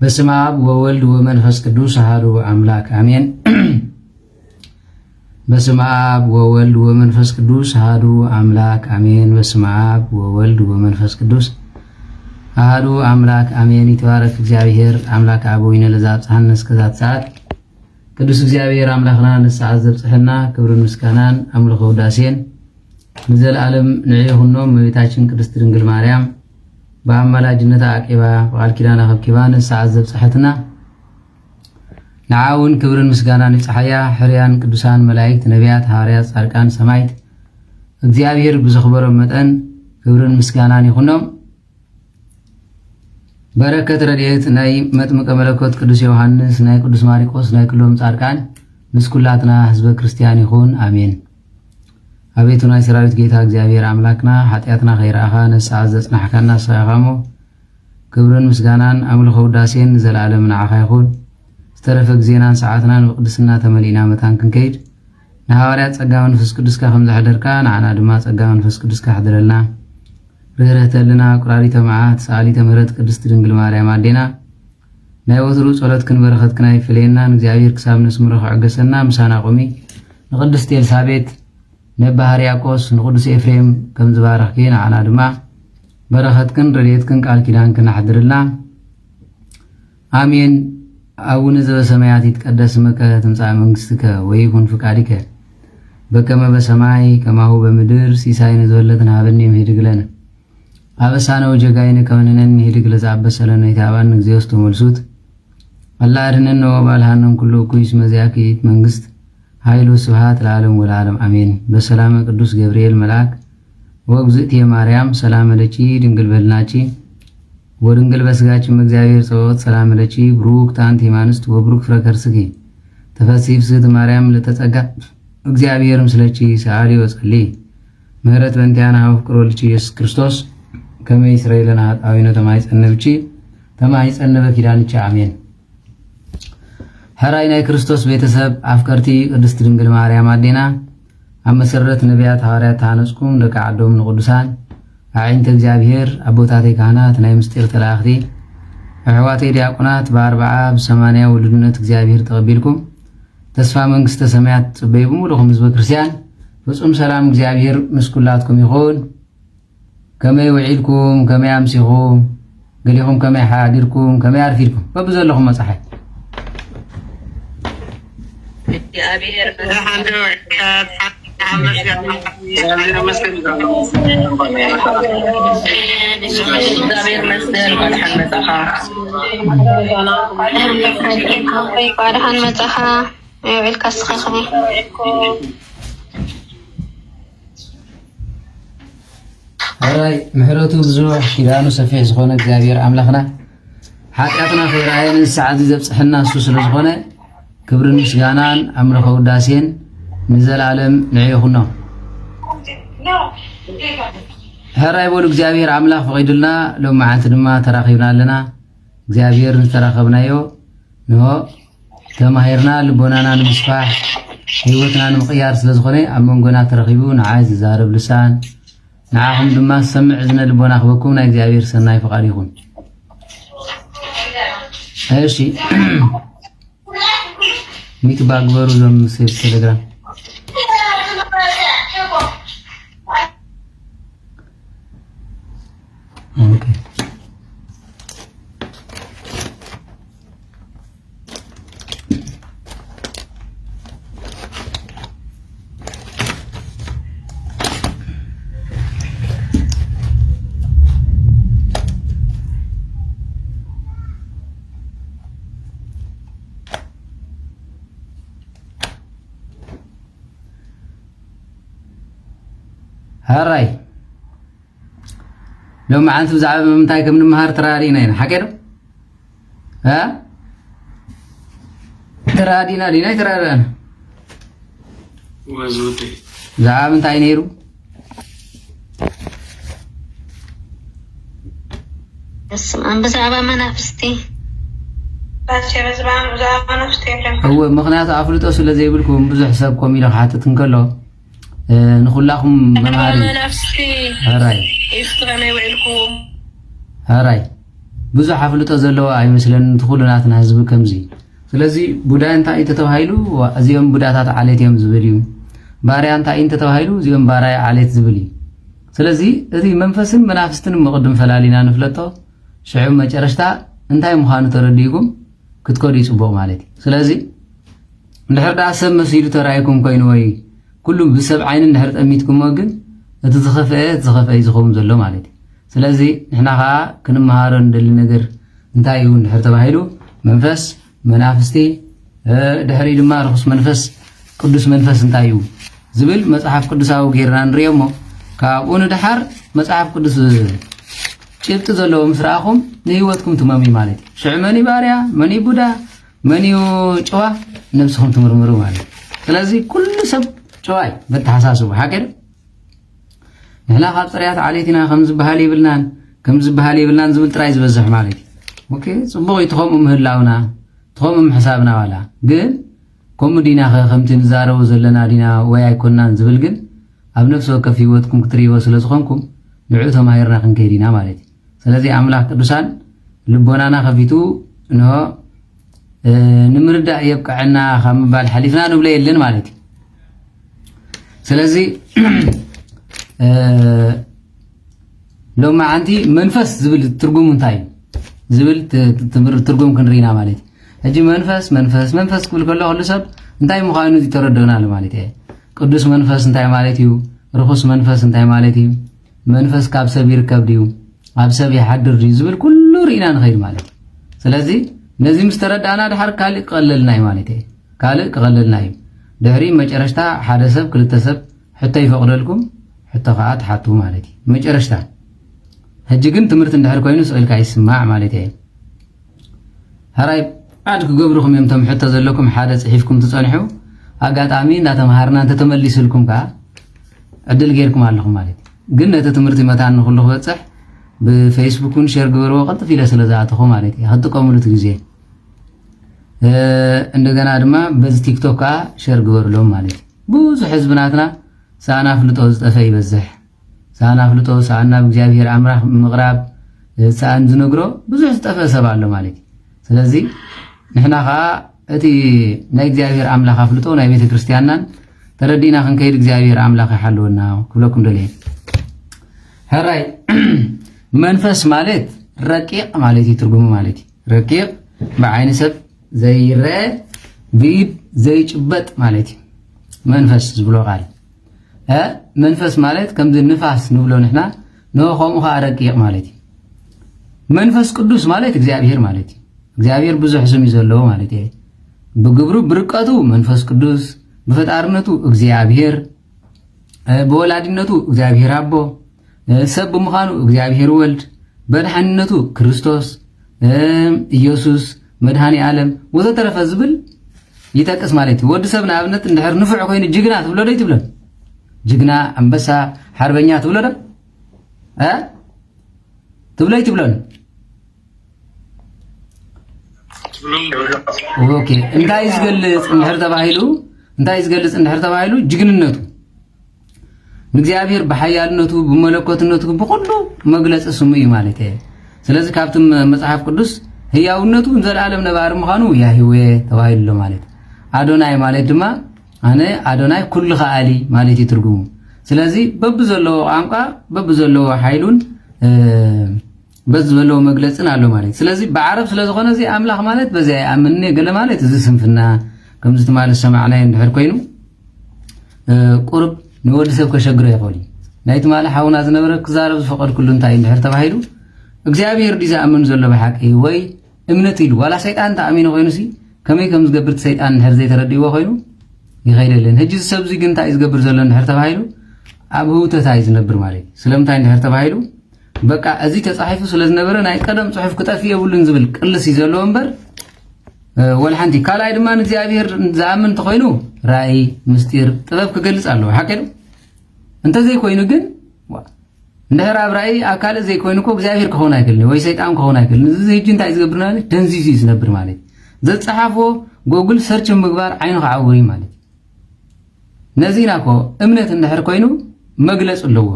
በስመ አብ ወወልድ ወመንፈስ ቅዱስ አሐዱ አምላክ አሜን። በስመ አብ ወወልድ ወመንፈስ ቅዱስ አሐዱ አምላክ አሜን። በስመ አብ ወወልድ ወመንፈስ ቅዱስ አሐዱ አምላክ አሜን። ይትባረክ እግዚአብሔር አምላክ አበዊነ ለዘአብጽሐነ እስከዛቲ ሰዓት። ቅዱስ እግዚአብሔር አምላክና ንሰዓት ዘብጽሐና ክብርን ምስጋናን አምልኾ ውዳሴን ንዘለዓለም ንዑ ይኹኖ። እመቤታችን ቅድስት ድንግል ማርያም ብአማላጅነታ አቂባ ብቃል ኪዳና ከብኪባ ንሰዓት ዘብጽሐትና ንዓ እውን ክብርን ምስጋናን ይብጽሓያ። ሕርያን ቅዱሳን መላእክት፣ ነቢያት፣ ሃዋርያት፣ ጻድቃን፣ ሰማዕት እግዚኣብሔር ብዘኽበሮም መጠን ክብርን ምስጋናን ይኹኖም። በረከት ረድኤት ናይ መጥምቀ መለኮት ቅዱስ ዮሃንስ፣ ናይ ቅዱስ ማሪቆስ፣ ናይ ኩሎም ጻድቃን ምስ ኩላትና ህዝበ ክርስቲያን ይኹን። አሜን። አቤቱ ናይ ሰራዊት ጌታ እግዚኣብሔር አምላክና፣ ኃጢአትና ከይረኣኻ ነዚ ሰዓት ዘጽናሕካና ንስኻ ኢኻ እሞ፣ ክብርን ምስጋናን ኣምልኾ ውዳሴን ንዘለዓለም ንዓኻ ይኹን። ዝተረፈ ግዜናን ሰዓትናን ብቅድስና ተመሊእና መታን ክንከይድ፣ ንሃዋርያት ጸጋ መንፈስ ቅዱስካ ከም ዘሕደርካ፣ ንዓና ድማ ጸጋ መንፈስ ቅዱስካ ኣሕድረልና። ርህርህተ ህልና፣ ቁራሪተ መዓት፣ ሰኣሊተ ምህረት ቅድስት ድንግል ማርያም ኣዴና፣ ናይ ወትሩ ጸሎትክን በረኸትክን ኣይፈለየና። ንእግዚኣብሔር ክሳብ ነስምሮ ክዕገሰና፣ ምሳና ቁሚ። ንቅድስት ኤልሳቤጥ፣ ነባ ሕርያቆስ፣ ንቅዱስ ኤፍሬም ከም ዝባረኽኪ፣ ንዓና ድማ በረኸትክን ረድኤትክን ቃል ኪዳንክን ኣሕድርልና። አሜን። አቡነ ዘበሰማያት ይትቀደስ ስምከ ትምጻእ መንግስትከ ወይኩን ፍቃድከ በከመ በሰማይ ከማሁ በምድር። ሲሳይነ ዘለትነ ሀበነ ዮም ህድግ ለነ አበሳነ ወጌጋየነ ከመ ንሕነኒ ንህድግ ለዘአበሰ ለነ ኢታብአነ እግዚኦ ውስተ መንሱት። አላ አድኅነነ ወባልሐነ እምኩሉ እኩይ እስመ ዚአከ ይእቲ መንግስት ኃይል ወስብሐት ለዓለም ወለዓለም አሜን። በሰላመ ቅዱስ ገብርኤል መልአክ ወእግዝእትየ ማርያም ሰላም ለኪ ድንግል በልናኪ ወድንግል በስጋኪ እም እግዚአብሔር ጸባኦት ሰላም ለኪ ብሩክት አንቲ እማንስት ወብሩክ ፍረ ከርስኪ ተፈሲ ፍስሕት ማርያም ለተጸጋ እግዚአብሔር ምስለኪ ሰአሊ ወጸሊ ምህረት በእንቲአነ ሀብ ፍቅር ወልኪ ኢየሱስ ክርስቶስ ከመ ይስረይ ለነ ኃጣውኢነ ተማይጸነ ብኪ ተማይጸነ በኪዳንኪ አሜን። ሕራይ ናይ ክርስቶስ ቤተሰብ ኣፍቀርቲ ቅድስት ድንግል ማርያም ኣዴና ኣብ መሰረት ነቢያት ሃዋርያት ተሃነጽኩም ደቂ ዓዶም ንቅዱሳን ኣዒንተ እግዚኣብሔር ኣቦታተይ ካህናት ናይ ምስጢር ተላእኽቲ ኣሕዋተይ ዲያቆናት ብኣርብዓ ብሰማንያ ውሉድነት እግዚኣብሔር ተቐቢልኩም ተስፋ መንግስተ ሰማያት ትጽበዩ ብምሉኹም ህዝበ ክርስቲያን ፍጹም ሰላም እግዚኣብሔር ምስ ኩላትኩም ይኹን። ከመይ ውዒልኩም? ከመይ ኣምሲኹም? ገሊኹም ከመይ ሓዲርኩም? ከመይ ኣርፊድኩም? በብዘለኹም መጻሓይ። እግዚኣብሔር እግዚኣብሔር ይመስገን። እንኳን ደሓን መጻኻ። እንኳን ደሓን መጻኻ። ውዒልካ እስኻ ከመይ? ሕራይ ምሕረቱ ብዙሕ ኪዳኑ ሰፊሕ ዝኾነ እግዚኣብሔር ኣምላኽና ሓጢኣትና ከይረኣየ ንዚ ሰዓት እዚ ዘብጽሐና እሱ ስለ ዝኾነ ክብርን ምስጋናን ኣምልኾ ውዳሴን ንዘለኣለም ንዑ ይኹኖ። ሕራይ በሉ እግዚኣብሔር ኣምላኽ ፈቒዱልና ሎም መዓልቲ ድማ ተራኺብና ኣለና። እግዚኣብሔር ዝተራኸብናዮ ንሆ ተማሂርና ልቦናና ንምስፋሕ ህይወትና ንምቕያር ስለ ዝኾነ ኣብ መንጎና ተረኺቡ ንዓይ ዝዛረብ ልሳን ንዓኹም ድማ ዝሰምዕ እዝነ ልቦና ክበኩም ናይ እግዚኣብሔር ሰናይ ፍቓድ ይኹን። እሺ ሚት ባግበሩ ዞም ሴፍ ቴሌግራም ኦኬ። ሕራይ ሎማዓንቲ ብዛዕባ ምንታይ ከም ንምሃር ተራዲእና ኢና፣ ሓቂ ዶ? እ? ተራዲእና ዲና ኣይተራዳእና? ወዝውደይ። ብዛዕባ ምንታይ ነይሩ? በስመ ኣብ። ብዛዕባ መናፍስቲ። ባቸ በዝባን ብዛዕባ መናፍስቲ የለን። እወ፣ ምኽንያቱ ኣፍልጦ ስለ ዘይብልኩም ብዙሕ ሰብ ኮም ኢሎ ክሓትት እንከሎ፣ እ፣ ንኹላኹም መምሃሪ። መናፍስቲ ሕራይ ይፍትረና ይውዕልኩም። ሕራይ ብዙሕ ኣፍልጦ ዘለዎ ኣይመስለንን፣ እቲ ኩሉ ናትና ህዝቢ ከምዚ። ስለዚ ቡዳ እንታይ እዩ ተተባሂሉ፣ እዚኦም ቡዳታት ዓሌት እዮም ዝብል እዩ። ባርያ እንታይ እዩ እንተተባሂሉ፣ እዚኦም ባራይ ዓሌት ዝብል እዩ። ስለዚ እቲ መንፈስን መናፍስትን ምቕድም ፈላሊና ንፍለጦ፣ ሽዑ መጨረሽታ እንታይ ምዃኑ ተረዲእኩም ክትከዱ እዩ ጽቡቕ ማለት እዩ። ስለዚ እንድሕር ደኣ ሰብ መሲሉ ተራእይኩም ኮይኑ ወይ ኩሉ ብሰብ ዓይኒ እንድሕር ጠሚትኩሞ ግን እቲ ዝኸፍአ እቲ ዝኸፍአ እዩ ዝኸውን ዘሎ ማለት እዩ። ስለዚ ንሕና ኸዓ ክንመሃሮ ንደሊ ነገር እንታይ እዩ እንድሕር ተባሂሉ መንፈስ መናፍስቲ፣ እ፣ ድሕሪ ድማ ርኹስ መንፈስ ቅዱስ መንፈስ እንታይ እዩ ዝብል መጽሓፍ ቅዱሳዊ ጌርና ንሪኦ እሞ ካብኡ ንድሓር መጽሓፍ ቅዱስ ጭብጢ ዘለዎ ምስ ረኣኹም ንህይወትኩም ትመምዩ ማለት እዩ። ሽዑ መን እዩ ባርያ፣ መን እዩ ቡዳ፣ መን እዩ ጨዋ ነብስኹም ትምርምሩ ማለት እዩ። ስለዚ ኩሉ ሰብ ጨዋ እዩ በተሓሳስቡ ሓቂ ዶ? ንሕና ካብ ፅርያት ዓሌት ኢና ከም ዝበሃል የብልናን ከም ዝበሃል የብልናን ዝብል ጥራይ ዝበዝሕ ማለት እዩ። ኦኬ፣ ፅቡቕ እዩ ትኸምኡ ምህላውና ትኸምኡ ምሕሳብና ዋላ ግን ከምኡ ዲና ኸ ከምቲ ንዛረቦ ዘለና ዲና ወይ ኣይኮናን ዝብል ግን ኣብ ነፍሲ ወከፍ ህይወትኩም ክትርእይዎ ስለ ዝኾንኩም ንዕኡ ተማሂርና ክንከይድ ኢና ማለት እዩ። ስለዚ ኣምላኽ ቅዱሳን ልቦናና ከፊቱ እንሆ፣ እ፣ ንምርዳእ የብቅዐና ካብ ምባል ሓሊፍና ንብሎ የለን ማለት እዩ። ስለዚ እ፣ ሎማዓንቲ መንፈስ ዝብል ትርጉሙ እንታይ እዩ ዝብል ት- ት- ትምህር- ትርጉም ክንርኢና ማለት እዩ። ሕጂ መንፈስ መንፈስ መንፈስ ክብል ከሎ ኩሉ ሰብ እንታይ ምዃኑ ዝተረደናሉ ማለት እየ። ቅዱስ መንፈስ እንታይ ማለት እዩ? ርኹስ መንፈስ እንታይ ማለት እዩ? መንፈስ ካብ ሰብ ይርከብ ድዩ? ኣብ ሰብ ይሓድር ድዩ ዝብል ኩሉ ርኢና ንኸይድ ማለት እዩ። ስለዚ ነዚ ምስ ተረዳእና ድሓር ካልእ ክቐለልና እዩ ማለት እየ። ካልእ ክቐለልና እዩ። ድሕሪ መጨረሽታ ሓደ ሰብ ክልተ ሰብ ሕቶ ይፈቕደልኩም፣ ሕቶ ከዓ ትሓቱ ማለት እዩ። መጨረሽታ ሕጂ ግን ትምህርቲ እንድሕር ኮይኑ ስቕ ኢልካ ይስማዕ ማለት እየ። ሕራይ ዓድ ክገብርኹም እዮም እቶም ሕቶ ዘለኩም ሓደ ፅሒፍኩም ትፀንሑ። ኣጋጣሚ እንዳተምሃርና እንተተመሊስልኩም ከዓ ዕድል ጌርኩም ኣለኹም ማለት እዩ። ግን ነቲ ትምህርቲ መታን ንኩሉ ክበፅሕ ብፌስቡክ እውን ሼር ግበርዎ፣ ቅልጥፍ ኢለ ስለ ዝኣተኹ ማለት እዩ። ክትጥቀምሉ እቲ ግዜ እ፣ እንደገና ድማ በዚ ቲክቶክ ከዓ ሸር ግበርሎም ማለት እዩ። ብዙሕ ህዝቢ ናትና ሰኣን ኣፍልጦ ዝጠፈ ይበዝሕ። ሰኣን ኣፍልጦ፣ ሰኣን ናብ እግዚኣብሔር ኣምላኽ ምቕራብ፣ እ፣ ሰኣን ዝነግሮ ብዙሕ ዝጠፈ ሰብ ኣሎ ማለት እዩ። ስለዚ ንሕና ከዓ እቲ ናይ እግዚኣብሔር ኣምላኽ ኣፍልጦ ናይ ቤተ ክርስቲያንናን ተረዲእና ክንከይድ እግዚኣብሔር ኣምላኽ ይሓልወና ክብለኩም ደልየ። ሕራይ መንፈስ ማለት ረቂቕ ማለት እዩ ትርጉሙ ማለት እዩ። ረቂቕ ብዓይኒ ሰብ ዘይረአ ብኢድ ዘይጭበጥ ማለት እዩ። መንፈስ ዝብሎ ቃል እ መንፈስ ማለት ከምዚ ንፋስ ንብሎ ንሕና ንሆ ከምኡ ከዓ ረቂቕ ማለት እዩ። መንፈስ ቅዱስ ማለት እግዚኣብሔር ማለት እዩ። እግዚኣብሔር ብዙሕ ስም እዩ ዘለዎ ማለት እዩ። ብግብሩ ብርቀቱ መንፈስ ቅዱስ፣ ብፈጣርነቱ እግዚኣብሔር፣ እ፣ ብወላዲነቱ እግዚኣብሔር ኣቦ፣ እ፣ ሰብ ብምዃኑ እግዚኣብሔር ወልድ፣ በድሓንነቱ ክርስቶስ፣ እ፣ ኢየሱስ፣ መድሃኒ ዓለም ወዘተረፈ ዝብል ይጠቅስ ማለት እዩ። ወዲ ሰብ ንኣብነት እንድሕር ንፉዕ ኮይኑ ጅግና ትብሎ ዶ ይትብሎን? ጅግና፣ ኣንበሳ፣ ሓርበኛ ትብሎ ዶ? እ? ትብሎ ይትብሎን? ኦኬ፣ እንታይ እዩ ዝገልጽ እንድሕር ተባሂሉ እንታይ እዩ ዝገልጽ እንድሕር ተባሂሉ ጅግንነቱ ንእግዚኣብሔር ብሓያልነቱ ብመለኮትነቱ ብኩሉ መግለጺ ስሙ እዩ ማለት እየ። ስለዚ ካብቲ መ- መጽሓፍ ቅዱስ ህያውነቱ ንዘለኣለም ነባሪ ምዃኑ ያህዌ ተባሂሉ ኣሎ ማለት እዩ። ኣዶናይ ማለት ድማ ኣነ ኣዶናይ ኩሉ ከኣሊ ማለት እዩ ትርጉሙ። ስለዚ በብዘለዎ ቋንቋ በብዘለዎ ሓይሉን እ፣ በዚ ዘለዎ መግለጽን ኣሎ ማለት እዩ። ስለዚ ብዓረብ ስለ ዝኾነ እዚ ኣምላኽ ማለት በዚ ኣይኣምንን እየ ገለ ማለት እዚ ስንፍና ከምዚ ትማሊ ዝሰማዕናዮ እንድሕር ኮይኑ እ፣ ቁርብ ንወዲ ሰብ ከሸግሮ ይኽእል እዩ። ናይ ትማሊ ሓውና ዝነበረ ክዛረብ ዝፈቐድኩሉ እንታይ እዩ እንድሕር ተባሂሉ እግዚኣብሔር ድዩ ዝኣምን ዘሎ ብሓቂ ወይ እምነት ኢሉ ዋላ ሰይጣን ተኣሚኑ ኮይኑሲ ከመይ ከም ዝገብር እቲ ሰይጣን እንድሕር ዘይተረድእዎ ኮይኑ ይኸይደለን። ሕጂ እዚ ሰብ እዚ ግን እንታይ እዩ ዝገብር ዘሎ እንድሕር ተባሂሉ ኣብ ህውተታ እዩ ዝነብር ማለት እዩ። ስለምንታይ እንድሕር ተባሂሉ፣ በቃ፣ እዚ ተጻሒፉ ስለ ዝነበረ ናይ ቀደም ጽሑፍ ክጠፍእ የብሉን ዝብል ቅልስ እዩ ዘለዎ እምበር፣ እ፣ ወላ ሓንቲ። ካልኣይ ድማ ንእግዚኣብሔር ዝኣምን እንተኾይኑ ራእይ፣ ምስጢር፣ ጥበብ ክገልጽ ኣለዎ። ሓቂ ዶ? እንተዘይኮይኑ ግን፣ ዋ፣ እንድሕር ኣብ ራእይ ኣብ ካልእ ዘይኮይኑ እኮ እግዚኣብሔር ክኸውን ኣይክእልን ወይ ሰይጣን ክኸውን ኣይክእልን። እዚ ህጂ እንታይ ዝገብር ማለት ደንዚዙ እዩ ዝነብር ማለት እዩ። ዘጸሓፍዎ ጎግል ሰርች ምግባር ዓይኑ ክዓውር እዩ ማለት እዩ። ነዚ ኢና እኮ እምነት እንድሕር ኮይኑ መግለጽ ኣለዎ።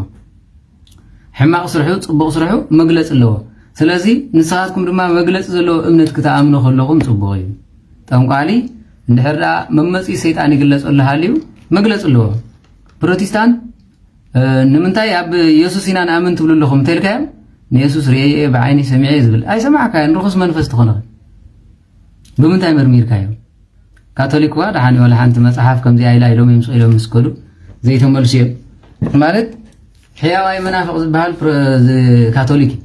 ሕማቕ ስርሑ፣ ጽቡቕ ስርሑ መግለጽ ኣለዎ። ስለዚ ንስኻትኩም ድማ መግለጽ ዘለዎ እምነት ክትኣምኑ ከለኹም ጽቡቕ እዩ። ጠንቋሊ እንድሕር ደኣ መመጽኢ ሰይጣን ይግለጸሉ ሃልዩ መግለጽ ኣለዎ። ፕሮቴስታንት፣ እ፣ ንምንታይ ኣብ የሱስ ኢና ንኣምን ትብሉ ኣለኹም እንተልካዮም፣ ንየሱስ ርእየ እየ፣ ብዓይኒ ሰሚዐ እየ ዝብል ኣይሰማዕካዮን፣ ርኹስ መንፈስ ትኾነኸ። ብምንታይ መርሚርካዮ? ካቶሊክ ዋ ደሓን እዩ፣ ወላ ሓንቲ መጽሓፍ ከምዚኣ ኢላ ኢሎም እዮም ስቕ ኢሎም ምስ ከዱ ዘይተመልሱ እዮም። ማለት ሕያዋይ መናፍቕ ዝበሃል ፕሮ-፣ ዝ-፣ ካቶሊክ እዩ።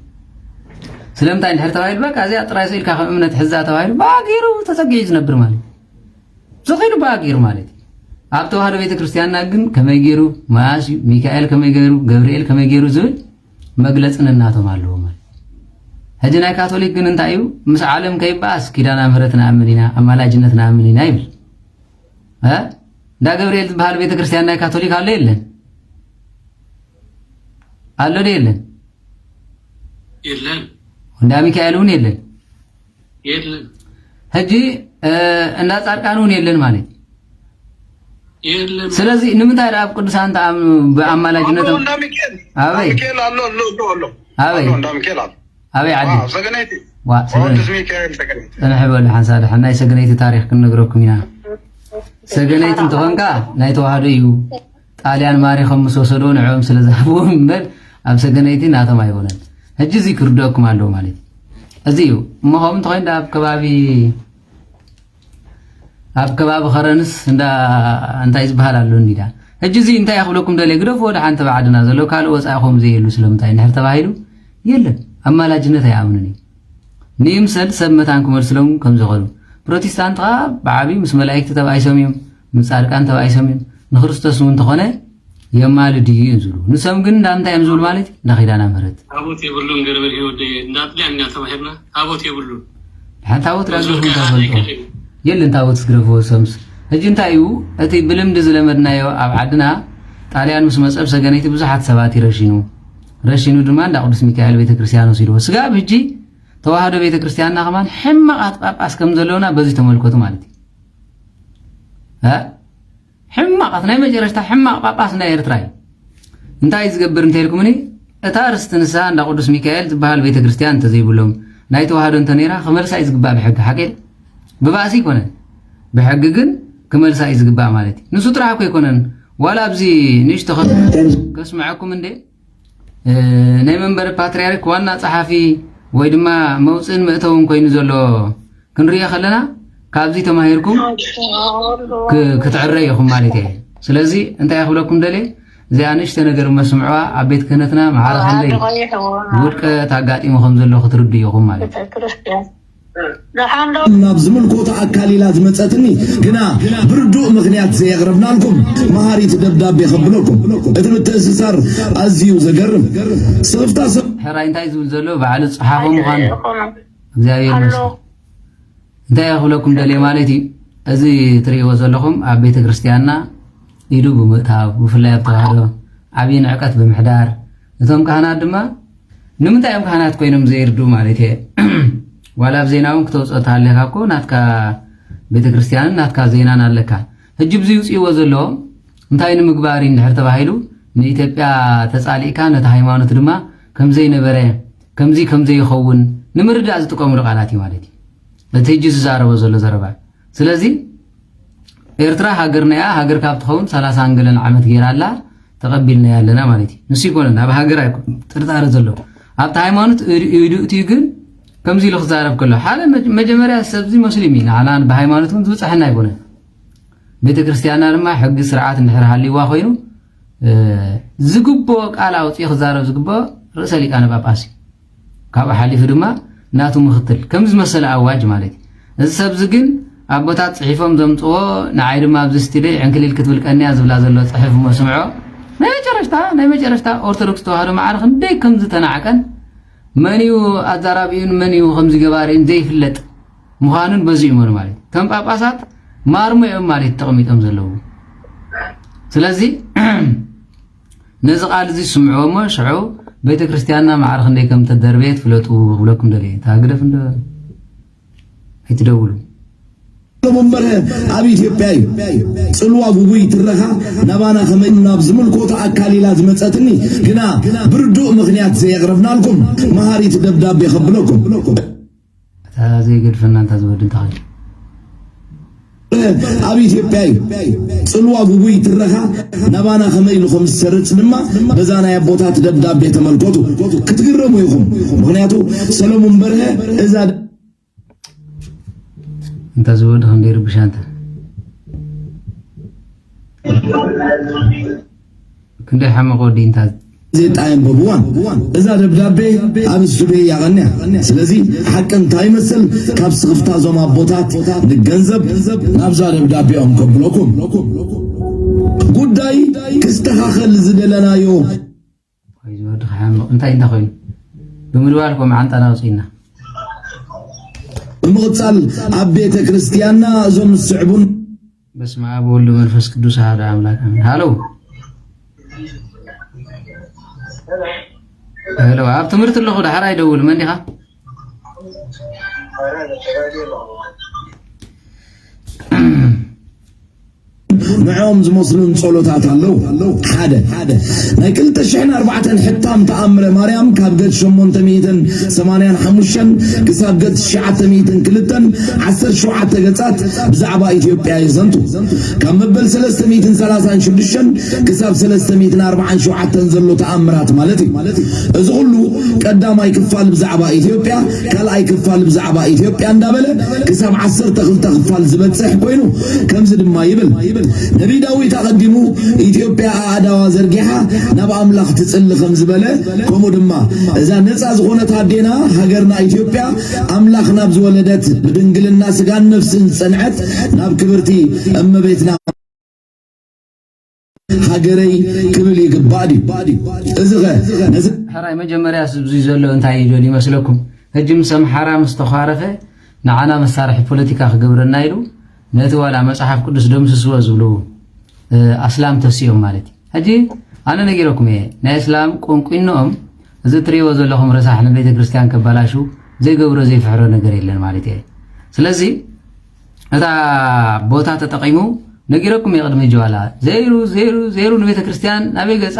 ስለምንታይ እንድሕር ተባሂሉ፣ በቃ እዚኣ ጥራይ ስኢልካ ከም እምነት ሕዛ ተባሂሉ፣ ብኣጊሩ ተጸጊዑ ዝነብር ማለት እዩ። ስቕ ኢሉ ብኣጊሩ ማለት እዩ። ኣብ ተዋህዶ ቤተ ክርስቲያንና ግን ከመይ ገይሩ መኣስ እዩ፣ ሚካኤል ከመይ ገይሩ፣ ገብርኤል ከመይ ገይሩ ዝብል መግለጺ ነናቶም ኣለዎ ማለት። ሕጂ ናይ ካቶሊክ ግን እንታይ እዩ? ምስ ዓለም ከይበኣስ ኪዳነ ምሕረት ንኣምን ኢና፣ ኣማላጅነት ንኣምን ኢና ይብል። እ? እንዳ ገብርኤል ዝበሃል ቤተ ክርስቲያን ናይ ካቶሊክ ኣሎ የለን? ኣሎ ዶ የለን? የለን። እንዳ ሚካኤል እውን የለን። የለን። ሕጂ፣ እ፣ እንዳ ጻድቃን እውን የለን ማለት እዩ። የለን። ስለዚ ንምንታይ ደኣ ኣብ ቅዱሳን ተኣምኑ ብኣማላጅነቶም? ኣሎ፣ እንዳ ሚካኤል። ኣበይ? እንዳ ሚካኤል ኣሎ፣ ኣሎ፣ ኣሎ፣ ኣሎ። ኣበይ? ኣሎ፣ እንዳ ሚካኤል ኣሎ። ኣበይ ዓዲ? ዋው፣ ሰገነይቲ። ዋ፣ ሰገነይቲ። ቅዱስ ሚካኤል ሰገነይቲ። ጽንሕ በሉ ሓንሳእ ደሓን ናይ ሰገነይቲ ታሪኽ ክንነግረኩም ኢና። ሰገነይቲ እንተኾንካ ናይ ተዋህዶ እዩ። ጣልያን ማሪኾም ምስ ወሰድዎ ንዕኦም ስለ ዝሃብዎም እምበር ኣብ ሰገነይቲ ናቶም ኣይኮነን። ሕጂ እዚ ክርድአኩም ኣለዎ ማለት እዩ። እዚ እዩ። እሞ ከምኡ እንተኾይኑ ደኣ ኣብ ከባቢ፣ ኣብ ከባቢ ኸረንስ እንዳ እንታይ ዝበሃል ኣሎ እንዲዳ። ሕጂ እዚ እንታይ ክብለኩም ደልየ፣ ግደፍዎ ደሓን ተባዕ ዓድና ዘሎ ካልእ ወጻኢ ከምኡ ዘየሉ ስለምንታይ እንድሕር ተባሂሉ የለን። ኣማላጅነት ኣይኣምኑን እዩ። ንይምሰል ሰብ መታን ክመልስሎም ከም ዝኸዱ። ፕሮቴስታንት ኸኣ ብዓቢ ምስ መላእክቲ ተባኢሶም እዮም፣ ምስ ጻድቃን ተባኢሶም እዮም። ንክርስቶስ እውን እንተኾነ የማልድ እዩ እዮም ዝብሉ። ንሶም ግን እንዳ ምንታይ እዮም ዝብሉ ማለት እዩ? እንዳ ኪዳነ ምሕረት። ታቦት የብሉን ገርበ ህይወት ደየ፣ እንዳ ጥልያን ኢና ተማሂርና። ታቦት የብሉን። ሓንቲ ታቦት ዳግም ዝወልቀ እንታይ ሓደ ፈልጦ? ይቀር እዩ። የለን ታቦት ዝግረፍዎ ሰምስ። ሕጂ እንታይ እዩ? እቲ ብልምዲ ዝለመድናዮ ኣብ ዓድና ጣልያን ምስ መጸ ኣብ ሰገነይቲ ብዙሓት ሰባት ይረሽኑ። ረሽኑ ድማ እንዳ ቅዱስ ሚካኤል ቤተክርስትያን ወሲድዎ። ስጋብ ሕጂ ተዋህዶ ቤተክርስትያንና ከማን ሕማቓት ጳጳስ ከም ዘለውና በዚ ተመልከቱ ማለት እዩ። እ? ሕማቓት ናይ መጨረሽታ ሕማቕ ጳጳስ ናይ ኤርትራ እዩ። እንታይ እዩ ዝገብር እንተኢልኩምኒ፣ እታ ርስቲ ንስሃ እንዳ ቅዱስ ሚካኤል ዝበሃል ቤተክርስትያን እንተዘይብሎም፣ ናይ ተዋህዶ እንተ ነይራ ክመልሳ እዩ ዝግባእ ብሕጊ፣ ሓቂ ድዩ? ብባእሲ ኣይኮነን። ብሕጊ ግን ክመልሳ እዩ ዝግባእ ማለት እዩ። ንሱ ጥራሕ እኮ ኣይኮነን። ዋላ ኣብዚ ንእሽቶ ከ-፣ ከስምዐኩም እንዴ፣ እ፣ ናይ መንበረ ፓትርያርክ ዋና ጸሓፊ ወይ ድማ መውጽእን መእተውን ኮይኑ ዘሎ ክንሪኦ ከለና ካብዚ ተማሂርኩም ክ-፣ ክትዕረዩ ኢኹም ማለት እየ። ስለዚ እንታይ ክብለኩም ደልየ፣ እዚኣ ንእሽተ ነገር እሞ ስምዕዋ፣ ኣብ ቤት ክህነትና ማዕረ ክንደይ ውድቀት ኣጋጢሙ ከም ዘሎ ክትርድኡ ኢኹም ማለት እዩ። ቤተክርስትያን ደሓን ዶ? ናብ ዝምልኮቶ ኣካል ኢላ ዝመጸትኒ፣ ግና ብርዱእ ምኽንያት ዘየቕረብናልኩም መሃሪት ደብዳቤ ከብለኩም። እቲ ምትእስሳር ኣዝዩ ዘገርም። ስኽፍታ ሰብ ሕራይ እንታይ ዝብል ዘሎ ባዕሉ ጸሓፎ ምዃኑ። ኣይኮነን። እግዚኣብሔር ኣሎ። ይመስገን። እንታይ ክብለኩም ደልየ ማለት እዩ፣ እዚ ትርእይዎ ዘለኹም ኣብ ቤተ ክርስቲያንና ኢዱ ብምእታው፣ ብፍላይ ኣብ ተዋህዶ ዓብዪ ንዕቀት ብምሕዳር፣ እቶም ካህናት ድማ ንምንታይ እዮም ካህናት ኮይኖም ዘይርድኡ ማለት እየ። ዋላ ኣብ ዜና እውን ክተውፅኦ ተሃሊኻ እኮ ናትካ ቤተ ክርስቲያንን ናትካ ዜናን ኣለካ። ሕጂ ብዚ ይውፅእዎ ዘለዎም እንታይ ንምግባር እዩ እንድሕር ተባሂሉ፣ ንኢትዮጵያ ተፃሊእካ ነቲ ሃይማኖት ድማ ከምዘይነበረ፣ ከምዚ ከምዘይኸውን ንምርዳእ ዝጥቀምሉ ቃላት እዩ ማለት እዩ። እቲ ሕጂ ዝዛረቦ ዘሎ ዘረባ። ስለዚ ኤርትራ ሃገርና እያ፣ ሃገር ካብ ትኸውን ሰላሳን ገለን ዓመት ገይራ ኣላ፣ ተቐቢልናያ ኣለና ማለት እዩ። ንሱ ይኮነን፣ ኣብ ሃገር ኣይኮን ጥርጣረ ዘሎ። ኣብቲ ሃይማኖት ኢዱ፣ ኢዱ እትዩ ግን ከምዚ ኢሉ ክዛረብ ከሎ፣ ሓደ መጀ-፣ መጀመርያ ሰብዚ ሙስሊም እዩ፣ ንዓና ብሃይማኖት እውን ዝብጽሐና ኣይኮነን። ቤተ ክርስቲያንና ድማ ሕጊ ስርዓት እንድሕር ሃልይዋ ኮይኑ፣ እ፣ ዝግብኦ ቃል ኣውጺኡ ክዛረብ ዝግብኦ ርእሰ ሊቃነ ጳጳስ እዩ። ካብኡ ሓሊፉ ድማ ናቱ ምኽትል ከም ዝመሰለ ኣዋጅ ማለት እዩ። እዚ ሰብዚ ግን ኣቦታት ጽሒፎም ዘምጽዎ፣ ንዓይ ድማ ኣብዚ ስቱድዮ ዕንክሊል ክትብል ቀንያ ዝብላ ዘሎ ጽሕፍ እሞ ስምዖ። ናይ መጨረሽታ ናይ መጨረሽታ ኦርቶዶክስ ተዋህዶ ማዕረ ክንደይ ከም ዝተናዕቀን፣ መን እዩ ኣዛራቢኡን መን እዩ ከምዚ ገባሪን ዘይፍለጥ ምዃኑን በዚ እመኑ ማለት እዩ። ከም ጳጳሳት ማርሞ እዮም ማለት ተቐሚጦም ዘለዉ። ስለዚ ነዚ ቃል እዚ ስምዕዎ እሞ ሽዑ ቤተ ክርስቲያንና ማዕረ ክንደይ ከም ተደርበየት ፍለጡ ክብለኩም ደልየ። እታ ግደፍ እንዶ ኣይትደውሉ። ሰለሞን በርሀ ኣብ ኢትዮጵያ እዩ። ጽልዋ ጉጉይ ትረኻ ናባና ከመይ ናብ ዝምልኮቶ ኣካል ኢላ ዝመጸትኒ፣ ግና ብርዱእ ምኽንያት ዘየቕረብናልኩም መሃሪት ደብዳቤ ከብለኩም። እታ ዘይገድፈና እንታ ዝወድ እንታ ኸይዱ። ኣብ ኢትዮጵያ እዩ። ጽልዋ ጉጉይ ትረኻ ናባና ከመይ ኢሉ ከም ዝሰርጽ ድማ በዛ ናይ ኣቦታት ደብዳቤ ተመልከቱ። ክትግረሙ ኢኹም። ምኽንያቱ ሰለሞን በርሀ እዛ እንተ ዝወድኽ እንደ ይርብሻ እንተ ክንደይ ሓመቕ ወዲ እንታ ዜጣ የንብብዋን። እዛ ደብዳቤ ኣብ ስቱዲዮ እያ ቀንያ። ስለዚ ሓቂ እንታይ ይመስል ካብ ስኽፍታ እዞም ኣቦታት ንገንዘብ ናብዛ ደብዳቤኦም ከብለኩም። ጉዳይ ክስተኻኸል ዝደለናዮ ወይ ዝወድኽ ሓመቕ እንታይ እንታ ኮይኑ ብምድዋል ኮም ዓንጣና ኣውፅእና። ብምቕጻል ኣብ ቤተ ክርስቲያንና እዞም ዝስዕቡን በስመ ኣብ ወወልድ ወመንፈስ ቅዱስ ኣሐዱ ኣምላክ ኣሜን። ሃሎ ሃሎ፣ ኣብ ትምህርቲ ኣለኹ፣ ደሓር ኣይደውል። መን ዲኻ? ንዕኦም ዝመስሉን ጸሎታት ኣለዉ። ሓደ ናይ ክልተ ሽሕን ኣርባዕተን ሕታም ተኣምረ ማርያም ካብ ገጽ ሸሞንተ ሚእትን ሰማንያን ሓሙሽተን ክሳብ ገጽ ትሽዓተ ሚእትን ክልተን ዓሰርተ ሸውዓተ ገጻት ብዛዕባ ኢትዮጵያ የዘንቱ። ካብ መበል ሰለስተ ሚእትን ሰላሳን ሽዱሽተን ክሳብ ሰለስተ ሚእትን ኣርባዓን ሸውዓተን ዘሎ ተኣምራት ማለት እዩ። እዚ ኩሉ ቀዳማይ ክፋል ብዛዕባ ኢትዮጵያ፣ ካልኣይ ክፋል ብዛዕባ ኢትዮጵያ እንዳበለ ክሳብ ዓሰርተ ክልተ ክፋል ዝበጽሕ ኮይኑ፣ ከምዚ ድማ ይብል። ነቢይ ዳዊት ኣቐዲሙ ኢትዮጵያ ኣእዳዋ ዘርጊሓ ናብ ኣምላኽ ትጽሊ ከም ዝበለ፣ ከምኡ ድማ እዛ ነጻ ዝኾነት ኣዴና ሃገርና ኢትዮጵያ ኣምላኽ ናብ ዝወለደት ብድንግልና ስጋን ነፍስን ዝጸንዐት ናብ ክብርቲ እመቤትና ሃገረይ ክብል ይግባእ ድዩ? እዚ ኸ ነዚ ሕራይ መጀመርያ ኣብዚ ዘሎ እንታይ እዩ ደልዩ ይመስለኩም? ሕጂ ምስ ኣምሓራ ምስ ተዃረፈ ንዓና መሳርሒ ፖለቲካ ክገብረና ኢሉ ነቲ ዋላ መጽሓፍ ቅዱስ ደምስስዎ ዝብሉ፣ እ፣ ኣስላም ተሲኦም ማለት እዩ። ሕጂ ኣነ ነጊረኩም እየ፣ ናይ ኣስላም ቁንቁኖኦም እዚ እትርእይዎ ዘለኹም ረሳሕ ንቤተ ክርስቲያን ከባላሹ ዘይገብሮ ዘይፍሕሮ ነገር የለን ማለት እየ። ስለዚ እታ ቦታ ተጠቒሙ ነጊረኩም እየ ቅድሚ ሕጂ ዋላ ዘይሩ ዘይሩ ዘይሩ ንቤተ ክርስቲያን ናበይ ገጻ፣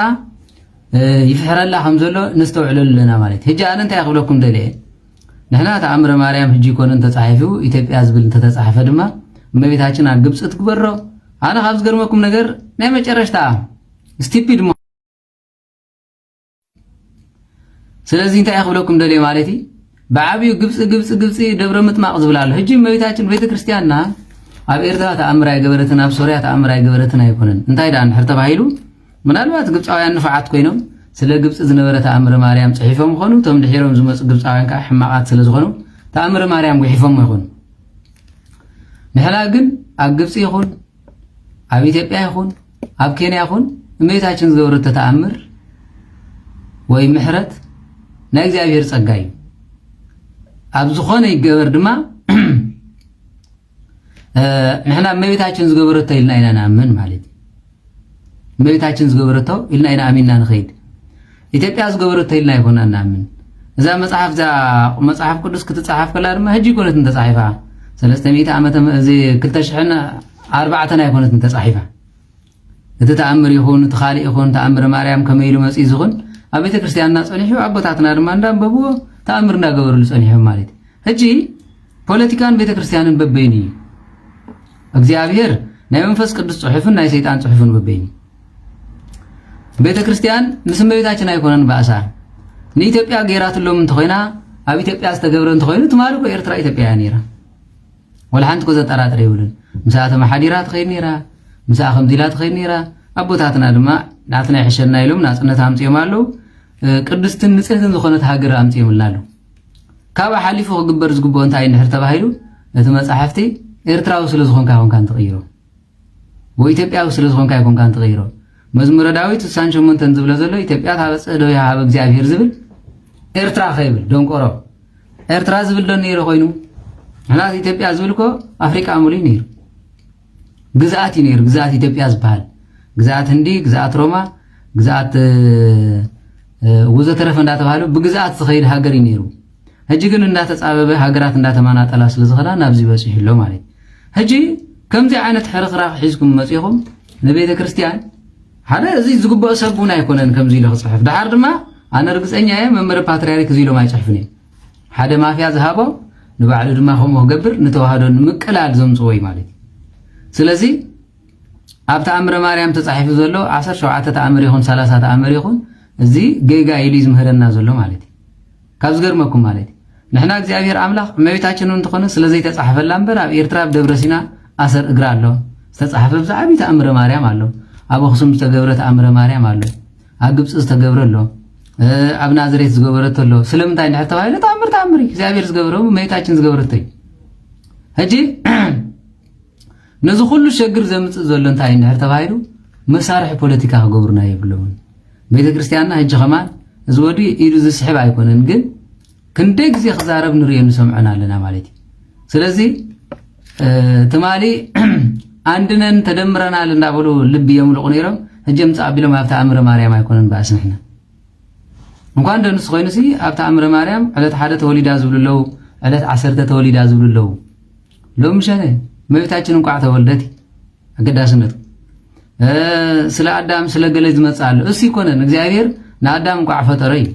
እ፣ ይፍሕረላ ከም ዘሎ ነስተውዕለሉ ኣለና ማለት እዩ። ሕጂ ኣነ እንታይ ክብለኩም ደልየ? ንሕና ተኣምረ ማርያም ሕጂ ይኮነ እንተጻሒፉ ኢትዮጵያ ዝብል እንተተጻሕፈ ድማ እመቤታችን ኣብ ግብጺ ትግበሮ። ኣነ ካብ ዝገርመኩም ነገር ናይ መጨረሽታ ስቲፒድ ሞ-፣ ስለዚ እንታይ ክብለኩም ደልየ ማለት እዩ፣ ብዓብዩ ግብጺ፣ ግብጺ፣ ግብጺ ደብረ ምጥማቕ ዝብል ኣሎ። ሕጂ እመቤታችን ቤተ ክርስቲያንና ኣብ ኤርትራ ተኣምር ኣይገበረትን፣ ኣብ ሶርያ ተኣምር ኣይገበረትን ኣይኮነን። እንታይ ደኣ እንድሕር ተባሂሉ፣ ምናልባት ግብጻውያን ንፉዓት ኮይኖም ስለ ግብጺ ዝነበረ ተኣምረ ማርያም ጽሒፎም ይኾኑ። እቶም ድሒሮም ዝመጹ ግብጻውያን ከኣ ሕማቓት ስለ ዝኾኑ ተኣምረ ማርያም ጉሒፎም ይኾኑ። ንሕና ግን ኣብ ግብጺ ይኹን ኣብ ኢትዮጵያ ይኹን ኣብ ኬንያ ይኹን እመቤታችን ዝገበረቶ ተኣምር ወይ ምሕረት ናይ እግዚኣብሔር ጸጋ እዩ። ኣብ ዝኾነ ይገበር ድማ፣ እ፣ ንሕና እመቤታችን ዝገበረቶ ኢልና ኢና ንኣምን ማለት እዩ። እመቤታችን ዝገበረቶ ኢልና ኢና ኣሚንና ንኸይድ። ኢትዮጵያ ዝገበረቶ ኢልና ኣይኮና ንኣምን። እዛ መጽሓፍ፣ እዛ መጽሓፍ ቅዱስ ክትጸሓፍ ከላ ድማ ሕጂ ኣይኮነትን ተጻሒፋ። ሰለስተ ሚእቲ ዓመተ ም-፣ እዚ ክልተ ሽሕን ኣርባዕተን ኣይኮነትን ተጻሒፋ። እቲ ተኣምር ይኹን፣ እቲ ካልእ ይኹን፣ ተኣምረ ማርያም ከመይ ኢሉ መጺኡ ዝኹን፣ ኣብ ቤተ ክርስቲያንና ጸኒሑ፣ ኣቦታትና ድማ እንዳንበብዎ፣ ተኣምር እንዳገበሩሉ ጸኒሖም ማለት እዩ። ሕጂ ፖለቲካን ቤተ ክርስቲያንን በበይኑ እዩ። እግዚኣብሔር ናይ መንፈስ ቅዱስ ጽሑፍን ናይ ሰይጣን ጽሑፍን በበይኑ እዩ። ቤተ ክርስቲያን ምስ እመቤታችን ኣይኮነን ባእሳ። ንኢትዮጵያ ገይራትሎም እንተኾይና፣ ኣብ ኢትዮጵያ ዝተገብረ እንተኾይኑ፣ ትማሊ እኮ ኤርትራ ኢትዮጵያ እያ ነይራ። ወላ ሓንቲ እኮ ዘጠራጥር የብሉን። ምስኣ ተመሓዲራ ትኸይድ ነይራ፣ ምስኣ ከምዚ ኢላ ትኸይድ ነይራ። ኣቦታትና ድማ ናትና ይሕሸና ኢሎም ናጽነት ኣምጺኦም ኣለዉ። እ፣ ቅድስትን ንጽህትን ዝኾነት ሃገር ኣምጺኦምልና ኣለዉ። ካብኣ ሓሊፉ ክግበር ዝግብኦ እንታይ እንድሕር ተባሂሉ፣ እቲ መጻሕፍቲ ኤርትራዊ ስለ ዝኾንካ ኣይኮንካን ትቕይሮ፣ ወይ ኢትዮጵያዊ ስለ ዝኾንካ ኣይኮንካን ትቕይሮ። መዝሙረ ዳዊት ስሳን ሸሞንተን ዝብሎ ዘሎ ኢትዮጵያ ታበጽሕ እደዊሃ ሀበ እግዚኣብሔር ዝብል ኤርትራ ከይብል ደንቆሮ። ኤርትራ ዝብል ዶ ነይሩ ኮይኑ? ምክንያቱ ኢትዮጵያ ዝብል እኮ ኣፍሪቃ ሙሉእ ነይሩ። ግዝኣት እዩ ነይሩ፣ ግዝኣት ኢትዮጵያ ዝበሃል። ግዝኣት ህንዲ፣ ግዝኣት ሮማ፣ ግዝኣት፣ እ፣ እ፣ ወዘተረፈ እንዳተባሃሉ ብግዝኣት ዝኸይድ ሃገር እዩ ነይሩ። ሕጂ ግን እንዳተጻበበ ሃገራት እንዳተመናጠላ ስለ ዝኸዳ ናብዚ በጺሑ ኣሎ ማለት እዩ። ሕጂ ከምዚ ዓይነት ሕርኽራኽ ሒዝኩም መጺኹም ንቤተ ክርስቲያን ሓደ እዚ ዝግበኦ ሰብ እውን ኣይኮነን ከምዚ ኢሉ ክጽሕፍ። ደሓር ድማ ኣነ ርግጸኛ እየ መንበረ ፓትርያርክ እዚ ኢሎም ኣይጽሕፍን እዮም። ሓደ ማፍያ ዝሃቦ ንባዕሉ ድማ ከምኡ ክገብር ንተዋህዶ ንምቅላል ዘምጽዎ እዩ ማለት እዩ። ስለዚ ኣብ ተኣምረ ማርያም ተጻሒፉ ዘሎ ዓሰርተ ሸውዓተ ተኣምር ይኹን ሰላሳ ተኣምር ይኹን እዚ ጌጋ ኢሉ እዩ ዝምህረና ዘሎ ማለት እዩ። ካብ ዝገርመኩም ማለት እዩ ንሕና እግዚኣብሔር ኣምላኽ እመቤታችን እውን እንተኾነ ስለ ዘይተጻሕፈላ እምበር ኣብ ኤርትራ ኣብ ደብረ ሲና ኣሰር እግራ ኣሎ ዝተጻሕፈ ብዛዕባ ተኣምረ ማርያም ኣሎ። ኣብ ኣኽሱም ዝተገብረ ተኣምረ ማርያም ኣሎ። ኣብ ግብፂ ዝተገብረ ኣሎ። እ፣ ኣብ ናዝሬት ዝገበረቶ ኣሎ። ስለምንታይ እንድሕር ተባሂሉ ተኣምር ተኣምር እዩ። እግዚኣብሔር ዝገበረ እመቤታችን ዝገበረቶ እዩ። ሕጂ ነዚ ኩሉ ሸግር ዘምጽእ ዘሎ እንታይ እንድሕር ተባሂሉ መሳርሒ ፖለቲካ ክገብሩና የብሎምን። ቤተ ክርስቲያንና ሕጂ ከማን እዚ ወዲ ኢዱ ዝስሕብ ኣይኮነን፣ ግን ክንደይ ግዜ ክዛረብ ንርእዮ ንሰምዖን ኣለና ማለት እዩ። ስለዚ፣ እ፣ ትማሊ ኣንድነን ተደምረናል እንዳበሉ ልቢ የምልቑ ነይሮም። ሕጂ ምጽእ ኣቢሎም ኣብ ተኣምረ ማርያም ኣይኮነን በኣስ ንሕና። እንኳን ዶ ንሱ ኮይኑሲ ኣብ ተኣምረ ማርያም ዕለት ሓደ ተወሊዳ ዝብሉ ኣለዉ፣ ዕለት ዓሰርተ ተወሊዳ ዝብሉ ኣለዉ። ሎሚ ሸነ እመቤታችን እንቋዕ ተወልደት እዩ ኣገዳስነቱ። እ፣ ስለ ኣዳም ስለ ገለ ዝመጽእ ኣሎ። እሱ ይኮነን እግዚኣብሔር ንኣዳም እንቋዕ ፈጠረ እዩ።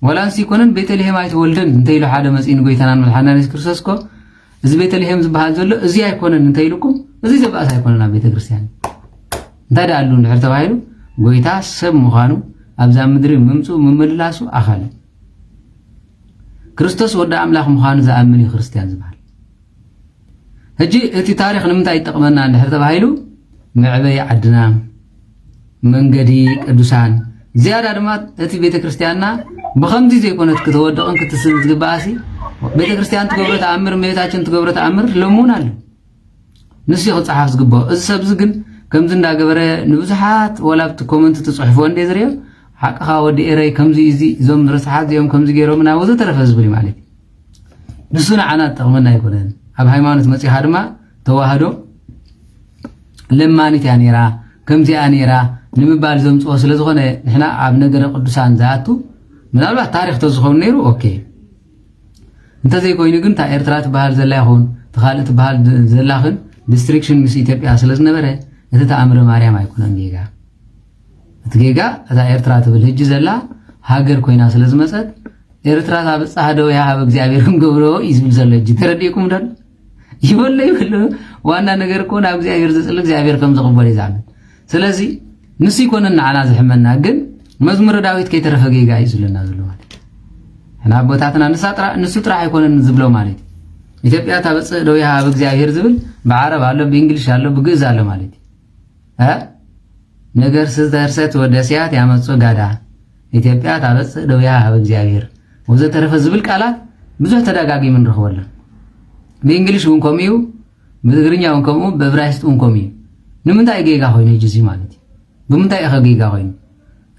ወላ ንሱ ይኮነን ቤተልሔም ኣይተወልደን እንተ ኢሉ ሓደ መጺኡ ንጎይታናን መድሓናን የሱስ ክርስቶስ እኮ እዚ ቤተልሔም ዝበሃል ዘሎ እዚ ኣይኮነን እንተ ኢሉኩም እዚ ዘባእስ ኣይኮነን ኣብ ቤተ ክርስቲያን። እንታይ ደኣ ኣሉ እንድሕር ተባሂሉ ጎይታ ሰብ ምዃኑ ኣብዛ ምድሪ ምምጽኡ ምምልላሱ ኣኻል እዩ። ክርስቶስ ወዲ ኣምላኽ ምዃኑ ዝኣምን እዩ ክርስቲያን ዝበሃል። ሕጂ እቲ ታሪኽ ንምንታይ ይጠቕመና እንድሕር ተባሂሉ መዕበይ ዓድና መንገዲ ቅዱሳን ዝያዳ ድማ እቲ ቤተ ክርስቲያንና ብኸምዚ ዘይኮነት ክትወድቕን ክትስን ዝግባኣሲ ቤተ ክርስቲያን ትገብሮ ተኣምር እመቤታችን ትገብሮ ተኣምር ሎሚ እውን ኣሎ። ንሱ እዩ ክጸሓፍ ዝግባኦ። እዚ ሰብ እዚ ግን ከምዚ እንዳገበረ ንብዙሓት ወላ ኣብቲ ኮመንት ትጽሕፍዎ እንደ ዝርእዮ ሓቅኻ ወዲ ኤረይ ከምዚ እዩ እዚ እዞም ረሳሓት እዚኦም ከምዚ ገይሮምና ወዘተረፈ ዝብል እዩ ማለት እዩ። ንሱ ንዓና ዝጠቕመና ኣይኮነን። ኣብ ሃይማኖት መጺኻ ድማ ተዋህዶ ለማኒት እያ ነይራ ከምዚኣ ነይራ ንምባል ዘምጽኦ ስለ ዝኾነ ንሕና ኣብ ነገረ ቅዱሳን ዝኣቱ ምናልባት ታሪኽ ተዝኾኑ ነይሩ ኦኬ። እንተዘይኮይኑ ግን እታ ኤርትራ ትበሃል ዘላ ይኹን እቲ ካልእ ትበሃል ዘላኽን ዲስትሪክሽን ምስ ኢትዮጵያ ስለ ዝነበረ እቲ ተኣምረ ማርያም ኣይኮነን ጌጋ። እቲ ጌጋ እታ ኤርትራ ትብል ህጂ ዘላ ሃገር ኮይና ስለ ዝመጸት ኤርትራ ታበጽሕ እደዊሃ ሀበ እግዚኣብሔር ክንገብሮ እዩ ዝብል ዘሎ ህጂ ተረዲእኩም ዶ? ይበሎ ይበሎ ዋና ነገር እኮ ናብ እግዚኣብሔር ዘጽሊ እግዚኣብሔር ከም ዝቕበል እዩ ዝኣምን። ስለዚ ንሱ ይኮነን ንዓና ዝሕመና ግን መዝሙረ ዳዊት ከይተረፈ ጌጋ እዩ ዝብለና ዘሎ ማለት እዩ። ንሕና ኣቦታትና ንሳ ጥራ- ንሱ ጥራሕ ኣይኮነን ዝብሎ ማለት እዩ። ኢትዮጵያ ታበጽሕ እደዊሃ ሀበ እግዚኣብሔር ዝብል ብዓረብ ኣሎ ብእንግሊሽ ኣሎ ብግእዝ ኣሎ ማለት እዩ። እ? ነገር ስተርሰት ወደስያት ያመጹ ጋዳ ኢትዮጵያ ታበጽሕ እደዊሃ ሀበ እግዚኣብሔር ወዘተረፈ ዝብል ቃላት ብዙሕ ተደጋጊሙ ንረኽበሉ። ብእንግሊሽ እውን ከምኡ እዩ፣ ብትግርኛ እውን ከምኡ፣ ብእብራይስጥ እውን ከምኡ እዩ። ንምንታይ ጌጋ ኮይኑ ሕጂ እዚ ማለት እዩ? ብምንታይ ኢኸ ጌጋ ኮይኑ?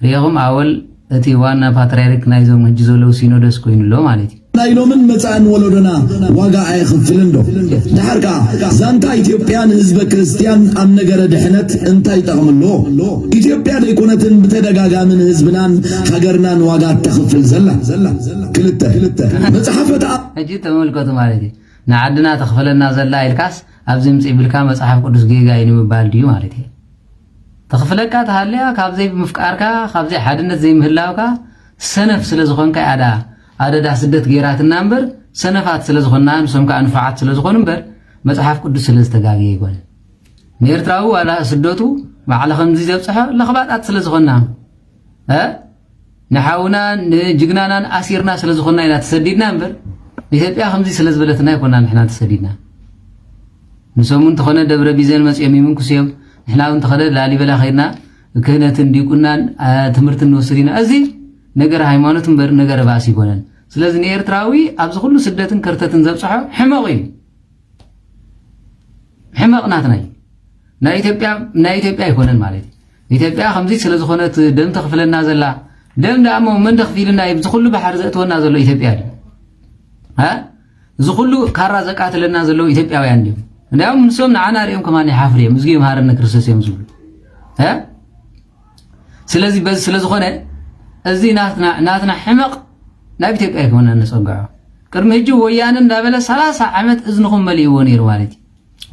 ርኢኹም ኣወል እቲ ዋና ፓትርያርክ ናይዞም ሕጂ ዘለዉ ሲኖዶስ ኮይኑ ኣሎ ማለት እዩ። ናይ ሎምን መጻእን ወለዶና ዋጋ ኣየኽፍልን ዶ? ደሓር ከኣ ዛንታ ኢትዮጵያ ንህዝበ ክርስትያን ኣብ ነገረ ድሕነት እንታይ ጠቕሚ ኣለዎ? ኢትዮጵያ ደይኮነትን ብተደጋጋሚ ንህዝብናን ሃገርናን ዋጋ እተኽፍል ዘላ? ክልተ፣ መጽሓፈ ተኣ- ሕጂ ተመልከቱ ማለት እዩ። ንዓድና ተኽፈለና ዘላ ኢልካስ ኣብዚ ምጽእ ቢልካ መጽሓፍ ቅዱስ ጌጋ እዩ ንምባል ድዩ ማለት እዩ? ተኽፍለካ ተሃልያ ካብ ዘይምፍቃርካ ካብ ዘይሓድነት ዘይምህላውካ ሰነፍ ስለ ዝኾንካ እያ ደኣ ኣደዳ ስደት ገይራትና እምበር ሰነፋት ስለ ዝኾንና ንሶም ከኣ ንፉዓት ስለ ዝኾኑ እምበር መጽሓፍ ቅዱስ ስለ ዝተጋገየ ኣይኮነን። ንኤርትራዊ ዋላ ስደቱ ባዕለ ከምዚ ዘብጽሖ ለኽባጣት ስለ ዝኾንና እ ንሓውናን ንጅግናናን ኣሲርና ስለ ዝኾንና ኢና ተሰዲድና እምበር ኢትዮጵያ ከምዚ ስለ ዝበለትና ኣይኮና ንሕና ተሰዲድና። ንሶም እውን እንተኾነ ደብረ ቢዘን መጺኦም ይምንኩስ እዮም። ንሕና እውን እንተኾነ ላሊበላ ከይድና ክህነትን ዲቁናን ትምህርቲ ንወስድ ኢና። እዚ ነገር ሃይማኖት እምበር ነገር ባእሲ ኣይኮነን። ስለዚ ንኤርትራዊ ኣብዚ ኩሉ ስደትን ከርተትን ዘብጽሖ ሕመቕ እዩ። ሕመቕ ናትና እዩ። ናይ ኢትዮጵያ ናይ ኢትዮጵያ ኣይኮነን ማለት እዩ። ኢትዮጵያ ከምዚ ስለ ዝኾነት ደም ተኽፍለና ዘላ፣ ደም ደኣ እሞ መን ደኽፊልና እዩ? እዚ ኩሉ ባሕሪ ዘእትወና ዘሎ ኢትዮጵያ ድዩ? እ? እዚ ኩሉ ካራ ዘቃትለና ዘለዉ ኢትዮጵያውያን ድዮም? እንዲያውም ንሶም ንዓና ሪኦም ከማን ይሓፍሩ እዮም። እዝጊ መሃረነ ክርስቶስ እዮም ዝብሉ። እ? ስለዚ በዚ ስለ ዝኾነ እዚ ናትና፣ ናትና ሕመቕ ናብ ኢትዮጵያ ኣይኮነን ነጸግዖ። ቅድሚ ሕጂ ወያነ እንዳበለ ሰላሳ ዓመት እዝንኹም መሊእዎ ነይሩ ማለት እዩ።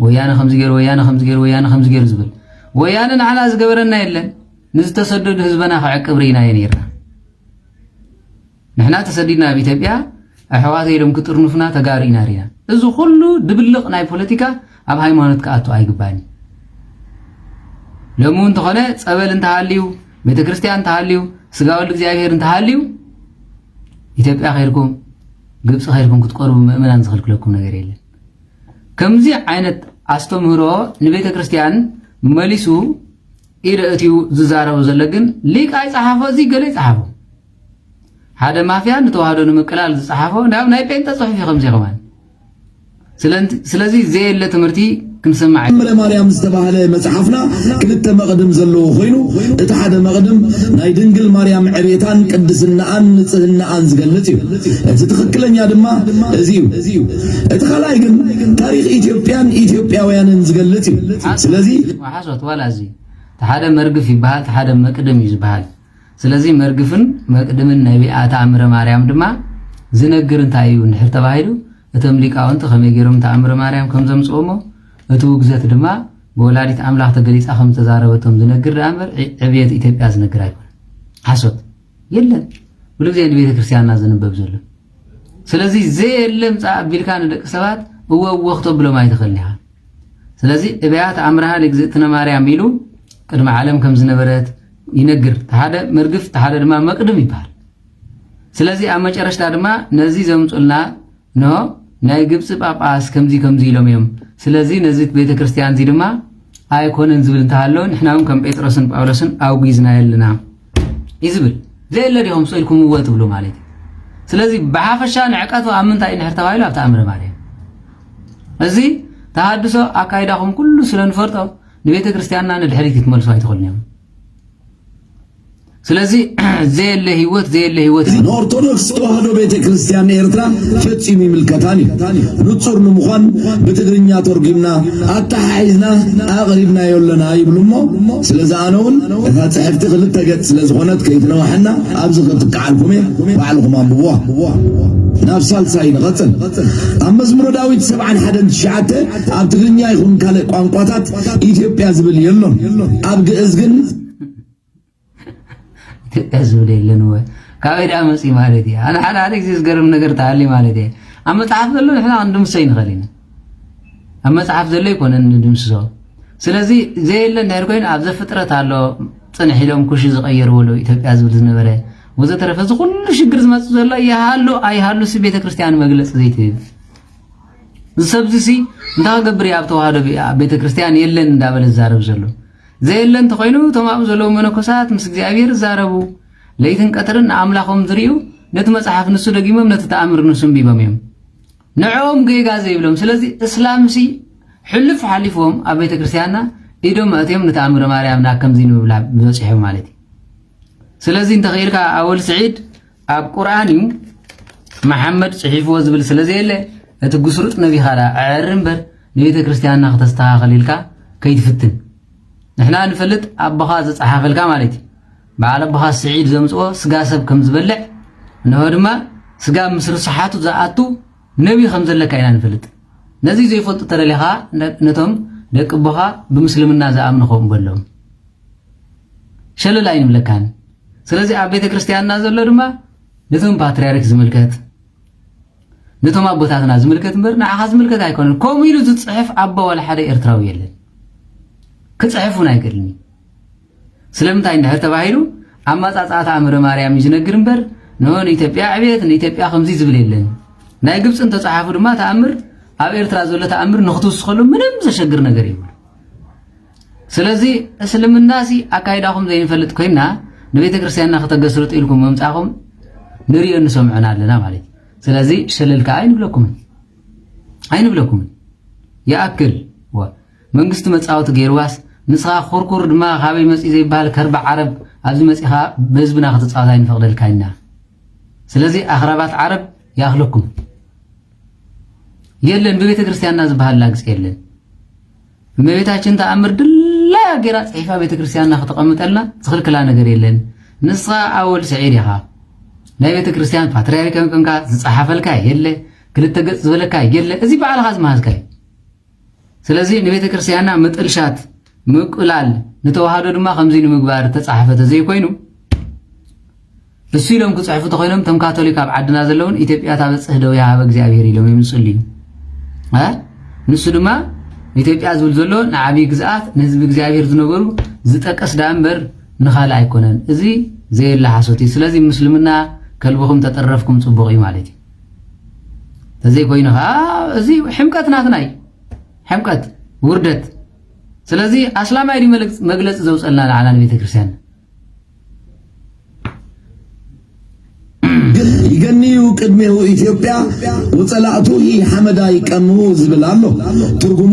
ወያነ ከምዚ ገይሩ፣ ወያነ ከምዚ ገይሩ፣ ወያነ ከምዚ ገይሩ ዝብል። ወያነ ንዓና ዝገበረና የለን። ንዝተሰደዱ ህዝበና ከዕቅብ ርኢናዮ ነይርና። ንሕና ተሰዲድና ኣብ ኢትዮጵያ ኣሕዋተይ ኢሎም ክጥርንፉና ተጋሩ ኢና ርኢና። እዚ ኩሉ ድብልቕ ናይ ፖለቲካ ኣብ ሃይማኖት ክኣቱ ኣይግባእን። ሎሚ እውን እንተኾነ ጸበል እንተሃልዩ፣ ቤተ ክርስቲያን እንተሃልዩ፣ ስጋ ወልድ እግዚኣብሔር እንተሃልዩ፣ ኢትዮጵያ ከይድኩም፣ ግብጺ ከይድኩም ክትቆርቡ ምእመናን ዝኽልክለኩም ነገር የለን። ከምዚ ዓይነት ኣስተምህሮ ንቤተ ክርስቲያን መሊሱ ኢደ እትዩ ዝዛረቦ ዘሎ ግን ሊቅ ኣይጸሓፎ፣ እዚ ገለ ይጸሓፎ። ሓደ ማፍያ ንተዋህዶ ንምቅላል ዝጸሓፎ፣ ናብ ናይ ጴንጠ ጽሑፍ እዩ ከምዚ ከማን። ስለንቲ-፣ ስለዚ ዘየለ ትምህርቲ ክንሰማዕ። ኣምረ ማርያም ዝተባህለ መጽሓፍና ክልተ መቕድም ዘለዎ ኮይኑ፣ እቲ ሓደ መቕድም ናይ ድንግል ማርያም ዕቤታን ቅድስናኣን ንጽህናኣን ዝገልጽ እዩ። እቲ ትኽክለኛ ድማ እዚ እዩ። እቲ ካልኣይ ግን ታሪኽ ኢትዮጵያን ኢትዮጵያውያንን ዝገልጽ እዩ። ስለዚ ሓሶት ዋላ እዚ እቲ ሓደ መርግፍ ይበሃል፣ እቲ ሓደ መቅድም እዩ ዝበሃል። ስለዚ መርግፍን መቅድምን ናይ ተኣምረ ማርያም ድማ ዝነግር እንታይ እዩ እንድሕር ተባሂሉ፣ እቶም ሊቃውንቲ ከመይ ገይሮም ተኣምረ ማርያም ከም ዘምጽኦሞ፣ እቲ ውግዘት ድማ ብወላዲት ኣምላኽ ተገሊጻ ከም ዝተዛረበቶም ዝነግር ደኣ እምበር፣ ዕ-፣ ዕብየት ኢትዮጵያ ዝነግር ኣይኮነን። ሓሶት የለን። ኩሉ ግዜ ንቤተ ክርስቲያንና ዝንበብ ዘሎ። ስለዚ ዘየለ ምጻእ ኣቢልካ ንደቂ ሰባት እወ እወ ክተብሎም ኣይትኽእልን ኢኻ። ስለዚ እበያ ተኣምረሃ ለእግዝእትነ ማርያም ኢሉ ቅድሚ ዓለም ከም ዝነበረት ይነግር። እቲ ሓደ መርግፍ፣ እቲ ሓደ ድማ መቅድም ይበሃል። ስለዚ ኣብ መጨረሽታ ድማ ነዚ ዘምጹልና፣ እንሆ ናይ ግብጺ ጳጳስ ከምዚ ከምዚ ኢሎም እዮም። ስለዚ ነዚ ቤተ ክርስቲያን እዚ ድማ ኣይኮነን ዝብል እንተሃሎ፣ ንሕና እውን ከም ጴጥሮስን ጳውሎስን ኣውጊዝናዮ ኣለና እዩ ዝብል። ዘየለ ዲኹም ስኢልኩምዎ ትብሉ ማለት እዩ። ስለዚ ብሓፈሻ ንዕቀቱ ኣብ ምንታይ እዩ እንድሕር ተባሂሉ፣ ኣብ ተኣምረ ማርያም። እዚ ተሃድሶ ኣካይዳኹም ኩሉ ስለ ንፈልጦ፣ ንቤተ ክርስቲያንና ንድሕሪት ክትመልሱ ኣይትኽእሉን እዮም። ስለዚ ዘየለ ህይወት፣ ዘየለ ህይወት እዩ። ንኦርቶዶክስ ተዋህዶ ቤተ ክርስቲያን ኤርትራ ፈጺሙ ይምልከታን እዩ። ንጹር ንምዃን ብትግርኛ ተርጒምና ኣተሓሒዝና ኣቕሪብናዮ ኣለና ይብሉ እሞ፣ ስለዚ ኣነ እውን እታ ጽሕፍቲ ክልተ ገጽ ስለ ዝኾነት ከይትነውሐና ኣብዚ ከጥቅዓልኩም እየ፣ ባዕልኹም ኣንብብዋ። ናብ ሳልሳይ ንቐጽል። ኣብ መዝሙረ ዳዊት ሰብዓን ሓደን ትሽዓተ ኣብ ትግርኛ ይኹን ካልእ ቋንቋታት ኢትዮጵያ ዝብል የሎን። ኣብ ግእዝ ግን ኢትዮጵያ ዝብል የለን እወ። ካበይ ደኣ መፂ ማለት እዩ? ኣነ ሓደ ሓደ ግዜ ዝገርም ነገር ተሃልዩ ማለት እየ። ኣብ መፅሓፍ ዘሎ ንሕና ክንድምስሶ ይንኽእል ኢና። ኣብ መፅሓፍ ዘሎ ኣይኮነን ንድምስሶ። ስለዚ ዘየለ እንድሕር ኮይኑ ኣብ ዘፍጥረት ኣሎ፣ ፅንሕ ኢሎም ኩሽ ዝቐየርዎ ኣሎ ኢትዮጵያ ዝብል ዝነበረ። ወዘተረፈ እዚ ኩሉ ሽግር ዝመፅእ ዘሎ ይሃሉ ኣይሃሉ ሲ ቤተክርስትያን መግለፂ ዘይትህብ። እዚ ሰብዚ ሲ እንታይ ክገብር እዩ ኣብ ተዋህዶ ቤ-፣ ኣብ ቤተክርስትያን የለን እንዳበለ ዝዛረብ ዘሎ? ዘየለ እንተኾይኑ እቶም ኣብኡ ዘለዉ መነኮሳት ምስ እግዚኣብሔር ይዛረቡ፣ ለይትን ቀትርን ንኣምላኾም ዝርእዩ፣ ነቲ መጽሓፍ ንሱ ደጊሞም ነቲ ተኣምር ንሱ ኣንቢቦም እዮም። ንዕኦም ጌጋ ዘይብሎም። ስለዚ እስላምሲ ሕሉፍ ሓሊፎም ኣብ ቤተክርስትያንና ኢዶም ኣእትዮም ንተኣምረ ማርያም ናብ ከምዚ ንምብላ በጺሖም ማለት እዩ። ስለዚ እንተኽኢልካ ኣወል ስዒድ ኣብ ቁርኣን እዩ መሓመድ ጽሒፍዎ ዝብል ስለ ዘየለ፣ እቲ ጉስሩጥ ነቢኻ ደኣ ኣዕሪ እምበር ንቤተ ክርስትያንና ክተስተኻኽል ኢልካ ከይትፍትን። ንሕና ንፈልጥ ኣቦኻ ዝጸሓፈልካ ማለት እዩ። በዓል ኣቦኻ ስዒድ ዘምጽኦ ስጋ ሰብ ከም ዝበልዕ፣ እንሆ ድማ ስጋ ምስ ርስሓቱ ዝኣቱ ነቢ ከም ዘለካ ኢና ንፈልጥ። ነዚ ዘይፈልጡ ተደሊኻ ነ-፣ ነቶም ደቂ ኣቦኻ ብምስልምና ዝኣምኑ ከምኡ በሎም። ሸለል ኣይንብለካን። ስለዚ ኣብ ቤተ ክርስትያንና ዘሎ ድማ ነቶም ፓትርያርክ ዝምልከት፣ ነቶም ኣቦታትና ዝምልከት እምበር ንዓኻ ዝምልከት ኣይኮነን። ከምኡ ኢሉ ዝጽሕፍ ኣቦ ዋላ ሓደ ኤርትራዊ የለን። ክጽሕፍ እውን ኣይክእልን እዩ። ስለምንታይ እንድሕር ተባሂሉ፣ ኣመጻጽኣ ተኣምረ ማርያም እዩ ዝነግር እምበር፣ ንሆ ንኢትዮጵያ ዕብየት፣ ንኢትዮጵያ ከምዚ ዝብል የለን። ናይ ግብጺ እንተጸሓፉ ድማ ተኣምር፣ ኣብ ኤርትራ ዘሎ ተኣምር ንክትውስኸሉ ምንም ዘሸግር ነገር የብሉ። ስለዚ እስልምናሲ ኣካይዳኹም ዘይንፈልጥ ኮይንና ንቤተ ክርስትያንና ከተገስርጡ ኢልኩም ምምጻእኹም ንርእዮ ንሰምዖን ኣለና ማለት እዩ። ስለዚ ሸለል ከኣ ኣይንብለኩምን። ኣይንብለኩምን። ይኣክል። ወ-፣ መንግስቲ መጻወቲ ገይርዋስ ንስኻ ኩርኩር ድማ ካበይ መጺኡ ዘይበሃል ከርቢ ዓረብ ኣብዚ መጺኻ ብህዝብና ክትጻወት ኣይንፈቕደልካን ኢና። ስለዚ ኣኽራባት ዓረብ ይኣኽለኩም። የለን፣ ብቤተ ክርስቲያንና ዝበሃል ላግጺ የለን። እመቤታችን ተኣምር ድላያ ገይራ ጽሒፋ ቤተ ክርስቲያንና ከተቐምጠልና ዝኽልክላ ነገር የለን። ንስኻ ኣወል ስዒድ ኢኻ። ናይ ቤተ ክርስቲያን ፓትርያርክ ከም ኮንካ ዝጸሓፈልካ የለ፣ ክልተ ገጽ ዝበለካ የለ። እዚ ባዕልኻ ዝመሃዝካ እዩ። ስለዚ ንቤተ ክርስቲያንና ምጥልሻት፣ ምቁላል፣ ንተዋህዶ ድማ ከምዚ ንምግባር ተጻሕፈ ተዘይኮይኑ፣ እሱ ኢሎም ክጽሕፉ ተኾይኖም፣ እቶም ካቶሊክ ኣብ ዓድና ዘለውን ኢትዮጵያ ታበጽሕ ደዊያ ሀበ እግዚኣብሔር ኢሎም እዮም ዝጽልዩ። እ? ንሱ ድማ ኢትዮጵያ ዝብል ዘሎ ንዓብዪ ግዝኣት፣ ንህዝቢ እግዚኣብሔር ዝነበሩ ዝጠቀስ ደኣ እምበር ንኻልእ ኣይኮነን። እዚ ዘየለ ሓሶት እዩ። ስለዚ ምስልምና ከልብኹም ተጠረፍኩም ጽቡቕ እዩ ማለት እዩ። ተዘይኮይኑ ኸዓ እዚ ሕምቀት ናትና እዩ። ሕምቀት፣ ውርደት። ስለዚ ኣስላማይ ድዩ መግለጽ-፣ መግለጺ ዘውጸልና ንዓና ንቤተ ክርስቲያን? ይገንዩ ቅድሜሁ ኢትዮጵያ ወጸላእቱ ሓመዳ ይቀምሁ ዝብል ኣሎ። ትርጉሙ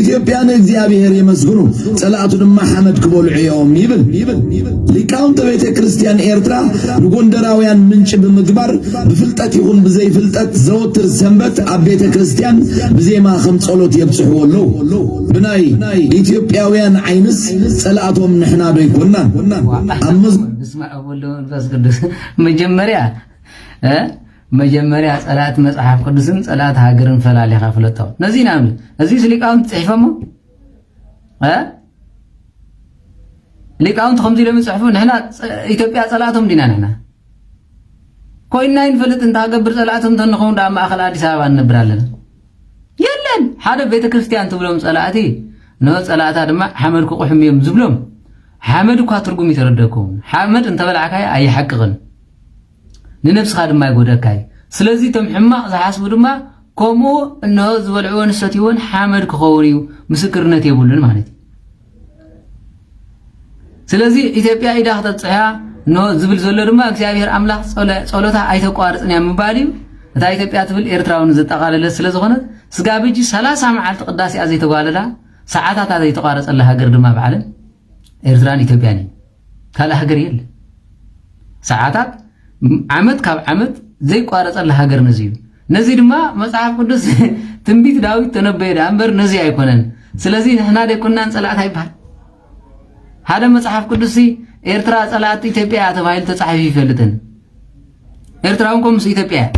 ኢትዮጵያ ንእግዚኣብሔር የመስግኑ፣ ጸላእቱ ድማ ሓመድ ክበልዑ እዮም ይብል። ሊቃውንተ ቤተ ክርስቲያን ኤርትራ ንጎንደራውያን ምንጪ ብምግባር ብፍልጠት ይኹን ብዘይፍልጠት ዘወትር ሰንበት ኣብ ቤተ ክርስቲያን ብዜማ ከም ጸሎት የብጽሕዎ ኣለዉ። ብናይ ኢትዮጵያውያን ዓይንስ ጸላእቶም ንሕና ዶ ኣይኮናን? ኣብ መዝ- በስመ ኣብ ወወልድ ወመንፈስ ቅዱስ። መጀመርያ፣ እ? መጀመርያ ጸላእቲ መጽሓፍ ቅዱስን ጸላእቲ ሃገርን ፈላሊኻ ፍለጦም። ነዚ ኢና ንብል። እዚስ ሊቃውንቲ ጽሒፎሞ? እ? ሊቃውንቲ ከምዚ ኢሎም ይጽሕፉ። ንሕና ጸ-፣ ኢትዮጵያ ጸላእቶም ዲና ንሕና? ኮይንና ይንፈልጥ እንተ ሃገብር ጸላእቶም እንተንኸውን ደኣ ኣብ ማእከል ኣዲስ ኣበባ ንነብር ኣለና። የለን። ሓደ ቤተ ክርስቲያን ትብሎም ጸላእቲ፣ ንሆ ጸላእታ ድማ ሓመድ ክቑሕም እዮም ዝብሎም። ሓመድ እኳ ትርጉም ይተረደኩም። ሓመድ እንተበላዕካዮ ኣይሓቅቕን። ንነብስኻ ድማ ይጎደካይ። ስለዚ እቶም ሕማቕ ዝሓስቡ ድማ ከምኡ እንሆ ዝበልዕዎን ዝሰትይዎን ሓመድ ክኸውን እዩ፣ ምስክርነት የብሉን ማለት እዩ። ስለዚ ኢትዮጵያ ኢዳ ክተብጽሕያ እንሆ ዝብል ዘሎ ድማ እግዚኣብሔር ኣምላኽ ጸሎ-፣ ጸሎታ ኣይተቋርጽን እያ ምባል እዩ። እታ ኢትዮጵያ ትብል ኤርትራ እውን ዘጠቓለለት ስለ ዝኾነት ስጋብ ሕጂ ሰላሳ መዓልቲ ቅዳሴኣ ዘይተጓለላ ሰዓታታ ዘይተቋረጸላ ሃገር ድማ ባዕለን ኤርትራን ኢትዮጵያን እዩ። ካልእ ሃገር የለ። ሰዓታት ዓመት ካብ ዓመት ዘይቋረጸላ ሃገር ነዚ እዩ። ነዚ ድማ መጽሓፍ ቅዱስ ትንቢት ዳዊት ተነበየ ደኣ እምበር ነዚ ኣይኮነን። ስለዚ ንሕና ደይኮናን ጸላእታ ይበሃል። ሓደ መጽሓፍ ቅዱስ ኤርትራ ጸላእቲ ኢትዮጵያ እያ ተባሂሉ ተጻሒፉ ይፈልጥን። ኤርትራ እውን ከምስ ኢትዮጵያ እያ።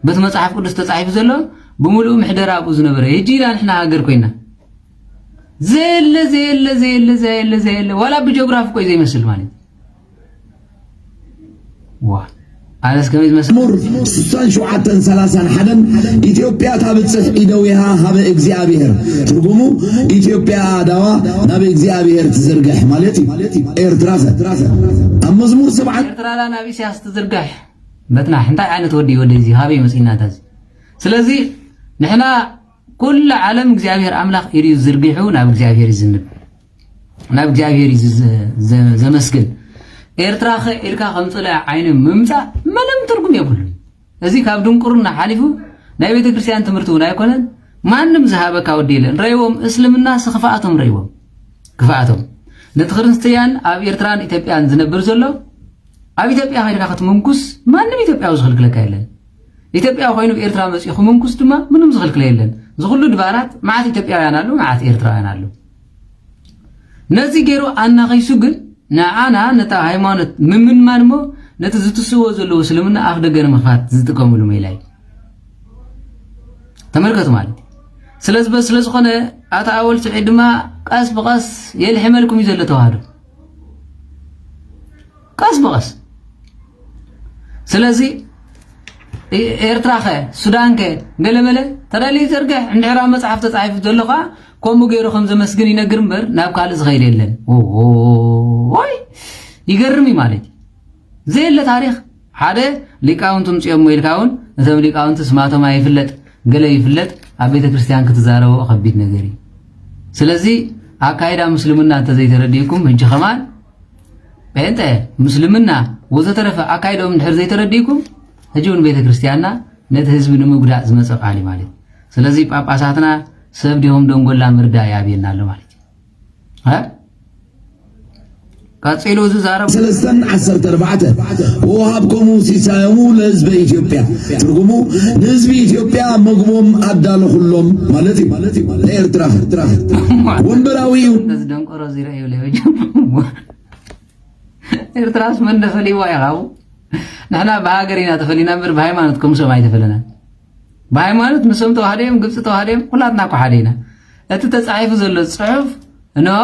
በቲ መጽሓፍ ቅዱስ ተጻሒፉ ዘሎ ብምሉኡ ምሕደራ ኣብኡ ዝነበረ። ሕጂ ኢና ንሕና ሃገር ኮይና። ዘየለ፣ ዘየለ፣ ዘየለ፣ ዘየለ፣ ዘየለ። ዋላ ብጂኦግራፊ እኮ እዩ ዘይመስል ማለት እዩ። ዋ። ኣነስ ከመይ ዝመስል? ሙር ስሳን ሸውዓተን ሰላሳን ሓደን ኢትዮጵያ ታብጽሕ ኢደዊሃ ሃበ እግዚኣብሔር። ትርጉሙ ኢትዮጵያ ኣዳዋ ናብ እግዚኣብሔር ትዝርግሕ ማለት እዩ። ኤርትራ ሰ ኣብ መዝሙር ሰብዓን ኤርትራ ላ ናብ ኢሳያስ ትዝርግሕ። በትና እንታይ ዓይነት ወዲ እዩ ወዲ እዚ ሃበይ መጺና እንታዚ። ስለዚ ንሕና ኩሉ ዓለም እግዚኣብሔር ኣምላኽ ኢዱ እዩ ዝርጊሑ ናብ እግዚኣብሔር ይዝንብ። ናብ እግዚኣብሔር እዩ ዝ-፣ ዘ-፣ ዘመስግን። ኤርትራ ኸ ኢልካ ከም ጽላኢ ዓይኒ ምምጻእ ምንም ትርጉም የብሉን። እዚ ካብ ድንቁርና ሓሊፉ ናይ ቤተ ክርስቲያን ትምህርቲ እውን ኣይኮነን። ማንም ዝሃበካ ወዲ የለን። ረይዎም እስልምና ስኽፍኣቶም ረይዎም። ክፍኣቶም። ነቲ ክርስትያን ኣብ ኤርትራን ኢትዮጵያን ዝነብር ዘሎ ኣብ ኢትዮጵያ ከይድካ ክትምንኩስ ማንም ኢትዮጵያዊ ዝኽልክለካ የለን። ኢትዮጵያዊ ኮይኑ ኤርትራ መጺኡ ክምንኩስ ድማ ምንም ዝኽልክለ የለን። እዚ ኩሉ ድባራት መዓት ኢትዮጵያውያን ኣለዉ፣ መዓት ኤርትራውያን ኣለዉ። ነዚ ገይሩ ኣናኺሱ ግን ንዓና ነታ ሃይማኖት ምምንማን እሞ ነቲ ዝትስዎ ዘለዉ እስልምና ኣፍ ደገ ንምኽፋት ዝጥቀምሉ ሜላ እዩ። ተመልከቱ ማለት እዩ። ስለዚ በ-፣ ስለ ዝኾነ ኣቶ ኣወል ስዒድ ድማ ቀስ ብቐስ የልሕመልኩም እዩ ዘሎ ተዋህዶ። ቀስ ብቐስ። ስለዚ ኤ-፣ ኤርትራ ኸ፣ ሱዳን ከ፣ ገለመለ ተዳልዩ ይዘርግሕ። እንድሕር ኣብ መጽሓፍ ተጻሒፉ ዘሎ ኸዓ ከምኡ ገይሩ ከም ዘመስግን ይነግር እምበር ናብ ካልእ ዝኸይድ የለን። ኦይ፣ ይገርም እዩ ማለት እዩ። ዘየለ ታሪኽ። ሓደ ሊቃውንቲ ምጽኦም ኢልካ እውን እቶም ሊቃውንቲ ስማቶም ኣይፍለጥ፣ ገለ ይፍለጥ፣ ኣብ ቤተ ክርስቲያን ክትዛረቦ ከቢድ ነገር እዩ። ስለዚ ኣካይዳ ምስልምና እንተዘይተረዲእኩም፣ ሕጂ ኸማን ጴንጠ፣ ምስልምና ወዘተረፈ ኣካይድኦም እንድሕር ዘይተረዲእኩም፣ ሕጂ እውን ቤተ ክርስቲያንና ነቲ ህዝቢ ንምጉዳእ ዝመጸ ቃል እዩ ማለት እዩ። ስለዚ ጳጳሳትና ሰብ ዲሆም ደንጎላ ምርዳእ ይኣብየና ኣሎ ማለት እዩ። እ? ቀጺሉ ዝዛረብ ሰለስተን ዓሰርተ ኣርባዕተ ወወሃብኮሙ ሲሳዮሙ ለህዝበ ኢትዮጵያ፣ ትርጉሙ ንህዝቢ ኢትዮጵያ መግቦም ኣዳለኹሎም ማለት እዩ። ንኤርትራ ወንበራዊ እዩ። እዚ ደንቆሮ እዚ ርእዩ ለበጀ ኤርትራስ መን ደፈልይዋ ኢኻ? ንሕና ብሃገር ኢና ተፈሊና እምበር ብሃይማኖት ከም ሰብኣይ ተፈለና። ብሃይማኖት ንሶም ተዋህዶ እዮም፣ ግብፂ ተዋህዶ እዮም፣ ኩላትና እኮ ሓደ ኢና። እቲ ተፃሒፉ ዘሎ ፅሑፍ እንሆ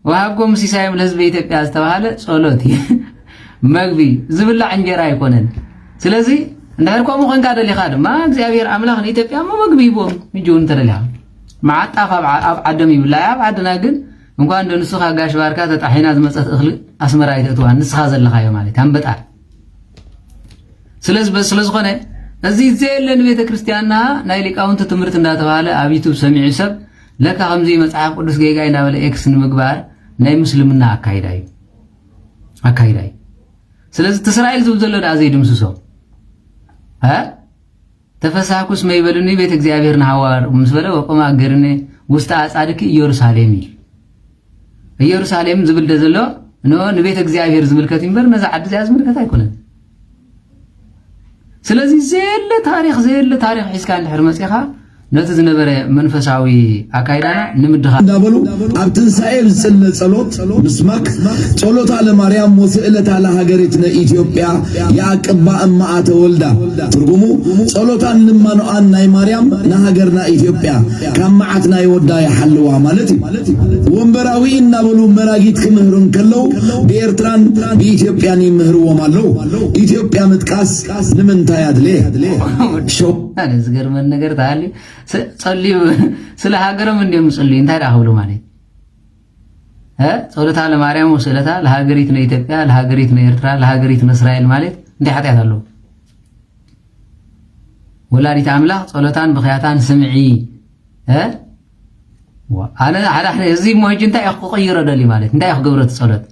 ወሃብኩም ሲሳዮም ለህዝበ ኢትዮጵያ ዝተባሃለ ጸሎት እዩ። መግቢ ዝብላዕ እንጀራ ኣይኮነን። ስለዚ እንድሕር ከምኡ ኮንካ ደሊኻ ድማ እግዚኣብሔር ኣምላኽ ንኢትዮጵያ እሞ መግቢ ይቦም። ምጅውን እንተደሊኻ መዓጣፍ ኣብ ዓ- ኣብ ዓዶም ይብላዕ። ኣብ ዓድና ግን እንኳን ዶ ንስኻ ጋሽ ባርካ ተጣሒና ዝመፀት እኽሊ ኣስመራ ኣይተእትዋን ንስኻ ዘለኻዮ ማለት ኣንበጣ። ስለዚ በዚ ስለዝኾነ እዚ ዘየለ ንቤተ ክርስቲያንና ናይ ሊቃውንቲ ትምህርቲ እንዳተባሃለ ኣብ ዩቱብ ሰሚዑ ሰብ ለካ ከምዚ መጽሓፍ ቅዱስ ጌጋ እዩ እናበለ ኤክስ ንምግባር ናይ ምስልምና ኣካይዳ እዩ ኣካይዳ እዩ። ስለዚ እቲ እስራኤል ዝብል ዘሎ ደኣ ዘይድምስሶ እ ተፈሳኩስ መይበሉኒ ቤት እግዚኣብሔር ንሃዋር ምስ በለ ወቆማ ኣገርኒ ውስተ ኣጻድቂ ኢየሩሳሌም እዩ። ኢየሩሳሌም ዝብል ደ ዘሎ ን ንቤት እግዚኣብሔር ዝምልከት እዩ እምበር ነዛ ዓዲ እዚኣ ዝምልከት ኣይኮነን። ስለዚ ዘየለ ታሪኽ ዘየለ ታሪኽ ሒዝካ እንድሕር መፂኻ ነቲ ዝነበረ መንፈሳዊ ኣካይዳና ንምድኻ እንዳበሉ ኣብ ትንሳኤ ዝጽለ ጸሎት ምስማክ ጸሎታ ለማርያም ወስእለታ ለሃገሪትነ ኢትዮጵያ የኣቅባ እማኣ ተወልዳ። ትርጉሙ ጸሎታን ልማኖኣን ናይ ማርያም ንሃገርና ኢትዮጵያ ካብ መዓት ናይ ወዳ ይሓልዋ ማለት እዩ። ወንበራዊ እናበሉ መራጊት ክምህሩ እንከለዉ ብኤርትራን ብኢትዮጵያን ይምህርዎም ኣለዉ። ኢትዮጵያ ምጥቃስ ንምንታይ ኣድለየ? ሸው- ኣነ ዝገርመን ነገር ተሃልዩ ስ- ጸልዩ ስለ ሃገሮም እንዲዮም ዝጽልዩ እንታይ ደኣ ክብሉ ማለት እ ጸሎታ ለማርያም ወስእለታ ለሃገሪት ንኢትዮጵያ ለሃገሪት ንኤርትራ ለሃገሪት ንእስራኤል ማለት እንታይ ሓጢኣት ኣለዎ? ወላዲት ኣምላኽ ጸሎታን ብኽያታን ስምዒ እ ዋ፣ ኣነ ሓደ ሓደ እዚ እሞ ሕጂ እንታይ እዩ ክቕይሮ ደልዩ ማለት እንታይ እዩ ክገብሮ እቲ ጸሎት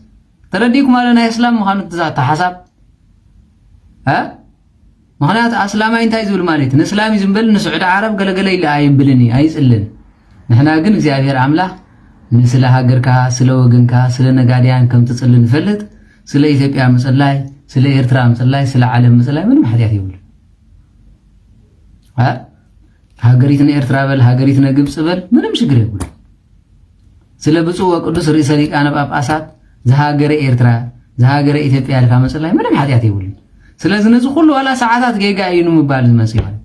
ተረዲእኩም ኣሎ ናይ እስላም ምዃኑ እቲ ዛታ ሓሳብ እ ምኽንያቱ ኣስላማይ እንታይ ዝብል ማለት እዩ ንእስላም እዩ ዝምበል ንስዑዲ ዓረብ ገለገለ ኢለ ኣይብልን እዩ ኣይፅልን ንሕና ግን እግዚኣብሔር ኣምላኽ ንስለ ሃገርካ ስለ ወገንካ ስለ ነጋድያን ከም ትፅሊ ንፈልጥ ስለ ኢትዮጵያ ምፅላይ ስለ ኤርትራ ምፅላይ ስለ ዓለም ምፅላይ ምንም ሓጢኣት የብሉ ሃገሪት ንኤርትራ በል ሃገሪት ነግብፅ በል ምንም ሽግር የብሉ ስለ ብፁዕ ወቅዱስ ርእሰ ሊቃነ ጳጳሳት ዝሃገረ ኤርትራ ዝሃገረ ኢትዮጵያ ኢልካ ምፅላይ ምንም ሓጢኣት የብሉን። ስለዚ ነዚ ኩሉ ዋላ ሰዓታት ጌጋ እዩ ንምባል ዝመፅእ ይኾን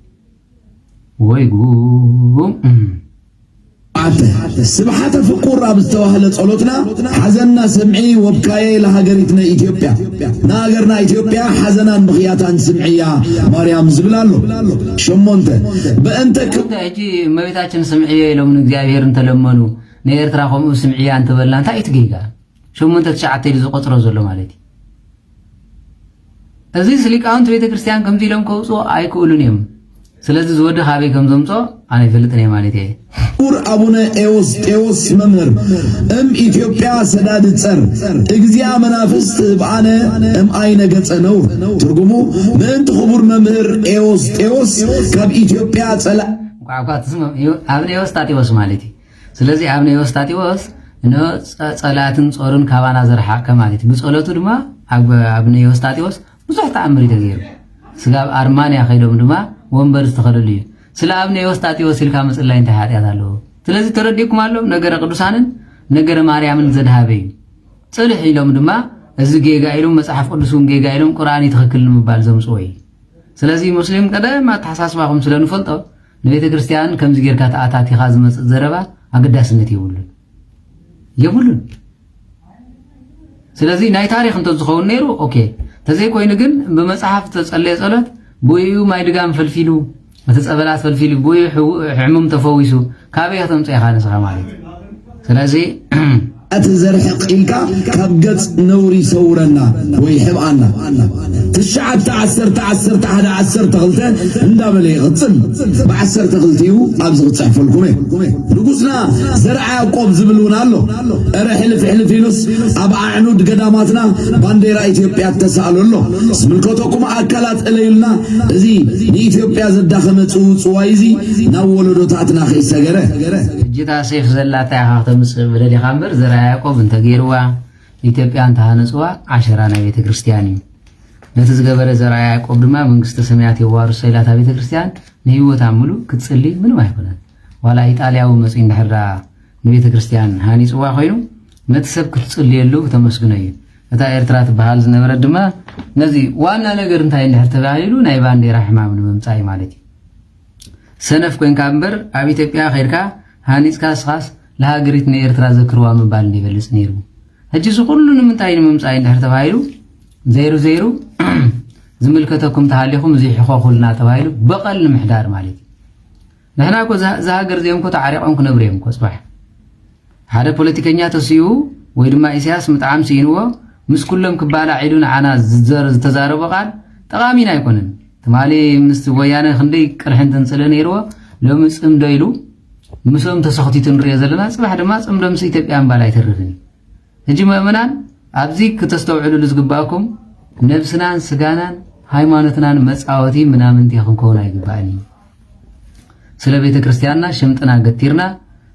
ወይ ጉም ኣተ ስብሓተ ፍቁር ኣብ ዝተባህለ ጸሎትና ሓዘንና ስምዒ ወብካየ ለሃገሪትነ ኢትዮጵያ ንሃገርና ኢትዮጵያ ሓዘናን ብኽያታን ስምዕያ ማርያም ዝብል ኣሎ። ሸሞንተ በእንተ ክብ ሕጂ እመቤታችን ስምዕዮ ኢሎም ንእግዚኣብሔር እንተለመኑ ንኤርትራ ከምኡ ስምዕያ እንተበልና እንታይ እዩ ትጌጋ? ሸሞንተ ትሽዓተ ኢሉ ዝቆጽሮ ዘሎ ማለት እዩ። እዚስ ሊቃውንቲ ቤተ ክርስቲያን ከምዚ ኢሎም ከውፅኦ ኣይክእሉን እዮም። ስለዚ ዝወዲ ካበይ ከም ዘምፅኦ ኣነ ይፈልጥን እየ ማለት እየ። ክቡር ኣቡነ ኤዎስጤዎስ መምህር እም ኢትዮጵያ ሰዳድ ጸር እግዚኣ መናፍስት ህብኣነ እም ኣይነ ገጸ ነውር ትርጉሙ ምእንቲ ክቡር መምህር ኤዎስጤዎስ ካብ ኢትዮጵያ ጸላ እንኳዕ እኳ ትስምዑ፣ ኣቡነ ኤዎስጣቴዎስ ማለት እዩ። ስለዚ ኣቡነ ኤዎስጣቴዎስ ንጸላእትን ጾርን ካባና ዘርሓቀ ማለት እዩ። ብጸሎቱ ድማ ኣቡነ ኤዎስጣቴዎስ ብዙሕ ተኣምር እዩ ተገይሩ። ስጋብ ኣርማንያ ከይዶም ድማ ወንበር ዝተኸለሉ እዩ። ስለ ኣቡነ ኤዎስጣቴዎስ ኢልካ ምጽላይ እንታይ ሓጢኣት ኣለዎ? ስለዚ ተረዲእኩም ኣሎ ነገረ ቅዱሳንን ነገረ ማርያምን ዘድሃበ እዩ። ጽልሕ ኢሎም ድማ እዚ ጌጋ ኢሎም መጽሓፍ ቅዱስ እውን ጌጋ ኢሎም ቁርኣን እዩ ትኽክል ንምባል ዘምጽዎ እዩ። ስለዚ ሙስሊም ቀደም ኣተሓሳስባኹም ስለ ንፈልጦ ንቤተ ክርስቲያን ከምዚ ጌርካ ተኣታቲኻ ዝመጽእ ዘረባ ኣገዳስነት የብሉን የብሉን። ስለዚ ናይ ታሪኽ እንተዝኸውን ነይሩ ኦኬ፣ ተዘይኮይኑ ግን ብመጽሓፍ ዝተጸለየ ጸሎት ብኡ እዩ ማይ ድጋም ፈልፊሉ እቲ ጸበላት ፈልፊሉ ብኡ ሕሙም ተፈዊሱ ካበይ ከተምጽኦ ኢኻ ንስኻ ማለት እዩ። ስለዚ እቲ ዘርሕቕ ኢልካ ካብ ገጽ ነውሪ ሰውረና ወይ ሕብኣና። ትሽዓተ ዓሰርተ ዓሰርተ ሓደ ዓሰርተ ክልተ እንዳበለ ይቕጽል። ብዓሰርተ ክልቲኡ ኣብዚ ክጽሕፈልኩም እየ። ንጉስና ዘርዓ ያዕቆብ ዝብል እውን ኣሎ። እረ ሕልፍ ሕልፍ ኢሉስ ኣብ ኣዕኑድ ገዳማትና ባንዴራ ኢትዮጵያ ተሳእሎ ኣሎ። ዝምልከተኩም ኣካላት እለዩልና። እዚ ንኢትዮጵያ ዘዳኸመ ጽውጽዋይ እዚ ናብ ወለዶታትና ከይሰገረ። ሕጂ እታ ሴፍ ዘላታ ኢኻ ክተምጽእ በደሊኻ እምበር፣ ዘርኣ ያዕቆብ እንተገይርዋ፣ ኢትዮጵያ እንተሃነጽዋ፣ ዓሸራ ናይ ቤተ ክርስቲያን እዩ። ነቲ ዝገበረ ዘርኣ ያዕቆብ ድማ መንግስተ ሰማያት የዋርሶ ኢላ እታ ቤተ ክርስቲያን ንህይወታ ምሉእ ክትጽሊ ምንም ኣይኮነን። ዋላ ኢጣልያዊ መጺኡ እንድሕር ደኣ ንቤተ ክርስቲያን ሃኒጽዋ ኮይኑ፣ ነቲ ሰብ ክትጽልየሉ ክተመስግኖ እዩ። እታ ኤርትራ ትበሃል ዝነበረት ድማ ነዚ ዋና ነገር እንታይ እንድሕር ተባሂሉ ናይ ባንዴራ ሕማም ንምምጻእ እዩ ማለት እዩ። ሰነፍ ኮንካ እምበር ኣብ ኢትዮጵያ ከይድካ ሃኒጽካ ስኻስ ለሃገሪት ንኤርትራ ዘክርዋ ምባል እንደ ይበልጽ ነይሩ። ሕጂ እዚ ኩሉ ንምንታይ ንምምጻእ እንድሕር ተባሂሉ ዘይሩ ዘይሩ ዝምልከተኩም ተሃሊኹም እዚ ሕኾኹልና ተባሂሉ በቐል ንምሕዳር ማለት እዩ። ንሕና እኮ እዛ እዛ ሃገር እዚኦም እኮ ተዓሪቖም ክነብሩ እዮም እኮ ጽባሕ። ሓደ ፖለቲከኛ ተሲኡ ወይ ድማ ኢሳያስ ምጥዓም ስኢንዎ ምስ ኩሎም ክባላዕ ኢሉ ንዓና ዝዘር ዝተዛረቦ ቃል ጠቓሚና ኣይኮነን። ትማሊ ምስ ወያነ ክንደይ ቅርሕንትን ጽልእ ነይርዎ ሎሚ ጽምዶ ኢሉ ምስኦም ተሰኽቲቱ ንሪኦ ዘለና ጽባሕ ድማ ጽምዶ ምስ ኢትዮጵያ ምባል ኣይተርፍን እዩ። ሕጂ ምእመናን ኣብዚ ክተስተውዕሉሉ ዝግባእኩም ነብስናን ስጋናን ሃይማኖትናን መጻወቲ ምናምንቲ ክንከውን ኣይግባእን እዩ። ስለ ቤተ ክርስቲያንና ሽምጥና ገቲርና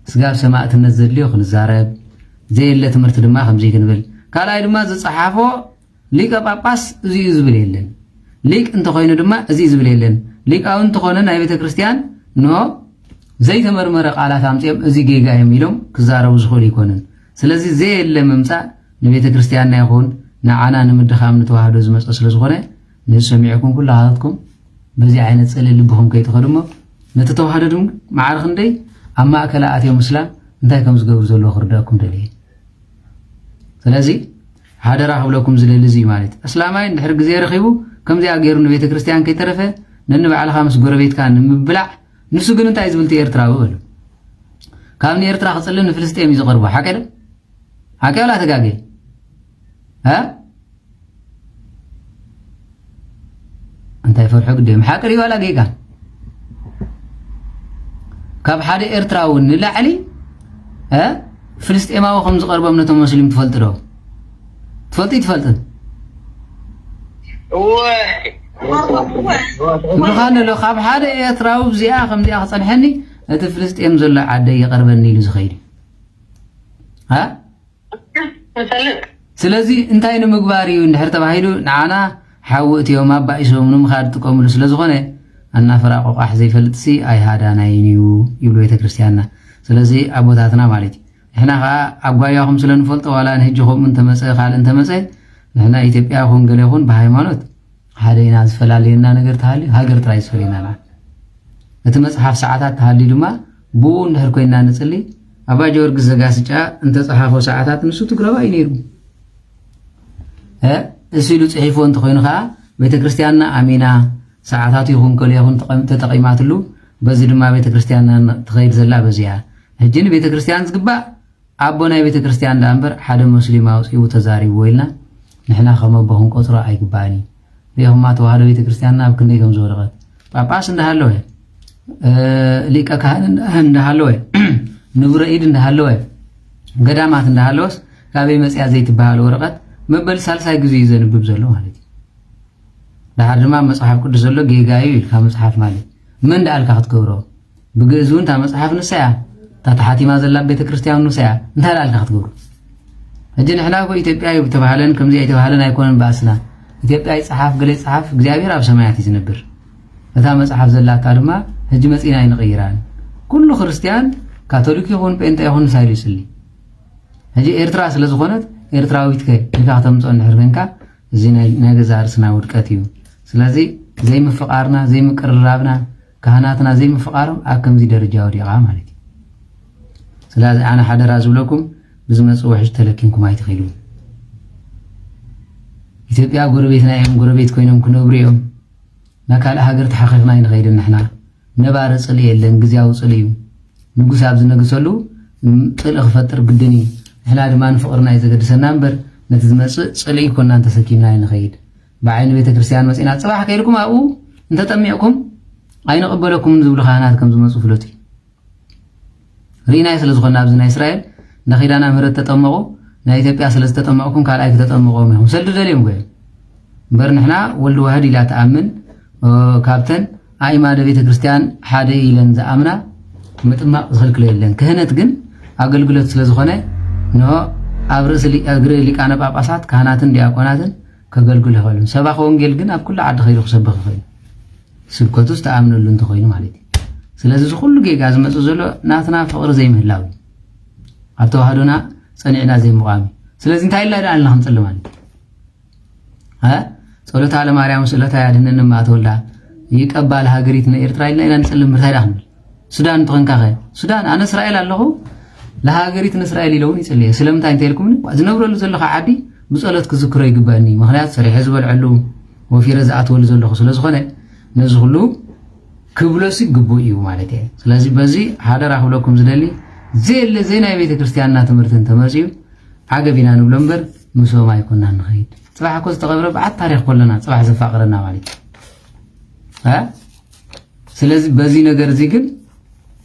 ስጋብ ሰማእትነት ዘድልዮ ክንዛረብ ዘየለ ትምህርቲ ድማ ከምዚ ክንብል ካልኣይ ድማ ዝጸሓፎ ሊቀ ጳጳስ እዚ እዩ ዝብል የለን። ሊቅ እንተኾይኑ ድማ እዚ እዩ ዝብል የለን። ሊቃውንቲ ኮነ ናይ ቤተ ክርስቲያን ኖ ዘይተመርመረ ቃላት ኣምፅኦም እዚ ጌጋ እዮም ኢሎም ክዛረቡ ዝኽእሉ ይኮኑን። ስለዚ ዘየለ ምምፃእ ንቤተ ክርስቲያንና ይኹን ንዓና ንምድኻም ንተዋህዶ ዝመፀ ስለ ዝኾነ ነዚ ሰሚዕኩም ኩላሃትኩም በዚ ዓይነት ፅልእ ልብኹም ከይትኸዱ እሞ ነቲ ተዋህዶ ድም ማዕረ ክንደይ ኣብ ማእከላ ኣትዮም ምስላም እንታይ ከም ዝገብሩ ዘለዎ ክርዳእኩም ደልየ። ስለዚ ሓደራ ክብለኩም ዝደሊ እዚ እዩ ማለት እዩ። ኣስላማይ እንድሕር ግዜ ረኺቡ ከምዚኣ ገይሩ ንቤተ ክርስቲያን ከይተረፈ ነንባዕልኻ ምስ ጎረቤትካ ንምብላዕ ንሱ ግን እንታይ ዝብል እቲ ኤርትራዊ በሉ ካብ ንኤርትራ ክጽልን ንፍልስጤም እዩ ዝቐርቦ ሓቂ ዶ ሓቂ ወላ ተጋገ እ እንታይ ፈርሖ ግደ ሓቂ ሪዋላ ጌጋ ካብ ሓደ ኤርትራዊ ንላዕሊ እ ፍልስጤማዊ ከም ዝቐርቦም ነቶም መስሊም ትፈልጥ ዶ ትፈልጥ ትፈልጥ እወ ብኻን ኣሎ ካብ ሓደ ኤርትራዊ ብዚኣ ከምዚኣ ክጸንሐኒ እቲ ፍልስጤም ዘሎ ዓደይ ይቐርበኒ ኢሉ ዝኸይድ እዩ እ ስለዚ እንታይ ንምግባር እዩ እንድሕር ተባሂሉ ንዓና ሓዊ እትዮም ኣባኢሶም ንምኻድ ጥቀምሉ ስለ ዝኾነ ኣናፈራ ቆቋሕ ዘይፈልጥሲ ኣይሃዳናይን እዩ ይብሉ ቤተ ክርስቲያንና። ስለዚ ኣቦታትና ማለት እዩ። ንሕና ኸዓ ኣጓያኹም ስለ ንፈልጦ ዋላ ንህጂ ከምኡ እንተመፀ ካልእ እንተመፀ ንሕና ኢትዮጵያ ይኹን ገለ ይኹን ብሃይማኖት ሓደ ኢና ዝፈላልየና ነገር ተሃልዩ ሃገር ጥራይ ዝፈልየና ንዓ እቲ መፅሓፍ ሰዓታት ተሃልዩ ድማ ብኡ እንድሕር ኮይንና ንፅሊ ኣባ ጀወርግስ ዘጋስጫ እንተፀሓፎ ሰዓታት ንሱ ትግራዋይ እዩ ነይሩ እሱ ኢሉ ፅሒፎ እንተኮይኑ ከዓ ቤተክርስትያንና ኣሚና ሰዓታት ይኹን ከልዮኹን ተጠቂማትሉ በዚ ድማ ቤተክርስትያንና ትኸይድ ዘላ በዚያ ሕጂ ንቤተክርስትያን ዝግባእ ኣቦ ናይ ቤተ ክርስቲያን ደኣ እምበር ሓደ ሙስሊም ኣውጺኡ ተዛሪብዎ ኢልና ንሕና ከም ኣቦ ክንቆጽሮ ኣይግባእን እዩ። ርኢኹማ ተዋህዶ ቤተ ክርስቲያንና ኣብ ክንደይ ከም ዝወደቐት። ጳጳስ እንዳሃለወ፣ እ፣ ሊቀ ካህን እንዳ-፣ እንዳሃለወ፣ ንቡረ ኢድ እንዳሃለወ፣ ገዳማት እንዳሃለወስ ካበይ መጽያ ዘይትበሃል ወረቐት መበል ሳልሳይ ግዜ እዩ ዘንብብ ዘሎ ማለት እዩ። ደሓር ድማ መጽሓፍ ቅዱስ ዘሎ ጌጋ እዩ ኢልካ መጽሓፍ ማለት መን ደኣልካ ክትገብሮ? ብግእዝ እውን እታ መጽሓፍ ንሳ እያ። እታ ተሓቲማ ዘላ ቤተ ክርስቲያን ንሳ እያ። እንታይ ደኣልካ ክትገብሮ? ሕጂ ንሕና እኮ ኢትዮጵያ እዩ ብተባህለን ከምዚ ኣይተባህለን ኣይኮነን ባእስና። ኢትዮጵያ ይጸሓፍ ገለ ይጸሓፍ እግዚኣብሔር ኣብ ሰማያት እዩ ዝነብር። እታ መጽሓፍ ዘላታ ድማ ሕጂ መጺና ኣይንቕይራን። ኩሉ ክርስቲያን ካቶሊክ ይኹን ጴንጠ ይኹን ንሳ ኢሉ ይጽሊ። ሕጂ ኤርትራ ስለ ዝኾነት ኤርትራዊት ከ ኢልካ ከተምጽኦ እንድሕር ኮንካ እዚ ናይ ናይ ገዛእ ርእስና ውድቀት እዩ። ስለዚ ዘይምፍቓርና፣ ዘይምቅርራብና፣ ካህናትና ዘይምፍቓሮም ኣብ ከምዚ ደረጃ ወዲቓ ማለት እዩ። ስለዚ ኣነ ሓደራ ዝብለኩም ብዝመጽእ ውሕጅ ተለኪምኩም ኣይትኺዱ። ኢትዮጵያ ጎረቤትና እዮም፣ ጎረቤት ኮይኖም ክነብሩ እዮም። ናብ ካልእ ሃገር ተሓኺኽና ኣይንኸይድን ንሕና። ነባሪ ጽልኢ የለን፣ ግዝያዊ ጽልኢ እዩ። ንጉስ ኣብ ዝነግሰሉ፣ ም-፣ ጽልኢ ክፈጥር ግድን እዩ። ንሕና ድማ ንፍቕርና እዩ ዘገድሰና እምበር፣ ነቲ ዝመጽእ ጽልኢ ኮናን ተሰኪምና ኣይንኸይድ። ብዓይኒ ቤተ ክርስቲያን መጺና፣ ጽባሕ ከይድኩም ኣብኡ እንተጠሚቕኩም ኣይንቕበለኩምን ዝብሉ ካህናት ከም ዝመጹ ፍለጡ። ርኢናዮ ስለ ዝኾንና ኣብዚ ናይ እስራኤል እንዳ ኪዳነ ምህረት ተጠመቑ፣ ናይ ኢትዮጵያ ስለ ዝተጠመቕኩም ካልኣይ ክተጠምቕዎም ኢኹም። ሰልዲ ደልዮም እኮ እዮም። እምበር ንሕና ወልድ ዋህድ ኢላ ትኣምን፣ እ፣ ካብተን ኣእማደ ቤተ ክርስቲያን ሓደ ኢለን ዝኣምና ምጥማቕ ዝኽልክሎ የለን። ክህነት ግን ኣገልግሎት ስለ ዝኾነ፣ ንሆ ኣብ ርእሲ ሊ-፣ እግሪ ሊቃነ ጳጳሳት፣ ካህናትን ዲያቆናትን ከገልግሉ ይኽእሉ። ሰባኺ ወንጌል ግን ኣብ ኩሉ ዓዲ ከይዱ ክሰብኽ ይኽእል። ስብከቱ ዝተኣምነሉ እንተኾይኑ ማለት እዩ። ስለዚ እዚ ኩሉ ጌጋ ዝመጽእ ዘሎ ናትና ፍቕሪ ዘይምህላው እዩ። ኣብ ተዋህዶና ጸኒዕና ዘይምቋም እዩ። ስለዚ እንታይ ኢልና ደኣ ኣለና ክንጽሊ ማለት እዩ? እ? ጸሎታ ለማርያም ስእለታ ያድነን እማ ተወልዳ ይቀባ ለሃገሪትነ ኤርትራ ኢልና ኢና ንጽሊ። ምርታይ ደኣ ክንብል? ሱዳን እንተኾንካ ኸ? ሱዳን፣ ኣነ እስራኤል ኣለኹ፣ ለሃገሪትነ እስራኤል ኢለ እውን ይጽልየ። ስለምንታይ እንተ ኢልኩምኒ፣ ዝነብረሉ ዘለኹ ዓዲ ብጸሎት ክዝክሮ ይግበአኒ። ምኽንያቱ ሰሪሐ ዝበልዐሉ፣ ወፊረ ዝኣትወሉ ዘለኹ ስለ ዝኾነ፣ ነዚ ኩሉ ክብሎሲ ግቡእ እዩ ማለት እየ። ስለዚ በዚ ሓደራ ክብለኩም ዝደሊ፣ ዘየለ ዘይናይ ቤተ ክርስቲያንና ትምህርቲ እንተመጽኡ፣ ዓገብ ኢና ንብሎ እምበር፣ ምስኦም ኣይኮናን ንኸይድ። ጽባሕ እኮ ዝተቐብረ በዓል ታሪኽ ኮለና፣ ጽባሕ ዘፋቕረና ማለት እዩ። እ? ስለዚ በዚ ነገር እዚ ግን፣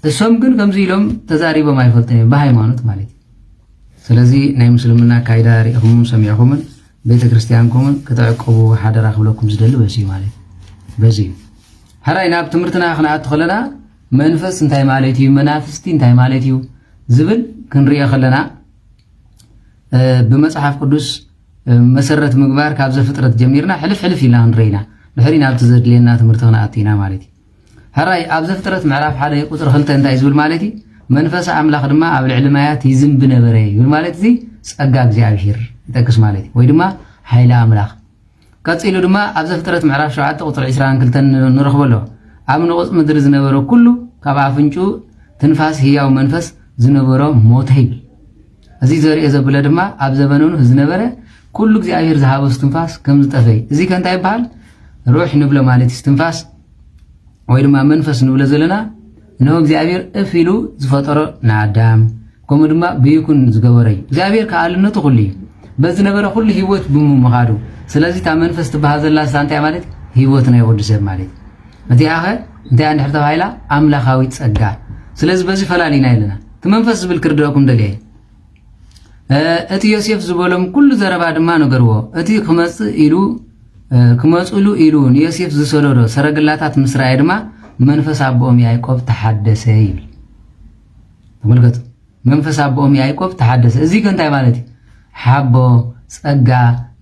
እሶም ግን ከምዚ ኢሎም ተዛሪቦም ኣይፈልጡን እዮም፣ ብሃይማኖት ማለት እዩ። ስለዚ ናይ ምስልምና ኣካይዳ ሪኢኹምን ሰሚዕኹምን ቤተ ክርስቲያንኩምን ክትዕቅቡ ሓደራ ክብለኩም ዝደሊ በዚ እዩ ማለት እዩ። በዚ እዩ። ሕራይ ናብ ትምህርትና ክንኣቱ ከለና መንፈስ እንታይ ማለት እዩ፣ መናፍስቲ እንታይ ማለት እዩ ዝብል ክንሪኦ ከለና፣ እ፣ ብመጽሓፍ ቅዱስ፣ እ፣ መሰረት ምግባር ካብ ዘፍጥረት ጀሚርና ሕልፍ ሕልፍ ኢልና ክንርኢ ኢና። ድሕሪ ናብቲ ዘድልየና ትምህርቲ ክንኣቱ ኢና ማለት እዩ። ሕራይ ኣብ ዘፍጥረት ምዕራፍ ሓደ ቁጽሪ ክልተ እንታይ ዝብል ማለት እዩ? መንፈስ ኣምላኽ ድማ ኣብ ልዕሊ ማያት ይዝንቢ ነበረ ይብል ማለት እዚ ጸጋ እግዚኣብሔር ይጠቅስ ማለት እዩ። ወይ ድማ ሓይሊ ኣምላኽ። ቀጺሉ ድማ ኣብ ዘፍጥረት ምዕራፍ ሸውዓተ ቁጽሪ ዕስራን ክልተን ንረኽቦ ኣሎ። ኣብ ንቑጽ ምድሪ ዝነበረ ኩሉ ካብ ኣፍንጭኡ ትንፋስ ህያው መንፈስ ዝነበሮ ሞተ ይብል። እዚ ዘርእዮ ዘብለ ድማ ኣብ ዘበነ ኖህ ዝነበረ ኩሉ እግዚኣብሔር ዝሃቦ እስትንፋስ ከም ዝጠፈ እዩ። እዚ ከ እንታይ ይበሃል? ሩሕ ንብሎ ማለት እዩ። እስትንፋስ ወይ ድማ መንፈስ ንብሎ ዘለና፣ እንሆ እግዚኣብሔር እፍ ኢሉ ዝፈጠሮ ንኣዳም፣ ከምኡ ድማ ብይኩን ዝገበሮ እዩ። እግዚኣብሔር ከኣልነቱ ኩሉ እዩ። በዚ ነበረ ኩሉ ህይወት ብምምኻዱ። ስለዚ እታ መንፈስ ትበሃል ዘላ እሳ እንታይ ማለት? ህይወት ናይ ወዲ ሰብ ማለት እዩ። እቲኣ ኸ እንታይ እንድሕር ተባሂላ? ኣምላኻዊት ጸጋ። ስለዚ በዚ ፈላሊና ኣለና። እቲ መንፈስ ዝብል ክርድአኩም ደልየ። እ፣ እቲ ዮሴፍ ዝበሎም ኩሉ ዘረባ ድማ ነገርዎ። እቲ ክመጽእ ኢሉ፣ እ፣ ክመጽሉ ኢሉ ንዮሴፍ ዝሰደዶ ሰረገላታት ምስ ረኣየ ድማ መንፈስ ኣቦኦም ያዕቆብ ተሓደሰ ይብል። ተመልከቱ፣ መንፈስ ኣቦኦም ያዕቆብ ተሓደሰ። እዚ ከ እንታይ ማለት እዩ? ሓቦ፣ ጸጋ፣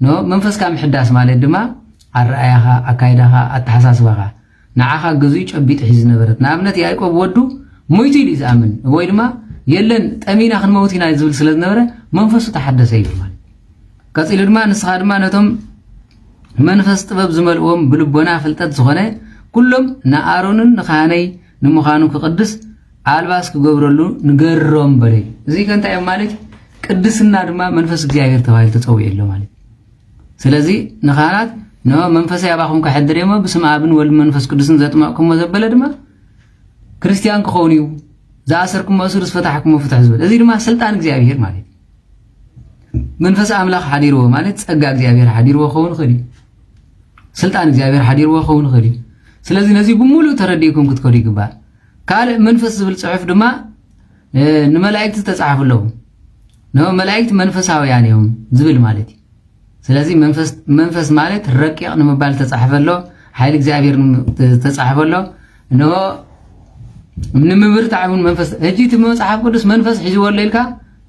ኖ፣ መንፈስካ ምሕዳስ ማለት ድማ ኣረኣያኻ፣ ኣካይዳኻ፣ ኣተሓሳስባኻ፣ ንዓኻ ገዚኡ ጨቢጡ ሒዙ ዝነበረት። ንኣብነት ያዕቆብ ወዱ ሞይቱ ኢሉ እዩ ዝኣምን፣ ወይ ድማ የለን ጠሚና ክንመውት ኢና ዝብል ስለ ዝነበረ መንፈሱ ተሓደሰ ይብል ማለት። ቀጺሉ ድማ ንስኻ ድማ ነቶም መንፈስ ጥበብ ዝመልእዎም ብልቦና ፍልጠት ዝኾነ ኩሎም ንኣሮንን ንኻህነይ ንምዃኑ ክቕድስ ኣልባስ ክገብረሉ ንገሮም በለ። እዚ ከ እንታይ እዮም ማለት እዩ? ቅድስና ድማ መንፈስ እግዚኣብሔር ተባሂሉ ተጸዊዑ ኣሎ ማለት እዩ። ስለዚ ንኻህናት፣ "እነሆ መንፈሰይ ኣባኹም ከሕድር እየ እሞ ብስም ኣብን ወልድን መንፈስ ቅዱስን ዘጥመቕኩሞ" ዘበለ ድማ ክርስትያን ክኸውን እዩ። "ዝኣሰርኩሞ እሱር፣ ዝፈታሕኩሞ ፍትሕ" ዝብል። እዚ ድማ ስልጣን እግዚኣብሔር ማለት እዩ። መንፈስ ኣምላኽ ሓዲርዎ ማለት ጸጋ እግዚኣብሔር ሓዲርዎ ክኸውን ይኽእል እዩ። ስልጣን እግዚኣብሔር ሓዲርዎ ክኸውን ይኽእል እዩ። ስለዚ ነዚ ብምሉእ ተረዲእኩም ክትከዱ ይግባእ። ካልእ መንፈስ ዝብል ጽሑፍ ድማ፣ እ፣ ንመላእክቲ ዝተጻሕፉ ኣለዉ። ንሆ መላእክቲ መንፈሳውያን እዮም ዝብል ማለት እዩ። ስለዚ መንፈስ፣ መንፈስ ማለት ረቂቕ ንምባል ዝተጻሕፈ ኣሎ፣ ሓይሊ እግዚኣብሔር ንም-፣ ዝተጻሕፈ ኣሎ። ንሆ ንምብርታዕ እውን መንፈስ፣ ሕጂ እቲ መጽሓፍ ቅዱስ መንፈስ ሒዝዎ ኣሎ ኢልካ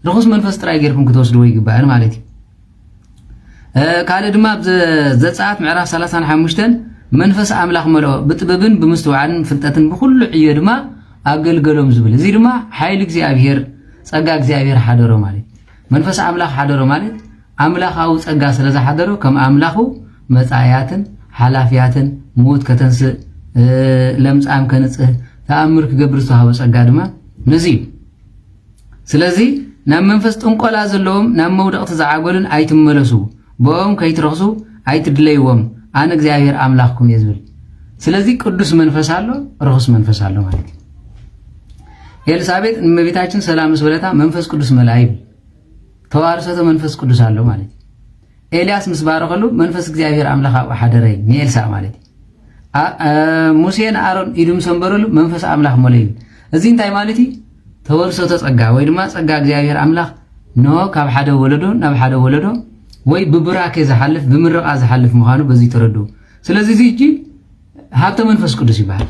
ርኹስ መንፈስ ጥራይ ጌርኩም ክትወስድዎ ይግባእን ማለት እዩ። እ፣ ካልእ ድማ ኣብ ዘ-፣ ዘጸኣት ምዕራፍ ሰላሳን ሓሙሽተን መንፈስ ኣምላኽ መልኦ፣ ብጥበብን ብምስትውዓልን ፍልጠትን ብኹሉ ዕዮ ድማ ኣገልገሎም ዝብል። እዚ ድማ ሓይሊ እግዚኣብሔር፣ ጸጋ እግዚኣብሔር ሓደሮ ማለት እዩ። መንፈስ ኣምላኽ ሓደሮ ማለት ኣምላኻዊ ጸጋ ስለ ዝሓደሮ ከም ኣምላኹ መጻእያትን ሓላፍያትን፣ ምዉት ከተንስእ፣ እ፣ ለምጻም ከንጽህ፣ ተኣምር ክገብር ዝተዋህቦ ጸጋ ድማ ነዚ እዩ። ስለዚ ናብ መንፈስ ጥንቆላ ዘለዎም ናብ መውደቕቲ ዝዓጎልን ኣይትመለሱ፣ ብኦም ከይትረኽሱ ኣይትድለይዎም፣ ኣነ እግዚኣብሔር ኣምላኽኩም እየ ዝብል። ስለዚ ቅዱስ መንፈስ ኣሎ፣ ርኹስ መንፈስ ኣሎ ማለት እዩ። ኤልሳቤጥ ንእመቤታችን ሰላም ምስ በለታ መንፈስ ቅዱስ መልኣ ይብል። ተዋርሰተ መንፈስ ቅዱስ ኣሎ ማለት እዩ። ኤልያስ ምስ ባረኸሉ መንፈስ እግዚኣብሔር ኣምላኽ ኣብኡ ሓደረ እዩ፣ ንኤልሳእ ማለት እዩ። ኣ-፣ እ፣ ሙሴ ንኣሮን ኢዱ ምስ ኣንበረሉ መንፈስ ኣምላኽ መለዩ። እዚ እንታይ ማለት እዩ? ተወርሶ ተጸጋ ወይ ድማ ጸጋ እግዚኣብሔር ኣምላኽ ንሆ ካብ ሓደ ወለዶ ናብ ሓደ ወለዶ ወይ ብቡራኬ ዝሓልፍ፣ ብምርቓ ዝሓልፍ ምዃኑ በዚ ተረድኡ። ስለዚ እዚ ሕጂ ሃብተ መንፈስ ቅዱስ ይበሃል።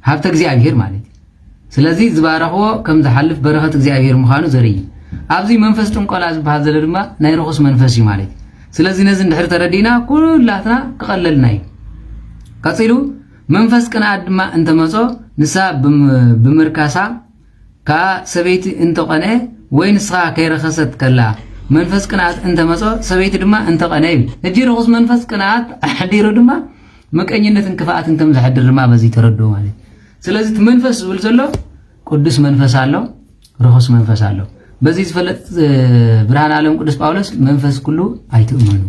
ሃብተ እግዚኣብሔር ማለት እዩ። ስለዚ ዝባረኽዎ ከም ዝሓልፍ በረኸት እግዚኣብሔር ምዃኑ ዘርኢ እዩ። ኣብዚ መንፈስ ጥንቆላ ዝበሃል ዘሎ ድማ ናይ ርኹስ መንፈስ እዩ ማለት እዩ። ስለዚ ነዚ እንድሕር ተረዲእና ኩላትና ክቐለልና እዩ። ቀጺሉ መንፈስ ቅንኣት ድማ እንተመጾ ንሳ ብም- ብምርካሳ ከኣ ሰበይቲ እንተቐንኤ ወይ ንስኻ ከይረኸሰት ከላ መንፈስ ቅንኣት እንተመጾ ሰበይቲ ድማ እንተቐንኤ እዩ። ሕጂ ርኹስ መንፈስ ቅንኣት ኣሕዲሩ ድማ ምቀኝነትን ክፍኣትን ከም ዘሕድር ድማ በዚ ተረድኡ ማለት እዩ። ስለዚ እቲ መንፈስ ዝብል ዘሎ ቅዱስ መንፈስ ኣሎ፣ ርኹስ መንፈስ ኣሎ። በዚ ዝፈለጥ ብርሃን ዓለም ቅዱስ ጳውሎስ መንፈስ ኩሉ ኣይትእመኑ።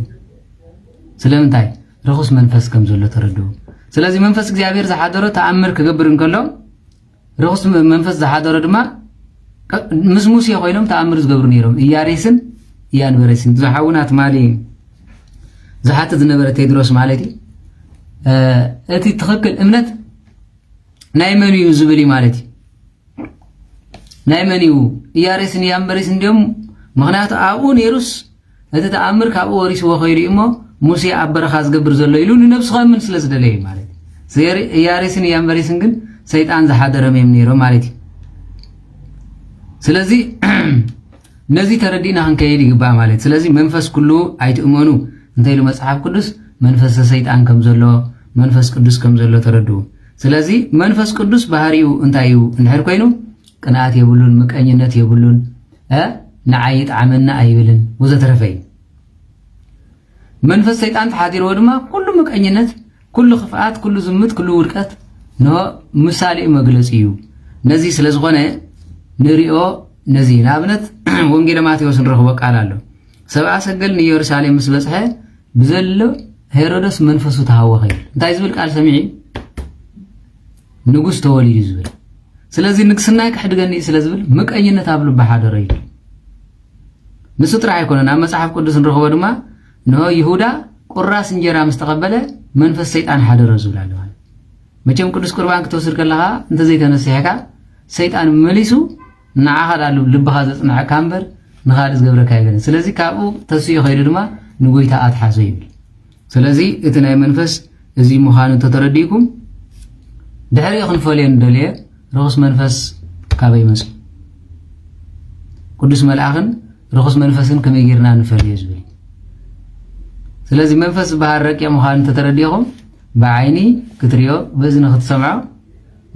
ስለምንታይ? ርኹስ መንፈስ ከም ዘሎ ተረድኡ። ስለዚ መንፈስ እግዚኣብሔር ዝሓደሮ ተኣምር ክገብር እንከሎ ርኹስ መንፈስ ዝሓደሮ ድማ ምስ ሙሴ ኮይኖም ተኣምር ዝገብሩ ነይሮም። እያሬስን እያንበሬስን ዝሓውና ትማሊ ዝሓትት ዝነበረ ቴድሮስ ማለት እዩ። እቲ ትኽክል እምነት ናይ መን እዩ ዝብል እዩ ማለት እዩ። ናይ መን እዩ? እያሬስን እያንበሬስን እንዲኦም። ምኽንያቱ ኣብኡ ነይሩስ እቲ ተኣምር ካብኡ ወሪስዎ ከይዱ እዩ እሞ ሙሴ ኣብ በረኻ ዝገብር ዘሎ ኢሉ ንነብሱ ከምን ስለ ዝደለየ እዩ ማለት እዩ። እያሬስን እያንበሬስን ግን ሰይጣን ዝሓደረም እዮም ነይሮም ማለት እዩ። ስለዚ ነዚ ተረዲእና ክንከይድ ይግባእ ማለት። ስለዚ መንፈስ ኩሉ ኣይትእመኑ እንተ ኢሉ መጽሓፍ ቅዱስ መንፈሰ ሰይጣን ከም ዘሎ መንፈስ ቅዱስ ከም ዘሎ ተረድኡ። ስለዚ መንፈስ ቅዱስ ባህሪኡ እንታይ እዩ እንድሕር ኮይኑ ቅንኣት የብሉን፣ ምቀኝነት የብሉን፣ እ ንዓይ ይጥዓመና ኣይብልን ወዘተረፈ እዩ። መንፈስ ሰይጣን ተሓዲርዎ ድማ ኩሉ ምቀኝነት፣ ኩሉ ክፍኣት፣ ኩሉ ዝምት፣ ኩሉ ውድቀት ንሆ ምሳሌኡ መግለጺ እዩ። ነዚ ስለ ዝኾነ ንሪኦ ነዚ ንኣብነት ወንጌለ ማቴዎስ ንረኽቦ ቃል ኣሎ። ሰብኣ ሰገል ንኢየሩሳሌም ምስ በጽሐ ብዘሎ ሄሮደስ መንፈሱ ተሃወኸ ይብል። እንታይ ዝብል ቃል ሰሚዑ? ንጉስ ተወሊዱ ዝብል። ስለዚ ንግስናይ ክሕድገኒ እዩ ስለ ዝብል ምቀኝነት ኣብ ልቡ ሓደረ ይብል። ንሱ ጥራሕ ኣይኮነን፣ ኣብ መጽሓፍ ቅዱስ ንረኽቦ ድማ ንሆ ይሁዳ ቁራስ እንጀራ ምስ ተቐበለ መንፈስ ሰይጣን ሓደረ ዝብል ኣሎ ማለት። መቸም ቅዱስ ቁርባን ክትወስድ ከለኻ እንተዘይተነሲሕካ ሰይጣን መሊሱ ንዓኻ ዳሉ ልብኻ ዘጽንዐካ እምበር ንኻልእ ዝገብረካ የለን። ስለዚ ካብኡ ተስኡ ከይዱ ድማ ንጎይታ ኣትሓዞ ይብል። ስለዚ እቲ ናይ መንፈስ እዚ ምዃኑ እንተተረዲእኩም ድሕሪኡ ክንፈልዮ ንደልየ ርኹስ መንፈስ ካበይ መጽኡ? ቅዱስ መልኣኽን ርኹስ መንፈስን ከመይ ጌርና ንፈልዮ ዝብል። ስለዚ መንፈስ ዝበሃል ረቂቕ ምዃኑ እንተተረዲእኹም ብዓይኒ ክትሪኦ በዚ ንክትሰምዖ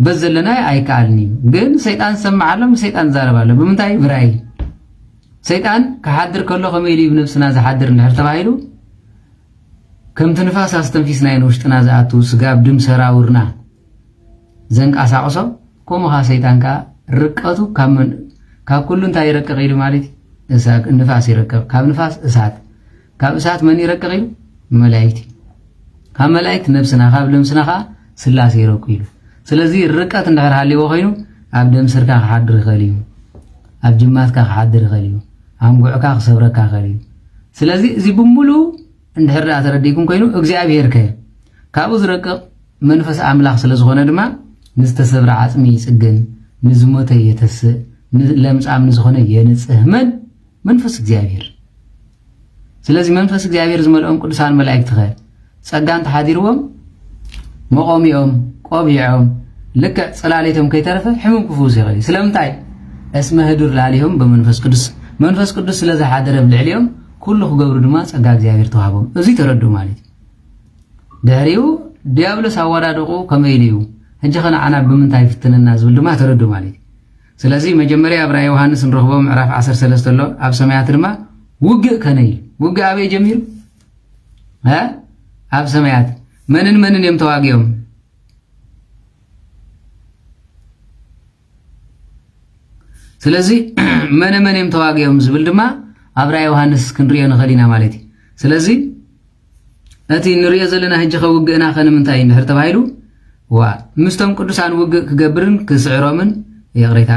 በዚ ዘለና ኣይከኣልን እዩ። ግን ሰይጣን ዝሰምዕ ኣሎ፣ ምስ ሰይጣን ዝዛረብ ኣሎ። ብምንታይ? ብራእይ። ሰይጣን ክሓድር ከሎ ከመይ ኢሉ እዩ ብነብስና ዝሓድር እንድሕር ተባሂሉ ከምቲ ንፋስ ኣስተንፊስናዮ ንውሽጥና ዝኣቱ ስጋብ ድም ሰራውርና ዘንቀሳቕሶ ከምኡ ኸዓ ሰይጣን ከኣ ርቀቱ ካብ መን ካብ ኩሉ እንታይ ይረቅቕ ኢሉ ማለት እዩ? እሳ- ንፋስ ይረቅቕ። ካብ ንፋስ እሳት፣ ካብ እሳት መን ይረቅቕ ኢሉ? መላእክቲ። ካብ መላእክቲ ነብስና፣ ካብ ነብስና ኸዓ ስላሴ ይረቁ ኢሉ። ስለዚ ርቀት እንድሕር ሃልይዎ ኮይኑ ኣብ ደም ስርካ ክሓድር ይኽእል እዩ፣ ኣብ ጅማትካ ክሓድር ይኽእል እዩ፣ ኣንጉዕካ ክሰብረካ ይኽእል እዩ። ስለዚ እዚ ብምሉኡ እንድሕር ደኣ ተረዲእኩም ኮይኑ እግዚኣብሔር ከ ካብኡ ዝረቅቕ መንፈስ ኣምላኽ ስለ ዝኾነ ድማ ንዝተሰብረ ዓጽሚ ይጽግን፣ ንዝሞተ የተስእ፣ ንለምጻም ንዝኾነ የንጽህ። መን? መንፈስ እግዚኣብሔር። ስለዚ መንፈስ እግዚኣብሔር ዝመልኦም ቅዱሳን መላእክትኸ ጸጋ እንተሓዲርዎም መቖሚኦም ቆቢዖም ልክዕ ጽላሌቶም ከይተረፈ ሕሙም ክፍውሱ ይኽእል እዩ። ስለምንታይ? እስመ ህዱር ላዕሌሆም በመንፈስ ቅዱስ፣ መንፈስ ቅዱስ ስለ ዝሓደረ ኣብ ልዕሊኦም ኩሉ ክገብሩ ድማ ጸጋ እግዚኣብሔር ተዋህቦም። እዚ ተረድኡ ማለት እዩ። ድሕሪኡ ዲያብሎስ ኣወዳድቑ ከመይ ኢሉ እዩ ሕጂ ኸ ንዓና ብምንታይ ይፍትነና ዝብል ድማ ተረድኡ ማለት እዩ። ስለዚ መጀመርያ ኣብ ራእይ ዮሃንስ ንረኽቦ ምዕራፍ ዓሰርተ ሰለስተ ኣሎ፣ ኣብ ሰማያት ድማ ውግእ ከነ ይብል። ውግእ ኣበይ ጀሚሩ? እ ኣብ ሰማያት መንን መንን እዮም ተዋጊኦም? ስለዚ መነ መን እዮም ተዋጊኦም ዝብል ድማ ኣብ ራእይ ዮሃንስ ክንሪኦ ንኽእል ኢና ማለት እዩ። ስለዚ እቲ ንሪኦ ዘለና ሕጂ ኸ ውግእና ኸ ንምንታይ እንድሕር ተባሂሉ ዋ ምስቶም ቅዱሳን ውግእ ክገብርን ክስዕሮምን ይቕሬታ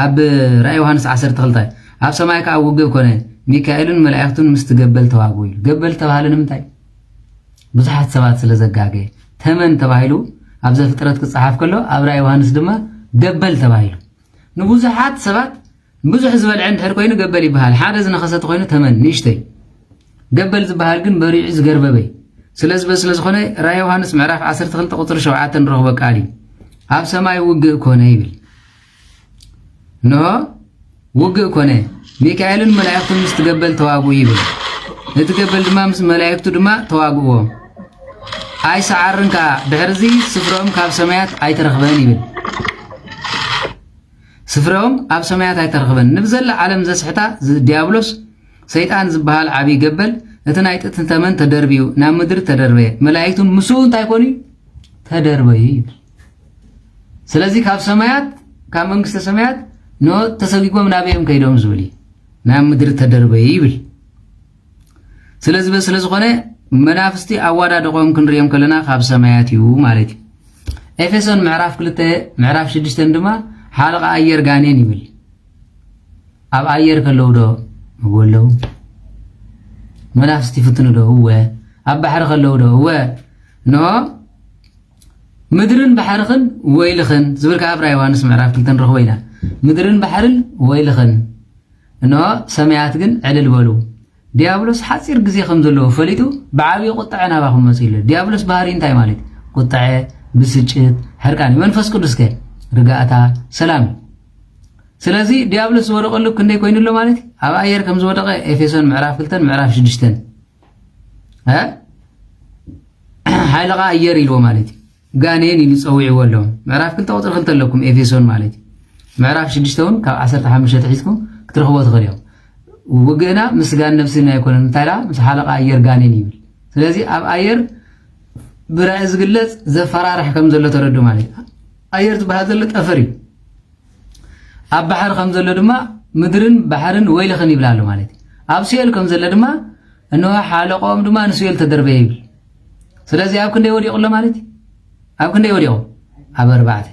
ኣብ ራእይ ዮሃንስ ዓሰርተ ክልተ ኣብ ሰማይ ከዓ ውግእ ኮነ ሚካኤልን መላእክቱን ምስቲ ገበል ተዋግኡ ኢሉ። ገበል ተባሃለ ንምንታይ? ብዙሓት ሰባት ስለ ዘጋገ ተመን ተባሂሉ ኣብ ዘፍጥረት ክጸሓፍ ከሎ ኣብ ራእይ ዮሃንስ ድማ ገበል ተባሂሉ። ንብዙሓት ሰባት ብዙሕ ዝበልዐ እንድሕር ኮይኑ ገበል ይበሃል። ሓደ ዝነኸሰ ተኾይኑ ተመን ንእሽተይ። ገበል ዝበሃል ግን በሪዑ ዝገርበበ እዩ። ስለዚ በዚ ስለ ዝኾነ ራእይ ዮሃንስ ምዕራፍ ዓሰርተ ክልተ ቁጽሪ ሸውዓተ ንረኽቦ ቃል እዩ። ኣብ ሰማይ ውግእ ኮነ ይብል። እንሆ ውግእ ኮነ፣ ሚካኤልን መላእኽቱን ምስቲ ገበል ተዋግኡ ይብል። እቲ ገበል ድማ ምስ መላእኽቱ ድማ ተዋግእዎ። ኣይሰዓርን ከኣ፣ ድሕርዚ ስፍረኦም ካብ ሰማያት ኣይተረኽበን ይብል። ስፍረኦም ኣብ ሰማያት ኣይተረኽበን። ንብዘላ ዓለም ዘስሕታ ዝ-፣ ዲያብሎስ ሰይጣን ዝበሃል ዓብዪ ገበል፣ እቲ ናይ ጥንቲ ተመን ተደርብዩ፣ ናብ ምድሪ ተደርበየ። መላእኽቱን ምስኡ እንታይ ኮኑ? ተደርበዩ ይብል። ስለዚ ካብ ሰማያት፣ ካብ መንግስተ ሰማያት ኖ ተሰጊጎም ናበዮም ከይዶም ዝብል እዩ። ናብ ምድሪ ተደርበዩ ይብል። ስለዚ በ-፣ ስለ ዝኾነ መናፍስቲ ኣዋዳድቆም ክንሪኦም ከለና ካብ ሰማያት እዩ ማለት እዩ። ኤፌሶን ምዕራፍ ክልተ ምዕራፍ ሽዱሽተ ድማ ሓለቓ ኣየር ጋኔን ይብል። ኣብ ኣየር ከለዉ ዶ? እወ ኣለዉ። መናፍስቲ ይፍትኑ ዶ? እወ። ኣብ ባሕሪ ከለዉ ዶ? እወ። እንሆ ምድርን ባሕርኽን ወይልኽን ዝብል ከኣ ኣብ ራእይ ዮሃንስ ምዕራፍ ክልተ ንረኽቦ ኢና። ምድርን ባሕርን ወይልኽን፣ እንሆ ሰማያት ግን ዕልል በሉ። ዲያብሎስ ሓጺር ግዜ ከም ዘለዎ ፈሊጡ ብዓብዪ ቁጥዐ ናባኹም መጺኡ ኣሎ። ዲያብሎስ ባህሪ እንታይ ማለት እዩ? ቁጥዐ፣ ብስጭት፣ ሕርቃን እዩ። መንፈስ ቅዱስ ከ? ርጋእታ፣ ሰላም እዩ። ስለዚ ዲያብሎስ ዝወደቐሉ ክንደይ ኮይኑ ኣሎ ማለት እዩ? ኣብ ኣየር ከም ዝወደቐ ኤፌሶን ምዕራፍ ክልተን ምዕራፍ ሽዱሽተን፣ እ? ሓይልኻ ኣየር ኢልዎ ማለት እዩ። ጋኔን ኢሉ ጸዊዕዎ ኣሎ። ምዕራፍ ክልተ ቁጽሪ ክልተ ኣለኩም ኤፌሶን ማለት እዩ። ምዕራፍ ሽዱሽተ እውን ካብ ዓሰርተ ሓሙሽተ ሒዝኩም ክትረኽቦ ትኽእል እዮም። ውግእና ምስ ስጋን ነፍስን ኣይኮነን፣ እንታይ ደኣ ምስ ሓለቓ ኣየር ጋኔን ይብል። ስለዚ ኣብ ኣየር ብራእይ ዝግለጽ ዘፈራርሕ ከም ዘሎ ተረዱ ማለት እዩ። ኣየር ዝበሃል ዘሎ ጠፈር እዩ። ኣብ ባሕሪ ከም ዘሎ ድማ ምድርን ባሕርን ወይልኽን ይብላ ኣሎ ማለት እዩ። ኣብ ሲኦል ከም ዘሎ ድማ እንሆ ሓለቆም ድማ ንሲኦል ተደርበየ ይብል። ስለዚ ኣብ ክንደይ ወዲቑ ኣሎ ማለት እዩ? ኣብ ክንደይ ወዲቑ? ኣብ ኣርባዕተ።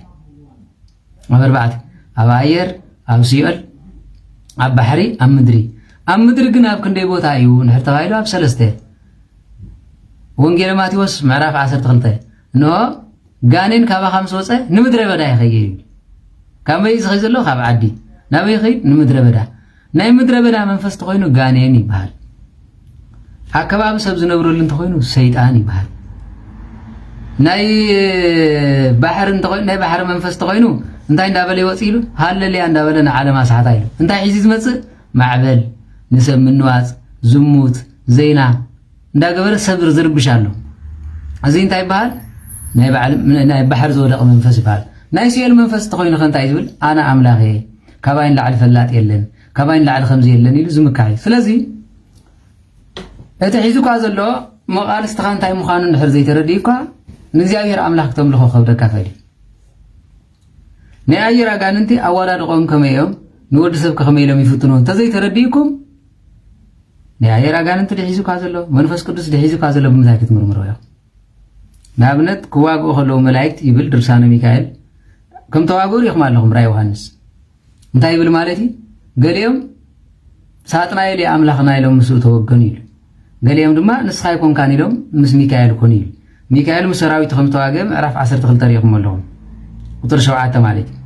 ኣብ ኣርባዕተ። ኣብ ኣየር፣ ኣብ ሲኦል፣ ኣብ ባሕሪ፣ ኣብ ምድሪ። ኣብ ምድሪ ግን ኣብ ክንደይ ቦታ እዩ እንድሕር ተባሂሉ ኣብ ሰለስተ። ወንጌለ ማቴዎስ ምዕራፍ ዓሰርተ ክልተ። እንሆ ጋኔን ካባኻ ምስ ወጸ ንምድረ በዳ ይኸይድ ይብል። ካበይ ዝኸይድ ዘሎ? ካብ ዓዲ። ናበይ ይኸይድ? ንምድረ በዳ። ናይ ምድረ በዳ መንፈስ ተኾይኑ ጋኔን ይበሃል። ኣከባቢ ሰብ ዝነብረሉ እንተኾይኑ ሰይጣን ይበሃል። ናይ ባሕሪ እንተኾይኑ፣ ናይ ባሕሪ መንፈስ ተኾይኑ እንታይ እንዳበለ ይወጽእ ኢሉ? ሃለልያ እንዳበለ ንዓለም ኣስሓታ ኢሉ። እንታይ ሒዙ ዝመጽእ? ማዕበል፣ ንሰብ ምንዋጽ፣ ዝሙት፣ ዘይና እንዳገበረ ሰብ ዝርብሽ ኣሎ። እዚ እንታይ ይበሃል? ናይ ባዕል-፣ ናይ ባሕሪ ዝወደቐ መንፈስ ይበሃል። ናይ ሲኦል መንፈስ እንተኾይኑ ከ እንታይ ዝብል? ኣነ ኣምላኽ እየ፣ ካባይ ንላዕሊ ፈላጥ የለን፣ ካባይ ንላዕሊ ከምዚ የለን ኢሉ ዝምካሕ እዩ። ስለዚ እቲ ሒዙካ ዘሎ መቓልስትኻ እንታይ ምዃኑ እንድሕር ዘይተረዲእካ ንእግዚኣብሔር ኣምላኽ ክተምልኾ ከብደካ ይኽእል እዩ። ናይ ኣየር ኣጋንንቲ ኣወዳድቆም ከመይ እዮም፣ ንወዲ ሰብ ከ ከመይ ኢሎም ይፍትኑ እንተዘይተረዲእኩም፣ ናይ ኣየር ኣጋንንቲ ድሒዙካ ዘሎ፣ መንፈስ ቅዱስ ድሒዙካ ዘሎ ብምንታይ ክትምርምሮ እዮም? ንኣብነት ክዋግኡ ከለዉ መላእክት ይብል ድርሳነ ሚካኤል፣ ከም ተዋግኡ ርኢኹም ኣለኹም ራእይ ዮሃንስ። እንታይ ይብል ማለት እዩ? ገሊኦም ሳጥናኤል እዩ ኣምላኽና ኢሎም ምስኡ ተወገኑ ኢሉ። ገሊኦም ድማ ንስኻ ኣይኮንካን ኢሎም ምስ ሚካኤል ኮኑ ኢሉ። ሚካኤል ምስ ሰራዊቱ ከም ዝተዋግአ ምዕራፍ ዓሰርተ ክልተ ርኢኹም ኣለኹም። ቁፅሪ ሸውዓተ ማለት እዩ።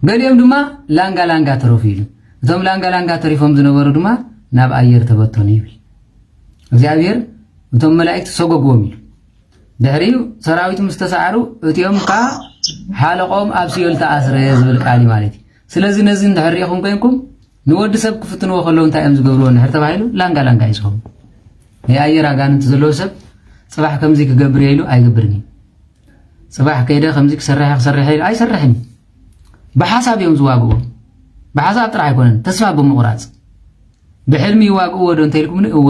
ገሊኦም ድማ ላንጋ ላንጋ ተረፉ ኢሉ። እቶም ላንጋ ላንጋ ተሪፎም ዝነበሩ ድማ ናብ ኣየር ተበተኑ ይብል። እግዚኣብሔር እቶም መላእክት ሰጎግዎም ኢሉ። ድሕሪኡ ሰራዊት ምስ ተሰዓሩ እቲኦም ከኣ ሓለቆም ኣብ ሲኦል ተኣስረ ዝብል ቃል እዩ ማለት እዩ። ስለዚ ነዚ እንድሕር ርኢኹም ኮይንኩም ንወዲ ሰብ ክፍትንዎ ከለዉ እንታይ እዮም ዝገብርዎ እንድሕር ተባሂሉ ላንጋ ላንጋ እዩ ዝኸውን። ናይ ኣየር ኣጋንንቲ ዘለዎ ሰብ ጽባሕ ከምዚ ክገብር እየ ኢሉ ኣይገብርን እዩ። ጽባሕ ከይደ ከምዚ ክሰርሕ እየ ክሰርሕ እየ ኢሉ ኣይሰርሕን እዩ። ብሓሳብ እዮም ዝዋግኡ። ብሓሳብ ጥራሕ ኣይኮነን፣ ተስፋ ብምቑራጽ። ብሕልሚ ይዋግእዎ ዶ እንተኢልኩምኒ፣ እወ፣